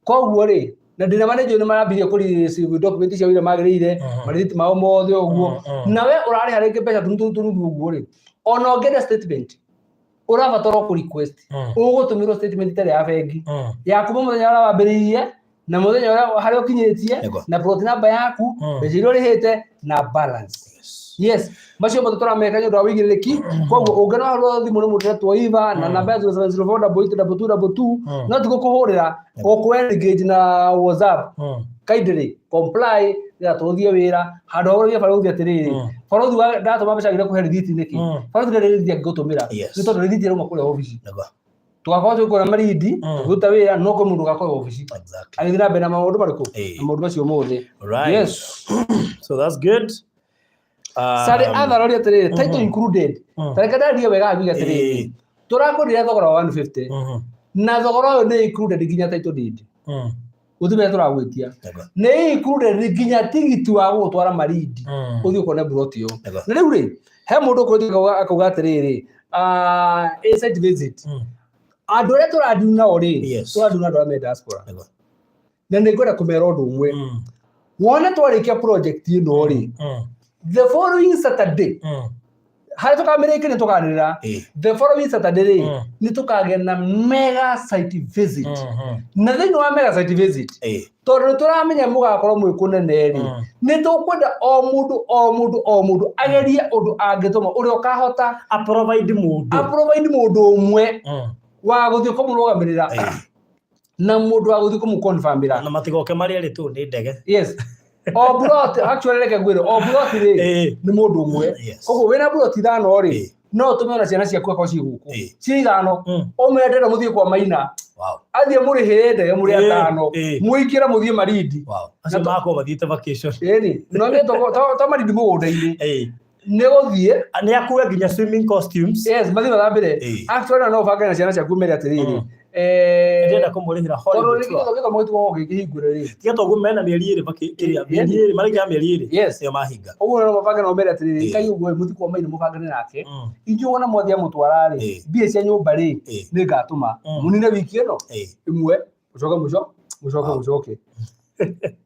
Koguo rĩ, na ndĩna manager nĩ marambirie kũ receive document ciao iria magĩrĩire, marĩthiti mao mothe ũguo. Na we ũrarĩha rĩngĩ mbeca tũnuthu tũnuthu ũguo rĩ, ona ũngĩenda statement ũrabatara kũ request, ũgũtũmĩrwo statement ĩtarĩ ya bengi ya kuma mũthenya ũrĩa wambĩrĩirie na mũthenya ũrĩa harĩa ũkinyĩtie na plot number yaku, mbeca iria ũrĩhĩte na balance. Yes, macio mothe tũrameka nĩ ũndũ wa wĩigĩrĩrĩki. Koguo ũngĩona wahũrwo thimũ nĩ mũndũ ũretwo Eva na namba ya 0704 88 22 22, no ti gũkũhũrĩra, ũkũ engage na WhatsApp. Kindly comply nĩgetha tũrũthie wĩra handũ ha ũrũthie barũthi atĩrĩrĩ, barũthi ndatũma mbeca agĩrĩire kũhe rĩthiti nĩkĩ? Barũthi ndarĩ rĩthiti angĩgũtũmĩra, nĩ tondũ rĩthiti ĩrauma kũrĩa obici. Tũgakorwo twĩ kũrĩa Malindi tũkĩruta wĩra, no kwĩ mũndũ ũgakorwo obici agĩthiĩ na mbere na maũndũ marĩkũ? Na maũndũ macio mothe. Yes. So that's good. Sari atharori atĩrĩrĩ, title included. Tareke ndarie wega njuge atĩrĩrĩ, tũrakũrire thogora wa 150 na thogora ũyũ nĩ included nginya title deed. Gũtirĩ tũragwĩtia, nĩ included nginya tigiti wa gũgũtwara Malindi ũthiĩ ũkone buroti ĩyo. Na rĩu rĩ, he mũndũ ũkũrĩte akauga atĩrĩrĩ, a site visit, andũ arĩa tũrandiu nao rĩ, tũrandiu na andũ arĩa me diaspora, na nĩ ngwenda kũmera ũndũ ũmwe. Wone twarĩkia project ĩno rĩ, the following Saturday, harĩa tũkamĩrĩkia nĩ tũkanĩrĩra, the following Saturday rĩ, nĩ tũkagĩa na mega site visit. Na thĩinĩ wa mega site visit, tondũ nĩ tũramenya mũgakorwo mwĩ kũnene rĩ, nĩ tũkwenda o mũndũ o mũndũ o mũndũ agerie ũndũ angĩtũma ũrĩa ũkahota A provide mũndũ. A provide mũndũ ũmwe wa gũthiĩ kũmũrũgamĩrĩra na mũndũ wa gũthiĩ kũmũconfirmĩra. Na matigoke marĩa rĩ tu nĩ ndege. Yes, o plot, actually reke ngwĩre, o plot rĩ, nĩ mũndũ ũmwe. Koguo wĩna plot ithano rĩ, no ũtũme ona ciana ciaku akorwo ciĩ gũkũ ciĩ ithano, ũmende na mũthiĩ kwa Maina, athiĩ mũrĩhĩre ndege mũrĩ atano, mũingĩre mũthiĩ Malindi. Acio magakorwo mathiĩte vacation. Ĩni no nĩ to Malindi mũgũnda-inĩ nĩ gũthiĩ. Nĩ akue nginya swimming costumes. Yes, mathiĩ mathambĩre. Actually no ũbange na ciana ciaku mere atĩrĩrĩ, Ndĩrenda kũmũrĩhĩra tondũ holiday tour. gĩthomo gĩtigũkorwo gĩkĩhingũre rĩ. Tiga toguo mena mĩeri ĩrĩ kĩrĩa mĩeri ĩrĩ marĩkia mĩeri ĩrĩ ĩyo mahinga. Ũguo no mabange na ũmere atĩrĩrĩ, ĩkai ũguo mũthiĩ kwa Maina mũbangane nake, ithuĩ wona mwathiĩ amũtwara rĩ, mbia cia nyũmba rĩ, nĩ ngatũma mũnine wiki ĩno ĩmwe, mũcoke mũco mũcoke mũcoke.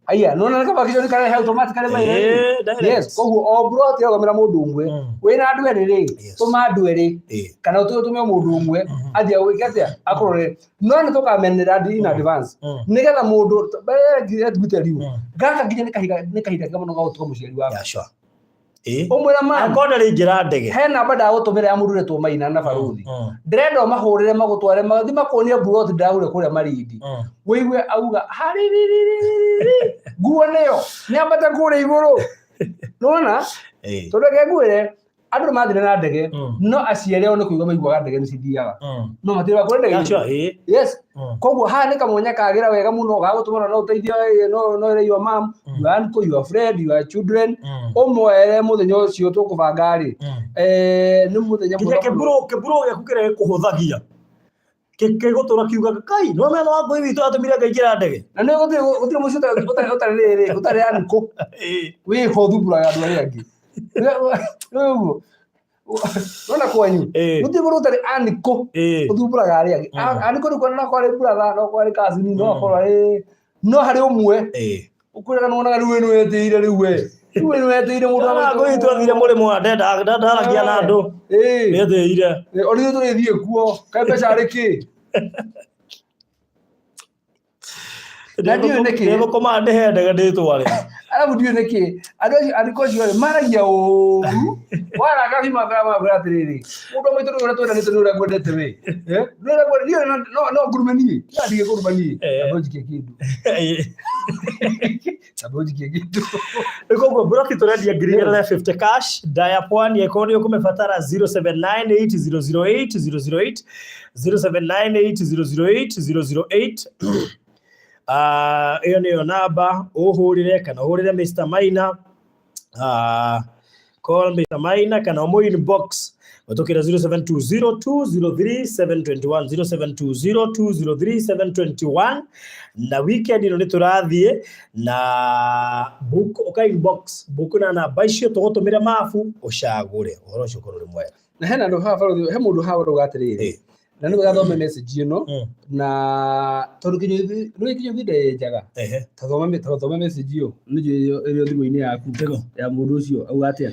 Aya nona nĩ kaba karehe automatically maina rĩ. Direct. Yes, koguo o plot ĩrogamĩra mũndũ ũmwe. Wĩna andũ erĩ rĩ, tũma andũ erĩ kana ũtũme mũndũ ũmwe athiĩ agwĩke atĩa, akũrore. No nĩ tũkamenyerera in advance nĩgetha mũndũ, let me tell you, gaka nginya nĩ kahinda kega mũno ga gũtuga mũciari waku. Yeah, sure. Ũmwĩra ma Angĩkorwo ndarĩ ndege. He namba ndagũtũmĩra ya mũndũ ũretwo Maina na barũthi. Ndĩrenda ũmahũrĩre magũtware mathiĩ makuonie buroti ndagũre kũrĩa Malindi. Wĩigue auga harĩrĩrĩrĩrĩ, nguo nĩyo nĩambate kũrĩa igũrũ nĩwona. Tondũ reke ngwĩre, andũ nĩ mathire na ndege, no aciari ao nĩ kũigua maiguaga ndege nĩ cithiaga, no matirĩ kũrĩ ndege. Yeah, sure. Yes. Koguo haha nĩ kamwanya kagĩra wega mũno ga gũtũmana no ũteithie, no ĩre your mom, your uncle, your friend, your children, ũmwere mũthenya ũcio tũkũbanga rĩ, nĩ mũthenya Nginya mwega mũno. kĩmburo gĩaku kĩrĩa gĩkũhũthagia gĩgũtũra kiugaga kai no metha wa ngũi witũ atũmire ngaingĩra ndege. Na nĩ gũtirĩ mũciĩ ũtarĩ rĩrĩ ũtarĩ uncle wĩho ũthumbũraga andũ arĩa angĩ. Nĩ ũguo nona kwanyu gũtirĩ mũndũ ũtarĩ uncle ũthumbũraga arĩa angĩ. Uncle nĩ kuona no akorwo arĩ brother, no akorwo arĩ cousin, no akorwo arĩ, no harĩ ũmwe ũkwĩraga nĩwonaga rĩu we nĩwetĩire rĩu we. Rĩu nĩ wetĩire mũndũ wa maitũ. Ngũi twathire mũrĩmo wa ndenda ndaragia na andũ. Ĩĩ. Nĩ etĩire. Ona ithuĩ tũrĩthiĩ kuo. Kaĩ mbeca arĩ kĩ? Na ndiũĩ nĩkĩ. Ndĩgũkoma ndĩhe ndege ndĩtware. Arabu ndiũĩ nĩkĩ. Andũ acio andĩko acio rĩ maragia ũru. Waraka biũ makwĩra atĩrĩrĩ. Mũndũ wa maitũ nĩ ũrĩa twendanĩte nĩ ũrĩa ngwendete we. Eh? Nĩ ũrĩa ngwendete niĩ no no ngurume niĩ. Niĩ ndige kũruma niĩ. Eh. Amba ũnjikie kĩndũ. Amba ũnjikie kĩndũ. Rĩu koguo mburoti tũrendia 2,050 cash Daya Pwani ĩkorwo nĩ ũkũmĩbatara 0798 008 008 0798 008 008. Ah, ĩyo nĩyo namba ũhũrĩre kana ũhũrĩre Mr Maina. Ah, call Mr Maina kana ũmũ inbox ũtũkĩra 0720203721 0720203721 na weekend ĩno nĩ tũrathiĩ na book ũka inbox book na namba icio tũgũtũmĩre mabu ũcagũre ũhoro ũcio ũkorwo ũrĩ mwega. Na hena andũ haha barũthi, he mũndũ haha ũrauga atĩrĩrĩ, Eh. na nĩ wega thome message ĩno na tondũ Kĩnyũthi nĩ Kĩnyũthi ndenjaga. Ehe. Ta thome message ĩyo nĩ njũĩ ĩrĩ o thimũ-inĩ yaku Ndĩgo. ya mũndũ ũcio auga atĩa.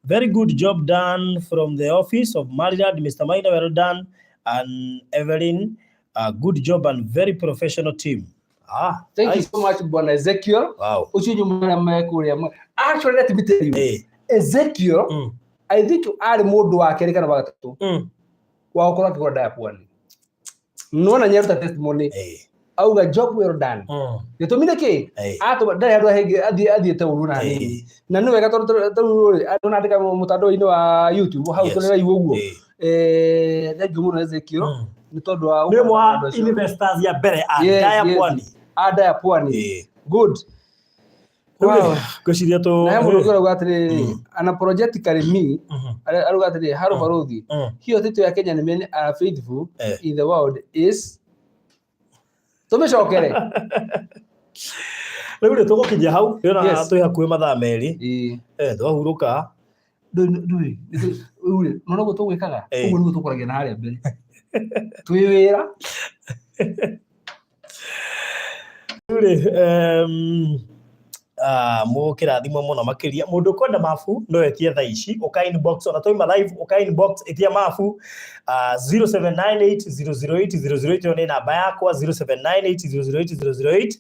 Very good job done from the office of Maryland, Mr. Maina, well done. And Evelyn, good job and very professional team. Ah, Thank you nice. so much Bwana Ezekiel. Wow. Ũcio nyuma arĩa me kũrĩa. Actually let me tell you. Ezekiel I think arĩ mũndũ wa kerĩ kana wa gatatũ wa gũkorwo akĩgũra Daya Pwani. Nona nĩaruta testimony auga job well done. Gĩtũmi nĩ kĩ? Atũma ndarĩ handũ ahĩngĩ athiĩte ũru na hanini. Na nĩ wega tondũ tarĩu rĩ andũ nandĩka mũtandao-inĩ wa YouTube hau Yes. tũrĩ live ũguo. Thank you mũno Ezekiel nĩ tondũ wa Nĩ ũmwe wa andũ acio. investors ya mbere a Yes, Daya yes. Pwani. A Daya Pwani. Good. Rĩu rĩ, Wow. ngwĩciria tũ Na he mũndũ ũngĩ ũrauga atĩrĩrĩ unapologetically me arauga atĩrĩrĩ haro barũthi hiyo title ya Kenya ni many are faithful in the world is tũmĩcokere. Rĩu rĩ tũgũkinyia hau ndĩrona Yes. twĩ hakuhĩ mathaa merĩ. Ĩĩ. Twahurũka. Ndũĩ ndũĩ rĩu rĩ nĩwona ũguo tũgwĩkaga Eh. ũguo nĩguo tũkũragia na harĩa mbere twĩ wĩra. Rĩu rĩ mũkĩrathimwo mũno makĩria mũndũ ũkwenda mabu no etie thaa ici ũka inbox ona twauma live ũka inbox ĩtia mabu 0798 008 008 ĩyo nĩ namba yakwa 0798 008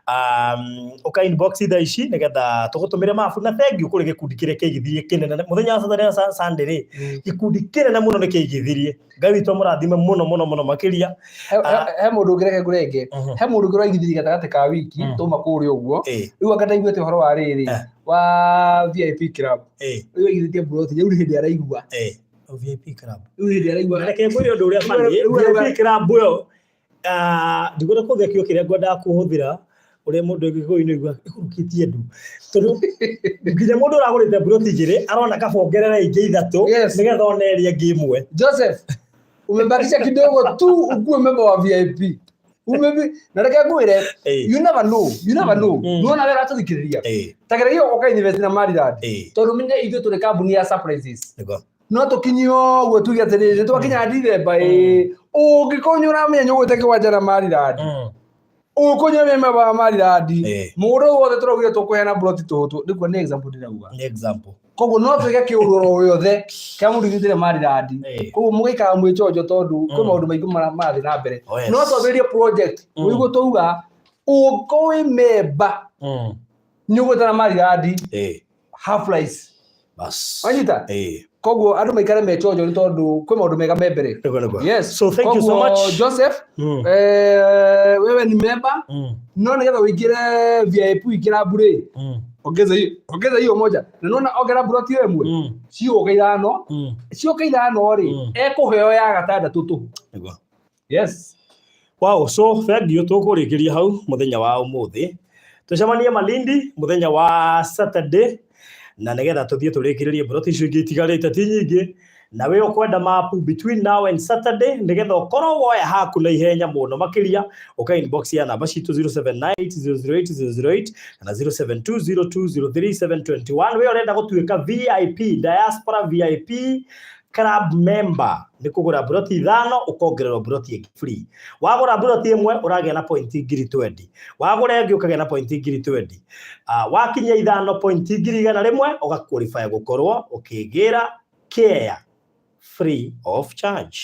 008 ũka inbox thaa ici nĩgetha tũgũtũmĩre mabu na thank you kũrĩ gĩkundi kĩrĩa kĩaigithirie kĩnene mũthenya wa Saturday na Sunday rĩ gĩkundi kĩnene mũno nĩ kĩaigithirie Ngai witũ amũrathime mũno mũno mũno makĩria. He mũndũ ũngĩ reke ngũrenge he mũndũ ũngĩ ũraigithirie gatagatĩ ka wiki tũma kũrĩa ũguo rĩu anga ndaiguĩte ũhoro wa rĩrĩ wa VIP club rĩu aigithĩtie mburoti rĩu nĩ hĩndĩ araigua VIP club rĩu nĩ hĩndĩ araigua. Na reke ngwĩre ũndũ ũrĩa funny, Rĩu arauga- VIP club ĩyo ndigwenda kũhũthĩra kiugo kĩrĩa ngwendaga kũhũthĩra ũrĩa mũndũ Gĩkũyũ-inĩ aigua ĩkũrũkĩtie ndu tondũ nginya mũndũ ũragũrĩte mburoti igĩrĩ arona kaba ongerere ingĩ ithatũ nĩgetha one ĩrĩa ĩngĩ ĩmwe. Joseph umebakisha kidogo tu ukuwe member wa VIP. Umebi na reke ngwĩre you never know, you never know. Nĩwona wega tũthikĩrĩria ta gereria ũka invest na Maryland tondũ menye ithuĩ tũrĩ kambuni ya surprises. Nĩguo. No tũkinyie ũguo tuge atĩrĩrĩ twakinya Dithemba ĩ ũngĩkorwo nĩ ũramenya nĩ ũgũte kĩwanja na Maryland ũngĩkorwo nĩ ũramenya member wa Maryland mũgũnda ũyũ wothe tũraugire tũkũheana plot tũtũ nĩguo nĩ example ndĩrauga. Nĩ example. Koguo no twĩke kĩũndũ oro gĩothe kĩa mũndũ igitĩre Maryland. Koguo mũgĩikara mwĩ chonjo tondũ kwĩ maũndũ maingĩ marathiĩ na mbere. Oh, yes. No twambĩrĩrie project ũguo twauga ũngĩkorwo wĩ member nĩ ũgwĩtana Maryland half price. Bas. Wanyita? Koguo andũ maikare me chonjo nĩ tondũ kwĩ maũndũ mega me mbere. Nĩguo, nĩguo. Yes. So thank you so Koguo, much. Joseph, wewe ni member no nĩgetha ũingĩre VIP club rĩ ongeza hiyo ongeza hiyo moja na nona ongera broti ĩyo ĩmwe ciũka ithano ciũka ithano rĩ ekũheo ya gatandatũ tũhũ. Nĩguo. Yes. Wow, so thank you tũkũrĩkĩria hau mũthenya wa ũmũthĩ tũcemanie Malindi mũthenya wa Saturday na nĩgetha tũthiĩ tũrĩkĩrĩrie broti icio ingĩ itigarĩte ti nyingĩ na we ũkwenda mapu between now and Saturday nĩgetha ũkorwo woya haku na ihenya mũno makĩria ũka inbox ya namba citũ 0798 008 008 kana 0720203721 we ũrenda gũtuĩka VIP diaspora VIP Club member nĩ kũgũra mburoti ithano ũkongererwo mburoti ĩngĩ free. Wagũra mburoti ĩmwe ũragĩa na pointi 20,000, wagũra ĩngĩ ũkagĩa na pointi 20,000. Wakinyia ithano pointi 100,000 ũga qualify gũkorwo ũkĩgĩra care free of charge.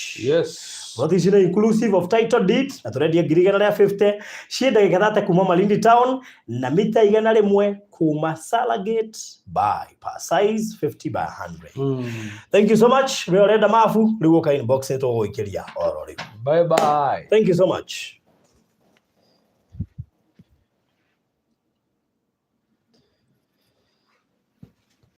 Plot ici nĩ inclusive of title deed na tũrendia 150,000, ciĩ ndagĩka 30 kuma Malindi town na mita 100 kuma Salagate bypass, size 50 by 100. Thank you so much. We ũrenda mabu rĩu ũka inbox nĩ tũgũgũikĩria oro rĩu. Bye bye. Thank you so much.